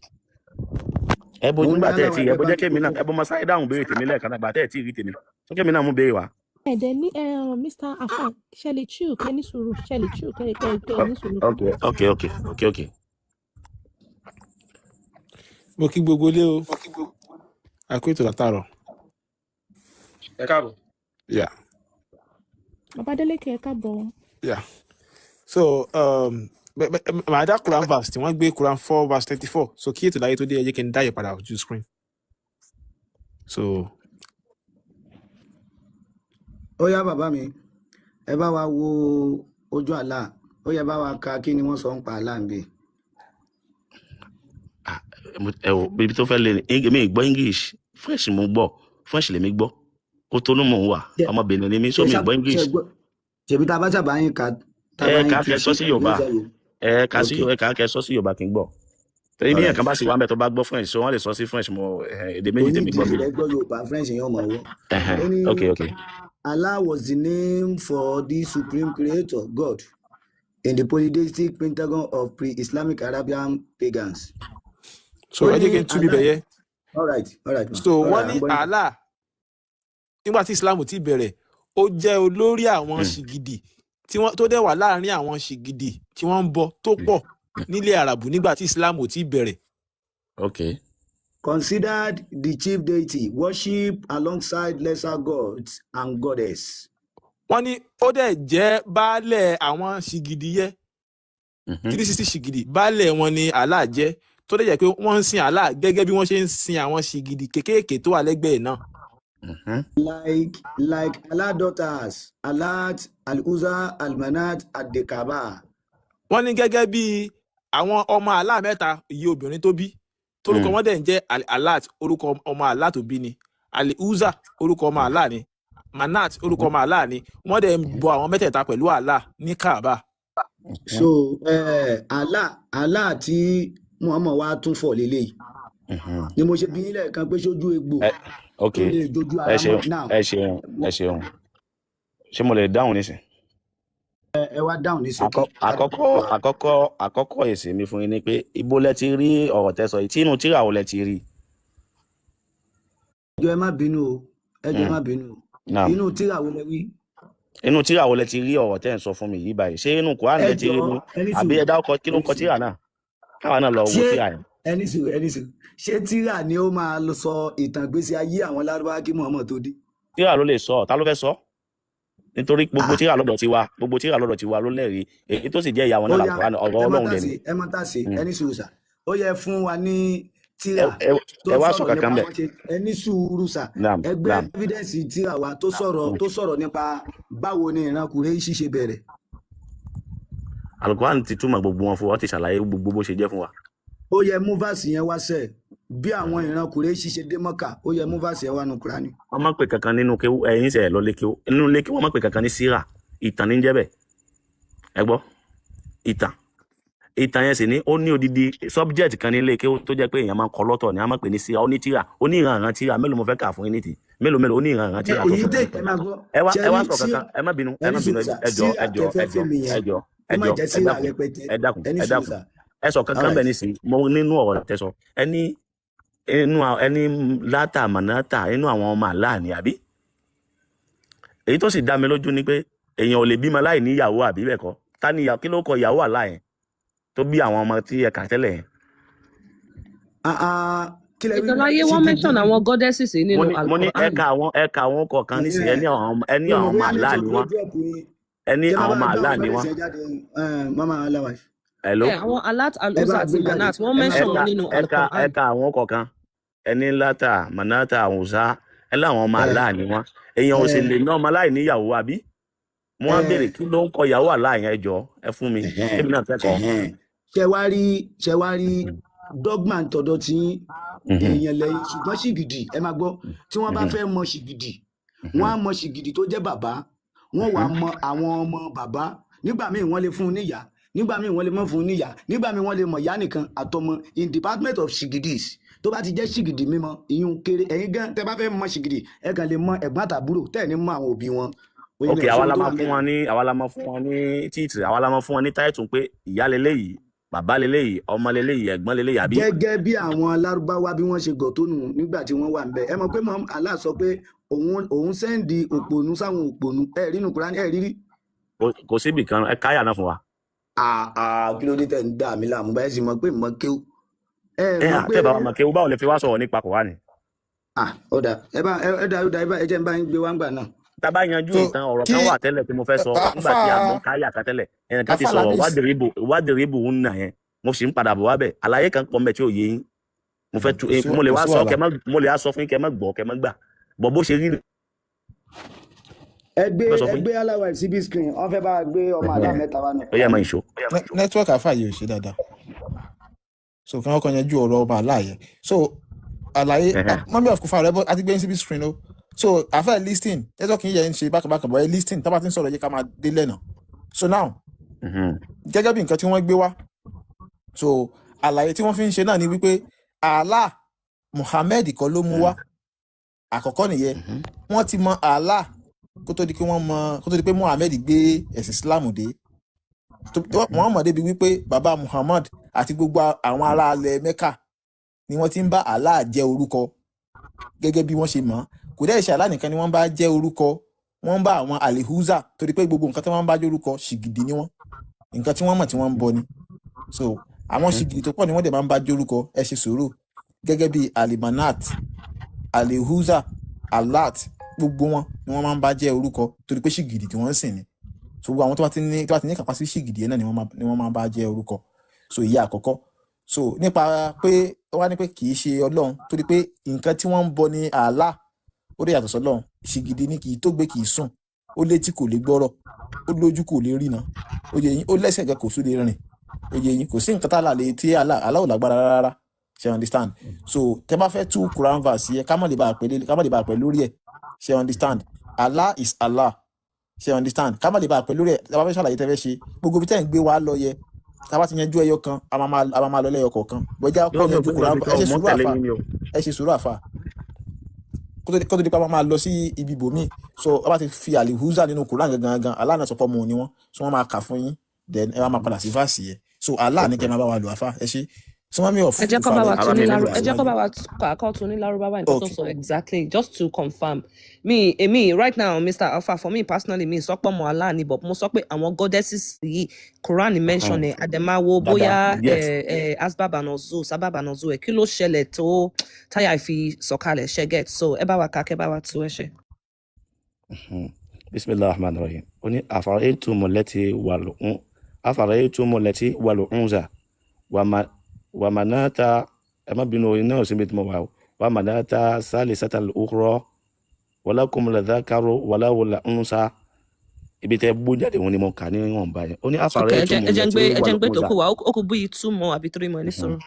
Ẹ Mo bójú ń nígbà dá tẹ́ ẹ láwọn ti ẹ ẹgbẹ́ bó bá jẹ́ mi kémi náà gbogbo. ẹ bó mọ sáré dáhùn béèrè tèmi lẹ́ẹ̀kan náà gbà tẹ́ ẹ tí ì rí tèmi tó kémi náà mú béèrè wá. Ẹ dẹ̀ ní ẹ Mr. Afa, ṣe lè chill kẹ ní sùúrù, ṣe lè chill kẹ kẹ kẹ ní sùúrù. Ok. Mo kí gbogbo ilé o, a kú ètò látàárọ̀. Ẹ káàbọ̀. Yeah. Bàbá Délékè, ẹ káàbọ̀. Yeah. So màá dá Quran verse tí wọ́n gbé, Quran 4 verse 34. So kí ètò láyé tó dé, ẹ jẹ́ kí n dá ìpadà ojú screen. So Ó yá bàbá mi, ẹ bá wa wo ojú àlá, ó yẹ bá wa ka kí ni wọ́n sọ ń pa àlá ń bì. Ah, ẹ wò ibi tó fẹ́ lé ní mi ì gbọ́ English. French mo gbọ́, French lèmi gbọ́. Kótónú mò ń wà, Ṣé ọmọ Benin ni mí, ṣe so mi ì ṣá gbọ́ ṣe English. gbọ́, ṣèbí tá a bá sábà yín ka, tá a Ẹ bá yín kà á tú kẹ sọ sí sí Yorùbá. yóò ṣàyè. Ẹ kà sí Ok. ẹ kà á kẹ sọ sí Yorùbá kí n gbọ́. Torí bí Alright. ẹ̀kan bá sì wà mẹ́ tó bá gbọ́ French, so wọ́n lè sọ sí French. Mo èdè méjì tèmi gbọ́ Onídìí mi. rẹ gbọ́ Yorùbá, French yẹn ò mọ̀ wọ́. Ẹ̀hẹ̀n, Ó ní ok. Allah was the name for the supreme creator God in the polytheistic pentagon of pre-Islamic Arabian pagans. So Ó ẹ ní jẹ́ kí n tú bíbẹ̀ Allah. yẹ. All right ma. So All wọ́n right, à ní ń gbọ́ yín. Allah nígbà tí Islam ti bẹ̀rẹ̀, ó jẹ́ olórí àwọn ṣìgìdì tí wọ́n tó dẹ̀ wà láàárín àwọn ṣìgìdì tí wọ́n ń bọ tó pọ̀ nílẹ̀ Àràbù nígbà tí Islam ò ti bẹ̀rẹ̀. Ok. Considered the chief deity, worshipped alongside lesser gods and goddess. Wọ́n ní ó dẹ̀ jẹ́ baálẹ̀ àwọn ṣìgìdì yẹ, 360 ṣìgìdì, baálẹ̀ wọn ni Allah jẹ́, tó dẹ̀ jẹ́ pé wọ́n ń sin Allah gẹ́gẹ́ bí wọ́n ṣe ń sin àwọn ṣìgìdì kéékèèké tó wà lẹ́gbẹ̀ẹ́ náà. Like Allah daughters, Alat, Al-Uzza, Al-Manat, at the Kaaba. Wọ́n ní gẹ́gẹ́ bí àwọn ọmọ Allah mẹ́ta iye obìnrin tó bí, torúkọ wọn dẹ̀ ń jẹ́ Alat, orúkọ ọmọ Allah tó bí ni Al-Uzza, orúkọ ọmọ Allah ni Manat, orúkọ ọmọ Allah ni. Wọ́n dẹ̀ ń bọ àwọn mẹ́tẹ̀ẹ̀ta pẹ̀lú Allah ní Kaaba. So Allah tí Muhammad wá tún fọ̀ lélẹ́yìí ni mo ṣe bí yín lẹ́ẹ̀kan pé sójú egbò Ẹ ok. tó lè jojú Ẹ ara mọ́ ṣeun. now. Ẹ ṣeun, ẹ ṣeun. Ṣé mo lè dáhùn nísìn? Ẹ wá dáhùn ní ṣókí. Àkọ́kọ́ èsì mi fún yín ni pé ibo lẹ ti rí ọ̀rọ̀ tẹ́ sọ yìí? Tí inú tírà wo lẹ ti rí? Ẹ jọ̀ọ́ ẹ má bínú o, ẹ jọ̀ọ́ ẹ má bínú o. Naam. Inú tírà wo lẹ wí? Inú tírà wo lẹ ti rí ọ̀rọ̀ tẹ́ ń sọ fún mi yìí báyìí? Ṣé inú Quran Ẹ lẹ ti rí jọ̀ọ́ ni ẹ ní àbí sùúrù, ẹ dárúkọ kí ẹ ló ń ní kọ sùúrù. tírà náà, káwa náà lọ wo Ṣé tírà yẹn. ẹ ní sùúrù, ẹ ní sùúrù. Ṣé tírà ni ó máa lọ sọ ìtàn ìgbésí ayé àwọn Lárúbáwá kí Muhammad tó dé? Tírà ló lè sọ, ta ló fẹ́ sọ? Nítorí gbogbo tírà lọ́dọ̀ tiwa, gbogbo tírà lọ́dọ̀ tiwa ló lẹ́rìí. Èyí tó sì jẹ́ ìyá wọn Ó náà yá, làkúránì, ọ̀rọ̀ ẹ má Ọlọ́run tà dẹ̀ sí, ni. ẹ má tà sí, ẹ ní sùúrù sà. Ó yẹ fún wa ní Ẹ tírà ẹ tó ẹ wá sọ sọ̀rọ̀ kankan nípa bẹ̀. wọn ṣe, ẹ ní sùúrù sà. Naam. Ẹ gbé Naam. evidence tírà wa tó sọ̀rọ̀ tó sọ̀rọ̀ nípa báwo ni ìran Kùréṣì ṣe bẹ̀rẹ̀. Alukuran ti túmọ̀ gbogbo wọn fún wa, ó ti ṣàlàyé gbogbo bó ṣe jẹ́ fún wa. Ó yẹ mú verse yẹn wá sẹ́ẹ̀, bí àwọn ìran Kùréṣì ṣe dé Mọ́kà, ó yẹ mú verse yẹn wá nu Kùránì. Wọ́n máa ń pè kankan nínú kéwú, ẹ̀yin sẹ̀ lọ lé kéwú, nínú lé kéwú wọ́n máa ń pè kankan ní síra, ìtàn ní jẹ́ bẹ́ẹ̀. Ẹ gbọ́ ìtàn, ìtàn yẹn sì ní ó ní odidi subject kan nílé kéwú tó jẹ́ pé èèyàn máa ń kọ lọ́tọ̀ ni a máa ń pè ní síra. Ó ní tíra, ó ní ìran tíra mélòó mo fẹ́ kà fún yín ní tì mélòó mélòó, ó ní ìran tíra tó Èyí sọ tẹ nípa ẹ máa gbọ́, ẹ wá ṣe ẹ wá rí sọ síra, kankan. Ẹ má bínú, ẹ ẹ ní má bínú. sùúrù sà, Ẹ jọ, síra ẹ jọ, tẹ fẹ́ ẹ jọ, fún mi ẹ yẹn jọ, Kó Ẹ má jọ, jẹ́ ẹ síra dákun, rẹpẹtẹ. ẹ dákun, Ẹ ní ẹ sùúrù dákun. sà. Ẹ sọ kankan Alright. bẹ́ẹ̀ nísìnyí, mo nínú ọ̀rọ̀ tẹ́ sọ. Ẹ ní inú ẹni Látà, Mànátà, inú àwọn ọmọ Allah ni, àbí? Èyí tó sì dá mi lójú ni pé èèyàn ò lè bímọ láì ní ìyàwó, àbí bẹ́ẹ̀ kọ́? Ta ni ìyàwó? Kí ló kọ ìyàwó Allah yẹn tó bí àwọn ọmọ tí ẹ kà tẹ́lẹ̀ yẹn? Ah, ah, kí lẹ wí? Ìtọ́láyé, wọ́n Ṣìgìdì. mention àwọn goddesses yìí Mo nínú ní mo ní Al-Quran. ẹ̀ka àwọn kọ̀ọ̀kan nísìnyí. Ẹ ní àwọn ẹ ní Mi ò àwọn mọ̀ ọmọ bóyá Allah network ni ló wọ́n. drop yín. Ẹ ní Ṣé máa àwọn bá ọmọ gbé Allah àwọn ni brothers wọ́n. yẹn jáde, mama alawai? Hello? Ẹ àwọn Alat, Ẹ bá Al-Uzza àti gbé jáde, Manat, wọ́n ẹ máa mention Ẹ̀ka wọn nínú ẹ̀ka Al-Quran. ẹ̀ka àwọn kọ̀ọ̀kan. Ẹ ní Látà, Mànátà, Uzza, ẹ láwọn ọmọ ẹ Allah ni wọ́n. Èèyàn ò sì ẹ lè ná ọmọ láì níyàwó, àbí? Mo wá ẹ béèrè, kí ló ń kọ ìyàwó Allah yẹn? Ẹ jọ, ẹ fún mi, ẹhẹn kébì náà kẹ́kọ̀ọ́. ẹhẹn Ṣe wá rí dogma tọ̀dọ̀ tí èèyàn lẹ́yìn, ṣùgbọ́n ṣìgìdì, ẹ máa gbọ́, tí wọ́n bá fẹ́ mọ ṣìgìdì, wọ́n á mọ ṣìgìdì tó jẹ́ bàbá, wọ́n wàá mọ àwọn ọmọ bàbá. Nígbà míì wọ́n lè fún un níyà, nígbà míì wọ́n lè mọ̀ fún un níyà, nígbà míì wọ́n lè mọ̀ ìyá nìkan àtọmọ. In department of ṣìgìdìs, tó bá ti jẹ́ ṣìgìdì mímọ́, ìyún kéré. Ẹ̀yin gan tẹ́ bá fẹ́ mọ ṣìgìdì, ẹ kàn lè mọ ẹ̀gbọ́n àtàbúrò, tẹ́ ẹ̀ ní mọ àwọn òbí wọn. Oyin Ok, ní àwa ọ̀ṣun la tó máa wà fún mẹ́rin. wọn ní, àwa la máa fún wọn ní tíìtì, àwa la máa fún wọn ní táìtù pé ìyá leléyìí, bàbá leléyìí, ọmọ leléyìí, ẹ̀gbọ́n leléyìí, àbí? Gẹ́gẹ́ bí àwọn Lárúbáwá bí wọ́n ṣe gọ̀ tó nù nígbà tí wọ́n wà ń bẹ̀, ẹ mọ̀ pé mọ̀ Allah sọ pé òun send òpònú sáwọn òpònú. Ẹ rí nù Kúránì, ẹ rí rí. Kò síbì kan, ẹ káyà náà fún wa. Àà, kí ló dé tẹ̀ ń dà mí láàmú báyìí? Sì mọ̀ pé mọ̀ kéwú, ẹ Ẹ mọ̀ à pé tẹ́ bá wa mọ̀ kéwú, báwo lè fi wá sọ̀rọ̀ nípa Kùránì? À, ó dà, ẹ bá ẹ dà, ó dà, ẹ bá ẹ jẹ́ n bá yín gbé wá ń gbà náà. Tá a bá yanjú So ìtàn ọ̀rọ̀ kí kan wà tẹ́lẹ̀ tí mo fẹ́ sọ nígbà afa tí a mọ̀ káyà kan tẹ́lẹ̀, ẹnìkan ti afa sọ̀rọ̀ Labis wádìrìbù ń nà yẹn, mo sì ń padà bọ̀ wábẹ̀. Àlàyé kan pọ̀ mbẹ̀ tí ò yé yín, mo fẹ́ tu Kò sí mo lè kò wá sí sọ wàhálà. kẹ má, mo lè wá sọ fún yín kẹ má gbọ́, kẹ má gbà bọ̀, bó ṣe rí ni Ẹ gbé mo fẹ́ sọ ẹ fún yín. gbé aláwa síbí screen, wọ́n fẹ́ bá a gbé ọmọ àlá mẹ́ta wá nù Ó yá, Kúránì. máa ń ṣó. Network afa yìí ò ṣe dáadáa, so kí wọ́n kàn yanjú ọ̀rọ̀ ọba àlá yẹn. So àlàyé mummy of Kufa rẹ bọ́ àti gbé síbi screen o. So afa, listen, network yìí yẹn ń ṣe bákàbákà bọ́. Ẹ listen, tá bá ti ń sọ̀rọ̀ yẹ ká máa dé lẹ́nà. So now, gẹ́gẹ́ bí nǹkan tí wọ́n gbé wá, so àlàyé tí wọ́n fi ń ṣe náà ni wípé Allah, Muhammed kọ́ ló mú wá. Àkọ́kọ́ nìyẹn. Wọ́n ti mọ Allah kó tó di pé wọ́n mọ, kó tó di pé Muhammed gbé ẹ̀sìn Islam dé. Wọ́n mọ̀ débi wípé baba Muhammad àti gbogbo àwọn ará alẹ̀ Mecca ni wọ́n ti ń bá Allah jẹ́ orúkọ gẹ́gẹ́ bí wọ́n ṣe mọ̀. Kò dẹ́ ṣe Allah nìkan ni wọ́n bá jẹ́ orúkọ, wọ́n ń bá àwọn Alihuza, torí pé gbogbo nǹkan tí wọ́n bá jẹ́ orúkọ, ṣìgìdì ni wọ́n, nǹkan tí wọ́n mọ̀ tí wọ́n ń bọ ni. So àwọn ṣìgìdì tó pọ̀ ni wọ́n dẹ̀ máa ń bá jẹ́ orúkọ. Ẹ ṣe sùúrù. Gẹ́gẹ́ bí Alimanat, Alihuza, Alat, gbogbo wọn ni wọ́n máa ń bá jẹ́ orúkọ, torí pé ṣìgìdì tí wọ́n ń sìn ni. So gbogbo àwọn tó bá ti ní kápá sí ṣìgìdì yẹn náà ni wọ́n máa bá jẹ́ orúkọ. So ìyá àkọ́kọ́, so nípa pé ó wá ní pé kì í ṣe Ọlọ́run, torí pé nǹkan tí wọ́n ń bọ ní Allah, ó dẹ̀ yàtọ̀ sọ́lọ́run. Ṣìgìdì ni, kì í tó gbé, kì í sùn, ó létí kò lè gbọ́rọ̀, ó lójú kò lè ríran, ó yẹ yín? Ó lẹ́sẹ̀ gan kò sún lè rìn, ó yẹ yín? Kò sí nǹkan tá a là lè tí Allah, Allah ò lágbára rárá. Ṣe understand? So tẹ bá fẹ́ tú Quran verse yẹ, ká má lè bá a pẹ́ lórí ẹ̀. Ṣe understand? Allah is Allah. Ṣe understand? Ká má lè bá a pẹ́ lórí ẹ̀. Tẹ bá fẹ́ ṣàlàyé, tẹ fẹ́ ṣe gbogbo ibi tẹ́ ń gbé wa lọ yẹ, tá a bá ti yanjú ẹyọ kan, a máa lọ lẹ́yọ kọ̀ọ̀kan bọ́jà kọ́ Yóò mi ò yanjú gbé Quran. lọ bí Ẹ ṣe kan, mo sùúrù, tẹ̀lé àfà. yín ni o. Ẹ ṣe sùúrù, àfà. Kó tó di pa máa lọ sí ibi ibòmíì. So a bá ti fi Alihuza nínú Quran gangan gan, Allah náà sọ pé ọmọ òní wọn, so wọn máa kà fún yín, then ẹ wá máa padà sí verse yẹn. So Allah ní kẹ́ máa bá wa lò. Àfà, ẹ ṣe. So mummy of Ẹ jẹ́ kó bá wa Kufa tún rẹ ní síwájú. lárú, ẹ jẹ́ kó bá wa kọ́ tún ní Lárúbáwá nǹkan tó sọ exactly, just to confirm me. Èmi right now, Mr Alpha, for me personally, mi sọ pé ọmọ Allah ni, but mo sọ pé àwọn goddesses yìí, Quran mention ẹ, àdèmáwo bóyá Dada, yes. ẹ asbab anozu sábàb anozu ẹ, kí ló ṣẹlẹ̀ tó táyà fi sọ̀kalẹ̀ ṣe get. So ẹ bá wa kà, kẹ́ bá wa tú, ẹ ṣe. Bisimilahi rahman rahim. Ó ní afara'aytum lati wal unza wa manata, ẹ má bínú, iná ò síbi tí mo wà o, wa manata salisata al-ukhra walakum ladhakaru wala la unsa. Ibi tẹ gbó jáde wọn ni mo kà ní wọ̀nba yẹn. Ó ní Ok, ẹ afara'aytum jẹ́ ẹ jẹ́ ń lati gbé, ẹ jẹ́ ń wal gbé tó unza. kù wá. Ó kù bíi two more àbí three more ní sọ̀rọ̀.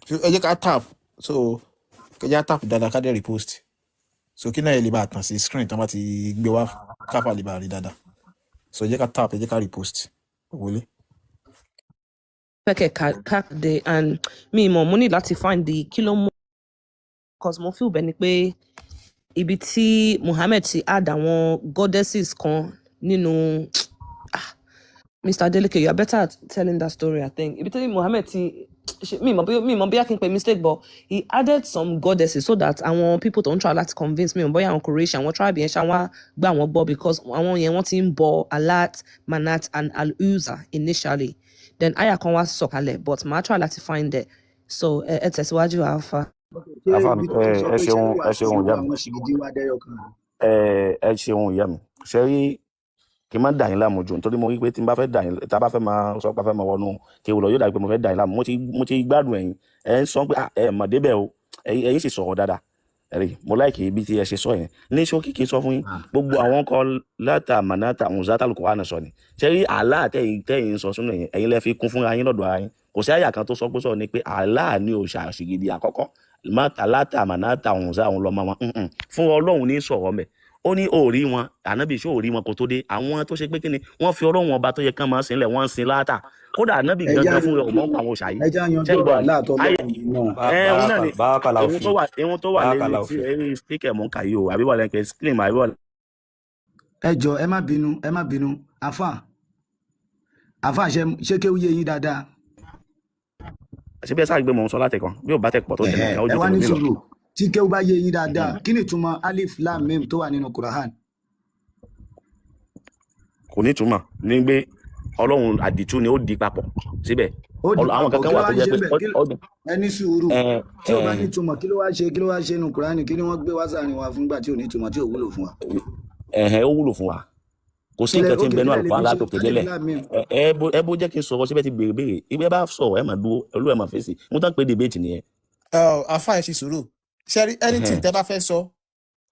So ẹ jẹ́ ká tap, so ẹ jẹ́ ká tap dáadáa, ká dẹ̀ repost, so kí náà ẹ lè bá a tàn sí screen tí wọ́n bá ti gbé wá, káfà lè bá a rí dáadáa. So ẹ jẹ́ ká tap, ẹ jẹ́ ká repost wọlé. Fẹ́ kẹ́ ká dé and mi mọ̀, mo ní láti find the kí ló mú, cause mo feel bẹ́ẹ̀ ni pé Ibi tí Muhammad ti add àwọn goddesses kan nínú. Mr. Adeleke, you are better at telling that story, I think. Ibi tí Muhammad ti mi mọ̀ bóyá kí n pe mistake, but he added some goddesses so that àwọn people tó ń try láti convince mi mọ̀ bóyá àwọn Quraysh, àwọn tribe yẹn ṣá wá gbà wọ́n gbọ́, because àwọn yẹn wọ́n ti ń bọ Alat, Manat and Al-Uzza initially. Then aya kan wá sọ̀kalẹ̀, but màá try láti find it. So ẹ tẹ̀síwájú, Alpha. Ṣé Àfà ibi mi, tó ti ẹ sọ ẹ pé ṣé ṣeun, wà ẹ ṣeun sí ìyá mi. àwọn ṣìgìdì wa dẹyọ kan? Ẹ ṣeun, ìyá mi. Ṣe rí, kí n má dà yín láàmú jù, nítorí mo rí pé tí n bá fẹ́ dà yín, tá a bá fẹ́ máa sọ pé a fẹ́ máa wọnú kéwù lọ, yóò dàbí pé mo fẹ́ dà yín láàmú. Mo ti gbádùn ẹ̀yin. Ẹ ń sọ pé, "Ah, ẹ mọ̀ débẹ̀ o." Ẹ̀yin sì sọ̀rọ̀ dáadáa. Ẹ̀rí mo like ibi tí ẹ ṣe sọ yẹn. Ní ṣókí, kí n sọ fún yín, gbogbo àwọn kan Láta, Mànátà, Ùnzátà Al-Qur'an sọ ni. Ṣe rí, Allah tẹ̀yìn ń sọ sínú ẹ̀yìn, ẹ̀yin lẹ fi kún fúnra yín lọ́dọ̀ ara yín. Kò sí àyà kan tó sọ pé sọ ni pé Allah ní òòṣà ṣìgìdì àkọ́kọ́, Mata, Láta, Mànátà, Ùnzá, òun lọ́mọ wọn. Fún Ọlọ́run ní sọ̀rọ̀ mẹ́. Ó ní òòrí wọn, ànábì ṣó òòrí wọn kò tó dé, àwọn tó ṣe pé kí ni wọ́n fi Ọlọ́run ọba tó yẹ kán máa ń sin lẹ̀, wọ́n ń sin Láta. Kódà ànábì Ẹjá gangan fún rẹ̀ ò yanjú mọ̀ ń pa àwọn òòṣà yìí. Ẹjá yanjú Ṣé ń ọ̀rọ̀ gbọ́ mi? Allah Ayé àtọlọ́run yìí náà. Ẹ òun náà ni Bárakàlà ohun tó òfin wà, ohun tó wà lérí bárakàlà tí òfin. eré speaker mò ń kà yìí o, àbí wà lẹ́kẹ̀ screen, àbí wà. Ẹ jọ, ẹ má bínú, ẹ má bínú, àfà, àfà, ṣé kéwú yé yín dáadáa? Ṣé bí ẹ sáà gbé mọ̀ ń sọ látẹ̀kan bí ò bá tẹ̀ pọ̀ tó tẹ̀lé Ẹ̀hẹ́, nǹkan ó ẹ ju wá ní tẹ̀lé mi lọ. sùúrù. Tí kéwú bá yé yín dáadáa, kí ni ìtumọ̀ alif lam mim tó wà nínú Quran? Kò ní ìtumọ̀ ní pé Ọlọ́run àdìtú ni, ó di papọ̀ síbẹ̀. Ó di Àwọn papọ̀ kankan kí ló wà wá tó ń jẹ́ ṣe pé bẹ́ẹ̀ kí ẹ ní sùúrù. Tí ò bá ní ìtumọ̀, kí ló wá ṣe, kí ló wá ṣe nínú Quran? Kí ni wọ́n gbé wá sáàrin wa fúngbà tí ò ní ìtumọ̀, tí ò wúlò fún wa? Ẹ̀hẹ̀, ó wúlò fún wa. Kò sí Kílẹ̀ nǹkan tí ń ókè bẹnu kílẹ̀ lè Àlùkùránì fi ṣe látòkè alif délẹ̀. lam mim? Ẹ bó jẹ́ kí n sọ̀rọ̀ síbẹ̀, ti béèrè béèrè ibi ẹ bá sọ̀rọ̀, ẹ máa dúró olú, ẹ máa fèsì. Mo tán pé debate nìyẹn. Àfà, ẹ ṣe sùúrù. Ṣe rí, anything tẹ bá fẹ́ sọ,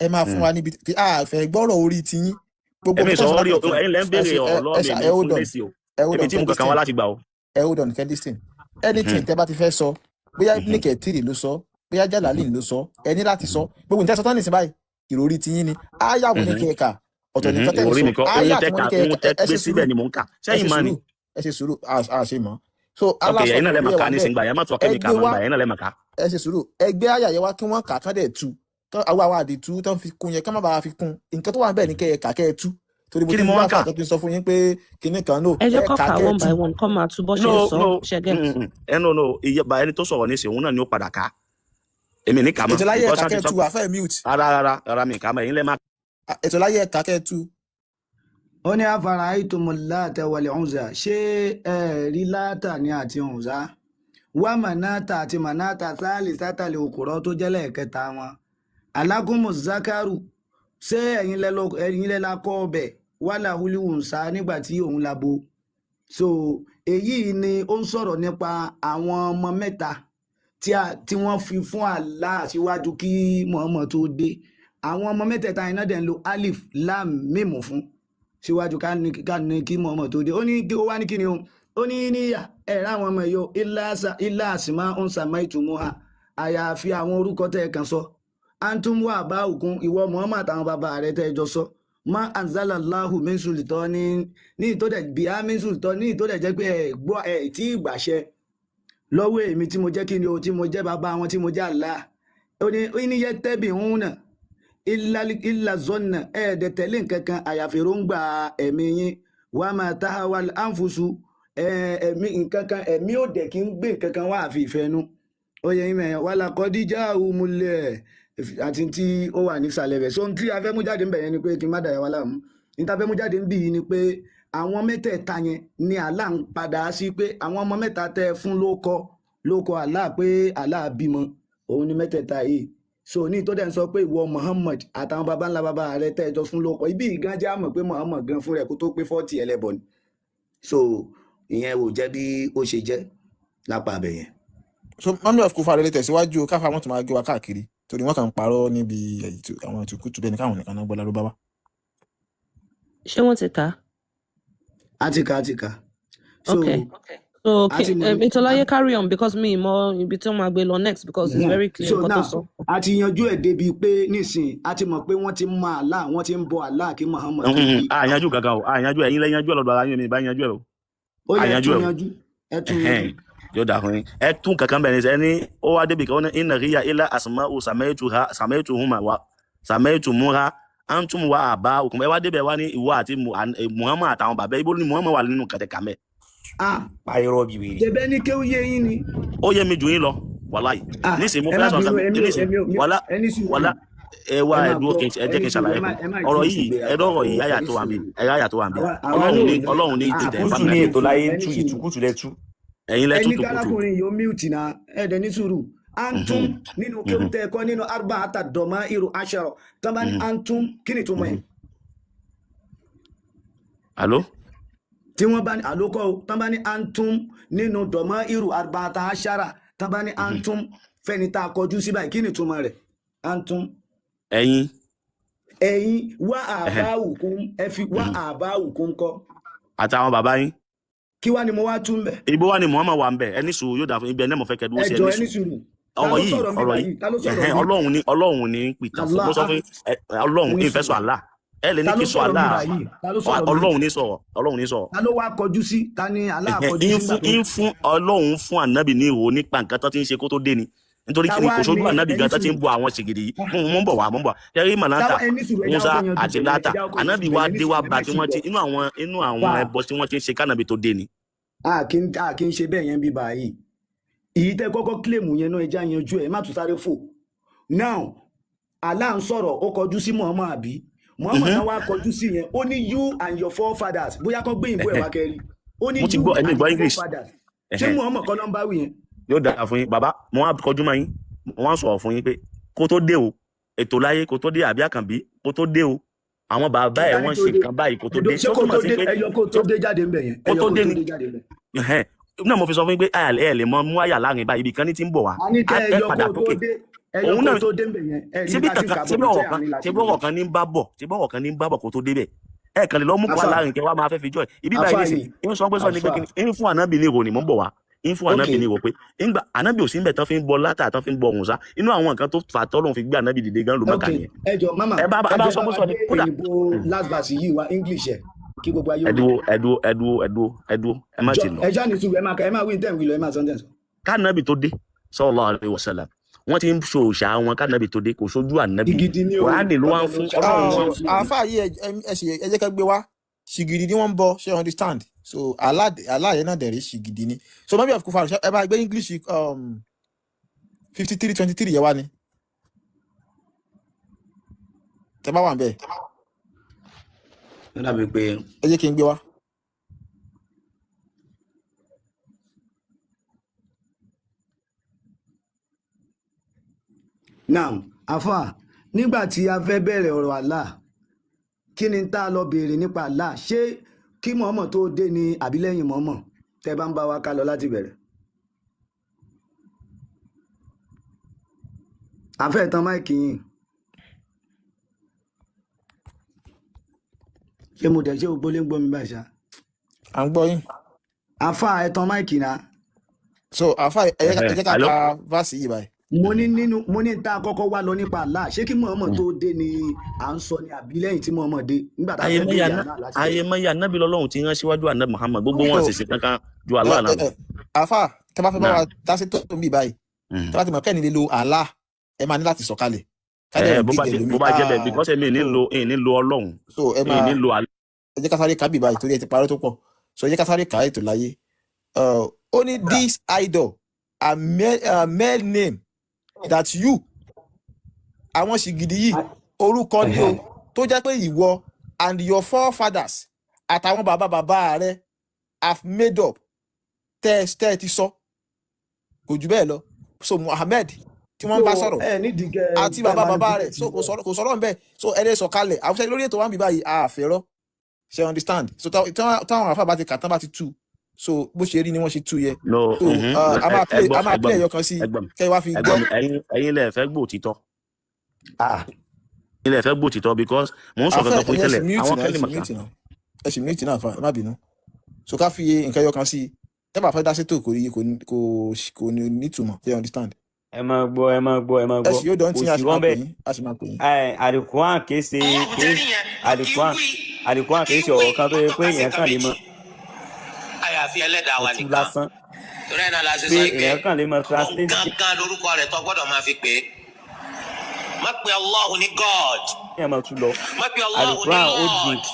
ẹ máa fún wa níbi tí a fẹ́ gbọ́rọ̀ orí tiyín, gbogbo Èmi nǹkan tó ń sọ sọ orí látẹ̀kan. ẹ̀yin lẹ́ ń Ẹ béèrè ṣe ẹ ọ̀rọ̀ lọ́wọ́ ẹ mi, ṣe èmi ẹ ń fún hold on, lésì o. ẹ hold Èmi on, tí mo kankan wá kẹ́ listen. láti gbà o. Ẹ hold on, kẹ́ listen. Anything tẹ bá ti fẹ́ sọ, bóyá Ibn Kathir ló sọ, bóyá Jalalain ló sọ, ẹ ní láti sọ. Gbogbo nǹkan tẹ́ sọ tán nìsín báyìí, ìròrí tiyín ni. Áyà wo ni kẹ́ ẹ kà? Ọ̀tọ̀ nìkan tẹ́ ń Ìròrí sọ. mi kọ́, ohun Áyà tí tẹ́ wọ́n ka ní kẹ́ ẹ ohun kà, tẹ́ ẹ gbé ṣe síbẹ̀ sùúrù, ni mò ń kà. ẹ Sẹ́yìn ṣe mọ́ ni. sùúrù, ẹ ṣe sùúrù, a ṣe mọ́. So Ok, Allah sọ ẹ̀yin náà lẹ́ pé máa ẹ kà wà ní bẹ́ẹ̀, ìsìngbà yẹn, má tọ́ ẹ kẹ́mi kà gbé mọ́ wá. gbà yẹn náà lẹ́ máa kà. Ẹ ṣe sùúrù, ẹ gbé àyà yẹn wá kí wọ́n kà kán dẹ̀ tú kán àwọn àdìtú tán fi kún yẹn, kán má bàa fi kún. Nǹkan tó wà níbẹ̀ ní kẹ́ ẹ kà, kẹ́ ẹ tú, torí mo Kí ti ni ń mo gbọ́ wá ń àfà kà? tó ti ń sọ fún yín pé kinní kan no Ẹ ẹ jẹ́ kó kà kà kẹ́ ẹ one tú. by one, kó máa tú bó ṣe ń No, sọ. no. Ṣe get? Ẹ no, no, iye bá ẹni tó sọ̀rọ̀ nísìnyí, òun náà ni ó padà ká. Èmi ní kà mọ́ Ètò láyé, ẹ because kà wọ́n ti kẹ́ ẹ sọ tú. Àfà, ẹ mute. Rárá, rárá, rárá, mi kà mọ́, ẹ̀yin lẹ́ máa. Ètò láyé, ẹ kà kẹ́ ẹ tú. Ó ní afara aitumul Láta wal Uzza, ṣé ẹ rí Láta ní àti Uzza, wá Manata àti Manata sáàlì sátàlì òkúrọ tó jẹ́ lẹ́ẹ̀kẹta wọn, alágúnmu zakaru, ṣé ẹ̀yin lẹ la kọ́ ọbẹ̀ wàhálà húlíwùnsá nígbà tí òun labo? So èyí ni ó ń sọ̀rọ̀ nípa àwọn ọmọ mẹ́ta tí wọ́n fi fún Allah síwájú kí Muhammad tó dé. Àwọn ọmọ mẹ́tẹ̀ẹ̀ta iná dẹ̀ ń lo alif lam mim fún síwájú ká ní kí Muhammad tó dé. Ó ní kí ó wá ní kíni o, ó ní níyà ẹ̀ ráwọn ọmọ yìí o, ilá àsìmá ń sàmá ìtumọ̀ ha, àyàfi àwọn orúkọ tẹ́ ẹ kàn sọ, antum wà bá òkun, ìwọ Muhammad àtàwọn bàbá rẹ tẹ́ ẹ jọ sọ, má anzalallahu min sultani ní ìtọ́dẹ̀ bíi min sultani ní ìtọ́dẹ̀ jẹ́ pé ẹ gbọ́ ẹ tí ì gbàṣẹ lọ́wọ́ èmi tí mo jẹ́ kí ni o, tí mo jẹ́ bàbá wọn, tí mo jẹ́ Allah. Ó ní yẹ tẹ́bì ń nà ilà zọ́nà, ẹ̀ẹ́dẹ̀ tẹ̀lé nǹkan kan àyàfi èròǹgbà ẹ̀mí yín, wà á máa tá wa ànfùsù ẹ̀mí nǹkan kan, ẹ̀mí ò dẹ̀ kí ń gbé nǹkan kan wá àfi ìfẹ́ nu. Ó yẹ yín mẹ́rin wà lákọ́díjà òmùlẹ̀ àti tí ó wà nísàlẹ̀ rẹ̀. So ohun tí a fẹ́ mú jáde ń bẹ̀ yẹn ni pé kí n má dàyà wá láàmú, ní tá a fẹ́ mú jáde ń bì yìí ni pé àwọn mẹ́tẹ̀ẹ̀ta yẹn ni Allah ń padà sí, pé àwọn ọmọ mẹ́ta tẹ́ ẹ fún ló kọ Allah, pé Allah bímọ òun ni mẹ́tẹ̀ẹ̀ta yìí. So ní tó dẹ̀ ń sọ pé ìwọ Muhammad àtàwọn baba ńlá baba rẹ tẹ́ ẹ jọ fún ló kọ ibi ìgan jẹ́ àmọ̀ pé Muhammad gan fún rẹ̀ kó tó pé 40 ẹlẹ́bọ ni. So ìyẹn ò jẹ́ bí ó ṣe jẹ́ lápá abẹ yẹn. So Mummy of Kufa lè tẹ̀síwájú o, káfà wọn tún máa gbé wa káàkiri, torí wọ́n kàn ń parọ́ níbi àwọn ìtùkùtù bẹ́ẹ̀ ni káwọn nìkan náà gbọ́ lárúbáwá. Ṣé wọ́n ti kà á? Àti kà, àti kà. So Okay. So a ti okay, mọ̀ Itolaye, carry on, because me mọ ibi tí wọ́n máa gbé lọ next, because it's very clear So nǹkan tó now sọ. a ti yanjú ẹ̀ débi pé nísìnyí a ti mọ̀ pé wọ́n ti mọ Allah, wọ́n ti ń bọ Allah kí Muhammad tó dé. Àyànjú kankan o, àyànjú, ẹ̀yin lẹ yanjú ẹ̀ lọ́dọ̀ ara yín, mi bá yanjú ẹ̀ o. Ó yẹ ẹ Àyànjú tún ẹ̀ o. yanjú, ẹ tún Ẹhẹ́n, yanjú. Yóò dà fún yín. Ẹ tún kankan bẹ̀rẹ̀ sẹ́ ní ó wá débi kan, ó ní inna hiya illa asma'u samaituha samaituhuma wa Sàmẹ́tù múra antum wa àbá òkun. Ẹ wá débẹ̀ wá ní ìwọ àti Muhammad àtàwọn bàbá ibo ni Muhammad wà nínú kàtẹ́kàmẹ́. Ah, Pa irọ́ bí wèrè. ṣebẹ́ ní kéwú yé yín ni. Ó yé mi jù yín lọ, wàláì. Ah, Nísìnyí mo ẹ fẹ́ má sọ bínú, nǹkan èmi ò nísìnyí èmi ò mi ò wàlá ẹni sùúrù. Wàlá, ẹ wá, Ẹ ẹ máa dúró gbọ́, kí n ẹ jẹ́ ẹni kí n sùúrù, ṣàlàyé ẹ má fún ẹ má ọ̀rọ̀ tí ì yìí. ṣègbéraga Ẹ dọ́rọ̀ yìí, o, àyà ẹni tó wà ń bí, sùúrù. ẹ àyà tó wà ń bí. Àwa Ọlọ́run náà ní ò ní Ọlọ́run ní tètè Ìtùkùtù fámìlì ní àbí ètò láyé ń ẹni tú sùúrù. ìtùkùtù lẹ tú. Ẹ̀yin lẹ Ẹni tútù kùtù. kárákùnrin yóò mute náà, ẹ dẹ̀ ní sùúrù. Antum nínú kéwú tẹ́ ẹ kọ́ nínú arba àtàdọ̀mọ́ irú aṣọ tán bá ní antum, kí ni ìtumọ̀ ẹ̀? Alo. Tí wọ́n bá ní àlókọ́ o, tán bá ní antum nínú dọ̀mọ́ irú arba àtà aṣara, tán bá ní antum fẹ́ni tá a kọjú sí báyìí, kí ni ìtumọ̀ rẹ̀? Antum. Ẹ̀yin. Ẹ̀yin wá àbáwùkún, ẹ fi wá àbáwùkún kọ́. Àtàwọn bàbá yín. Kí wá ni mo wá tún bẹ̀? Ibo wa ni Muhammad wà ń bẹ? Ẹni sùúrù, yóò dà fún ibẹ náà. Mo fẹ́ kẹ́ dúró Ẹ sí jọ, ẹni ẹni sùúrù. sùúrù. Ta Ọ̀rọ̀ ló yìí, sọ̀rọ̀ níbí ọ̀rọ̀ yìí, báyìí? Ta ló sọ̀rọ̀ ẹ̀hẹ́n, níbí? Ọlọ́run ní, Ọlọ́run ní ń pìtàn fún Allah mo sọ fún Ọlọ́run ẹni ìfẹ́ sọ sùúrù. Allah, ẹ lè ní Ta kí ló sọ sọ̀rọ̀ níbí Allah. báyìí? Ta ló sọ̀rọ̀ níbí? Ọlọ́run ní sọ̀rọ̀, Ọlọ́run ní sọ̀rọ̀. Ta ló wá kọjú sí? Ta ni Allah Ẹ̀hẹ́n, kọjú ń sí nígbà fún tó? ń fún Ọlọ́run fún ànábì ní ìró nípa nǹkan tó ti ń ṣe kó tó dé ni, nítorí Ta kí ni wá kò sójú ní ànábì ẹni gan tó ti ń sùúrù. bọ àwọn ṣègìdì yìí. Mo ń bọ̀ wá, mo ń bọ̀ wá tẹ́rí Ta mànáta wá ẹni sùúrù, ẹja Musa ọkọ yanjú àti bẹ̀yẹn, Látà. ẹja ọkọ yanjú Ànábì wá bẹ̀yẹn, ẹni dé wá sùúrù, ẹ bá má tí tí wọ́n gbọ́. ti inú àwọn Fà ẹbọ tí wọ́n ti ń ṣe kánàbì tó dé ni. A kì í ṣe bẹ́ẹ̀ yẹn bí báyìí. Èyí tẹ́ kọ́kọ́ kílèmù yẹn náà, ẹja yanjú ẹ̀, má tún sáré fò. Now, Allah ń sọ̀rọ̀, ó kọjú sí Muhammad àbí? Muhammad tán wá kọjú sí yẹn, ó ní you and your forefathers, bóyá kọ́ gbé ìbò ẹ̀ wá kẹrí. Ó ní Mo ti you gbọ́, èmi and gbọ́ your English. forefathers. Ṣé Muhammad kọ́ ló ń bá wí yẹn? Yóò dára fún yín, bàbá. Mo wá kọjú mọ́ yín, mo wá sọ̀rọ̀ fún yín pé kó tó dé o, ètò láyé kó tó dé, àbí àkànbí kó tó dé o, àwọn bàbá ẹ̀ Ta ni wọ́n tó ṣe dé? nǹkan báyìí kó tó Ẹ̀dọ́ dé. ṣé Tó kó túmọ̀ tó sí dé, pé ẹyọ kó tó dé jáde ńbẹ̀ yẹn, kó ẹyọ tó kó dé tó ni. dé jáde ńbẹ̀. Ẹ̀hẹ́n. Náà mo fi sọ fún yín pé ẹ lè mọ mú àyà láàrin báyìí, ibì kan ní ti ń bọ̀ wá. A ní Á kẹ́ ẹ ẹyọ padà kó tó sókè dé, ẹyọ òun kó náà tó dé ńbẹ̀ yẹn, ẹ rí ṣebí bí ta ti ń kankan kà bọ̀ ṣebí ní ọ̀rọ̀ ṣé kan àárín láti ṣebí rí. ọ̀rọ̀ kan ní ń bá bọ̀, ṣebí ọ̀rọ̀ kan ní ń bá bọ̀ kó tó débẹ̀. Ẹ kàn lè lọ mú kó Àfà aláàrin kẹ wá máa fẹ́ fi jọ ẹ̀ ibi báyìí àfà nísìn yìí ń sọ pé sọ ni pé àfà kí ni ń fún ànábì ní ìròyìn, mò ń bọ̀ wá, ń fún ok ànábì ní ìrò pé ńgbà ànábì ò sí ńbẹ̀ tán fi ń bọ Látà, tán fi ń bọ Òrùnsá, inú àwọn nǹkan tó fà tọ́lọ́run fi gbé ànábì dìde gan ló ok mọ́kà nìyẹn. Ẹ jọ mama, Ẹ bá ẹ bá jọ ẹ sọ bá pé wa sọ ni gbé kódà òyìnbó last verse yìí wá English ẹ kí gbogbo ayé ó ẹ rí. dúró, ẹ dúró, ẹ dúró, ẹ dúró, ẹ dúró, ẹ má Jọ ti lọ. ẹ ṣáà ní sùúrù, ẹ máa wí ní tẹ̀ ń wí lọ, ẹ máa sọ ní tẹ̀ ń sọ. Kánábì tó dé, sallallahu alaihi wasallam, wọ́n ti ń so òòṣà wọn kánábì tó dé, kò sójú ànábì. Ìgìdì ni o, Kùránì ló wá ń ọ̀tọ̀ ló fún ń ṣe Ọlọ́run wá ń fún. Àáfàá yìí, ẹ ṣe ẹ jẹ́ ká gbé wá ṣìgìdì ni wọ́n ń bọ, ṣe you understand? So Allah, Allah yẹn náà dẹ̀rẹ̀ ṣìgìdì ni. So mọ́bí of Kufar, ẹ bá gbé English 53:23 yẹn wá ni tẹ bá wà ń bẹ̀. Ó dàbí pé Ẹ jẹ́ kí n gbé wá. Naam, àfà, nígbà tí a fẹ́ bẹ̀rẹ̀ ọ̀rọ̀ Allah, kí ni tá a lọ béèrè nípa Allah? Ṣé kí Muhammad tó dé ni àbí lẹ́yìn Muhammad? Tẹ́ bá ń bá wa ká lọ láti bẹ̀rẹ̀. Àfẹ́ tán máìkì yín. Ṣé mo dẹ̀ ṣé gbogbo lé ń gbọ́ mi báyìí ṣá? À ń gbọ́ yín. Àfà, ẹ tan máìkì náà. So àáfàá, ẹ jẹ́ ká Alo. ka verse yìí báyìí. Mo ní nínú mo ní tá a kọ́kọ́ wá lọ nípa Allah, ṣé kí Muhammad tó dé ni à ń sọ ni àbí lẹ́yìn tí Muhammad dé? Nígbà tá a fẹ́ béèrè Allah láti bẹ̀rẹ̀. Ayemaya anabi lọ́lọ́run ti rán síwájú anabi Muhammad, gbogbo wọn So sì sí kankan ju ẹ Allah ẹ náà lọ. ẹ àáfàá, tẹ bá fẹ́ bá Náà wa dá sí tó ń bì báyìí, tẹ bá ti mọ̀ kẹ́ni lè lo Allah, ẹ máa ní láti sọ̀kalẹ̀ ká dẹ̀ Bó bá engage jẹ ẹlòmíì. bó bá jẹ bẹ́ẹ̀, because èmi ní So lo èmi ní lo Ọlọ́run, so ẹ èmi máa ní lo Allah. ẹ jẹ́ ká sáré kábì báyìí torí ẹ ti parọ́ tó pọ̀, so ẹ jẹ́ ká sáré kà á ètò láyé. Ó ní this idol a male name that you, àwọn ṣìgìdì yìí orúkọ ni o tó jẹ́ pé ìwọ and your forefathers àtàwọn bàbá bàbá rẹ have made up, tẹ́ ẹ ti sọ, kò jù bẹ́ẹ̀ lọ. So Muhammed tí wọ́n ń bá So sọ̀rọ̀ ẹ nídìí kẹ àti kẹ bàbá bàbá rẹ̀, manipulate so kò sọ̀rọ̀, kò sọ̀rọ̀ ńbẹ̀. So ẹ lè sọ̀kalẹ̀ àwùjọ lórí ètò wa ń bí báyìí, àfẹ́rọ́ ṣe understand? So táwọn àfáà bá ti kà tán, bá ti tú, so bó ṣe rí ni wọ́n ṣe tú yẹ. No. So a máa Ẹ play gbọ́, a máa ẹ gbọ́ play mi, ẹyọ kan sí ẹ gbọ́ mi, kẹ́ ẹ wá fi ẹ gbọ́. gbọ́ mi. Ẹ̀yin lẹ fẹ́ gbọ́ òtítọ́, Ah, ẹ̀yin lẹ fẹ́ gbọ́ òtítọ́, because mò ń sọ Àfẹ́ kankan fún yín ẹ ṣì tẹ́lẹ̀ mute àwọn náà, ẹ ṣì kẹ́lìmọ̀ kan. mute náà, ẹ ṣì mute náà, fa ẹ má bínú. So ká fi nǹkan ẹyọ kan sí tẹ́ bá fẹ́ dá sétò, kò rí kò ní nítumọ̀, ṣe understand? Ẹ máa gbọ́, ẹ máa gbọ́, ẹ máa Ẹ gbọ́. sì yóò dán Kò tí a sí sì máa pè rọ́ńbẹ́. yín, a sì máa pè yín. Àlùkùránì kìí ṣe kìí àlùkùránì kìí ṣe ọ̀rọ̀ kan tó yẹ pé èèyàn kàn lè mọ Àyàfi ẹlẹ́dàá wa tú nìkan. lásán Torí ẹ̀ náà la ṣe pé sọ pé èèyàn kàn lè mọ òun translate. gángan lórúkọ rẹ̀ tó gbọ́dọ̀ máa fi pè é. Má pe Allahu ní God. Kéèyàn máa tú lọ. Má pe Allahu ní Alukuran ó di Lord.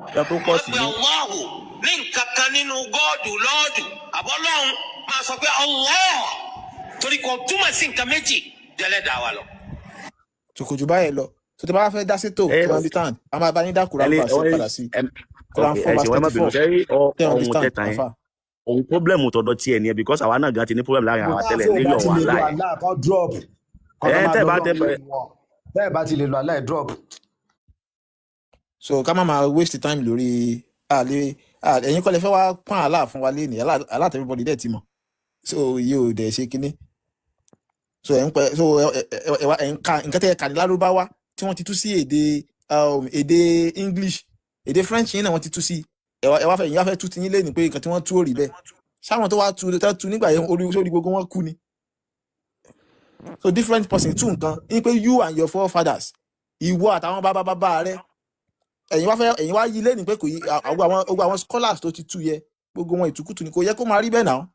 nǹkan tó pọ̀ Má pe sínú. Allahu ní nǹkan kan nínú gọ́ọ̀dù lọ́ọ̀dù àbọ́lọ́hún. Máa sọ pé Allah, torí kò túmọ̀ sí nǹkan méjì jẹ́lẹ́dàá wa lọ. So kò jù báyẹn lọ. So tí a bá fẹ́ dá sétò, Ẹ to understand, a máa bá yín dá Quran ẹ lè verse yẹn padà sí Quran ok 4 ẹ verse ṣe wọn, ẹ má thirty bínú four ṣe rí Ṣé you ohun understand, tẹta yẹn afa? òun problem tọ̀dọ̀ tiẹ̀ nìyẹn, because àwa náà gan ti ní problem láàrin Mo àwa tá tẹ́lẹ̀ fún ò lórí bá ti ọ̀rọ̀ lè lo Allah yẹn. Allah, kan drop kan Ẹ tó máa tẹ́ lọ bá tẹ́ lọ́run lẹ́nu wọn. Tẹ́ ẹ̀ bá ti lè lo Allah, ẹ̀ drop. So ká má máa waste time lórí àlè. Ẹ̀yin kọ́ lẹ fẹ́ wá pọ́n Allah fún wa lénìí. Allah, Allah, everybody dẹ̀ ti mọ̀. So iye ò dẹ̀ ṣe kínní. So ẹ̀ ń pẹ́, so ẹ wá ẹ̀ ń ka nǹkan tẹ́ ẹ kà ní Lárúbáwá tí wọ́n ti tú sí èdè English, èdè French yẹn náà wọ́n ti tú sí. Ẹ wá fẹ́, ẹ̀yin wá fẹ́ tú ti yín lénìí pé nǹkan tí wọ́n tú ò rí bẹ́ẹ̀. Sáwọn tó wá tú tó tú nígbà yẹn, orí sórí gbogbo wọn kú ni. So different person tú nǹkan ní pé you and your forefathers, ìwọ àtàwọn bàbá bàbá rẹ. Ẹ̀yin wá fẹ́, ẹ̀yin wá yí lénìí pé kò yí. Àwọn gbogbo àwọn scholars tó ti tú yẹ, gbogbo wọn ìtukùtù ni. Kò yẹ kó máa rí bẹ́ẹ̀ náà.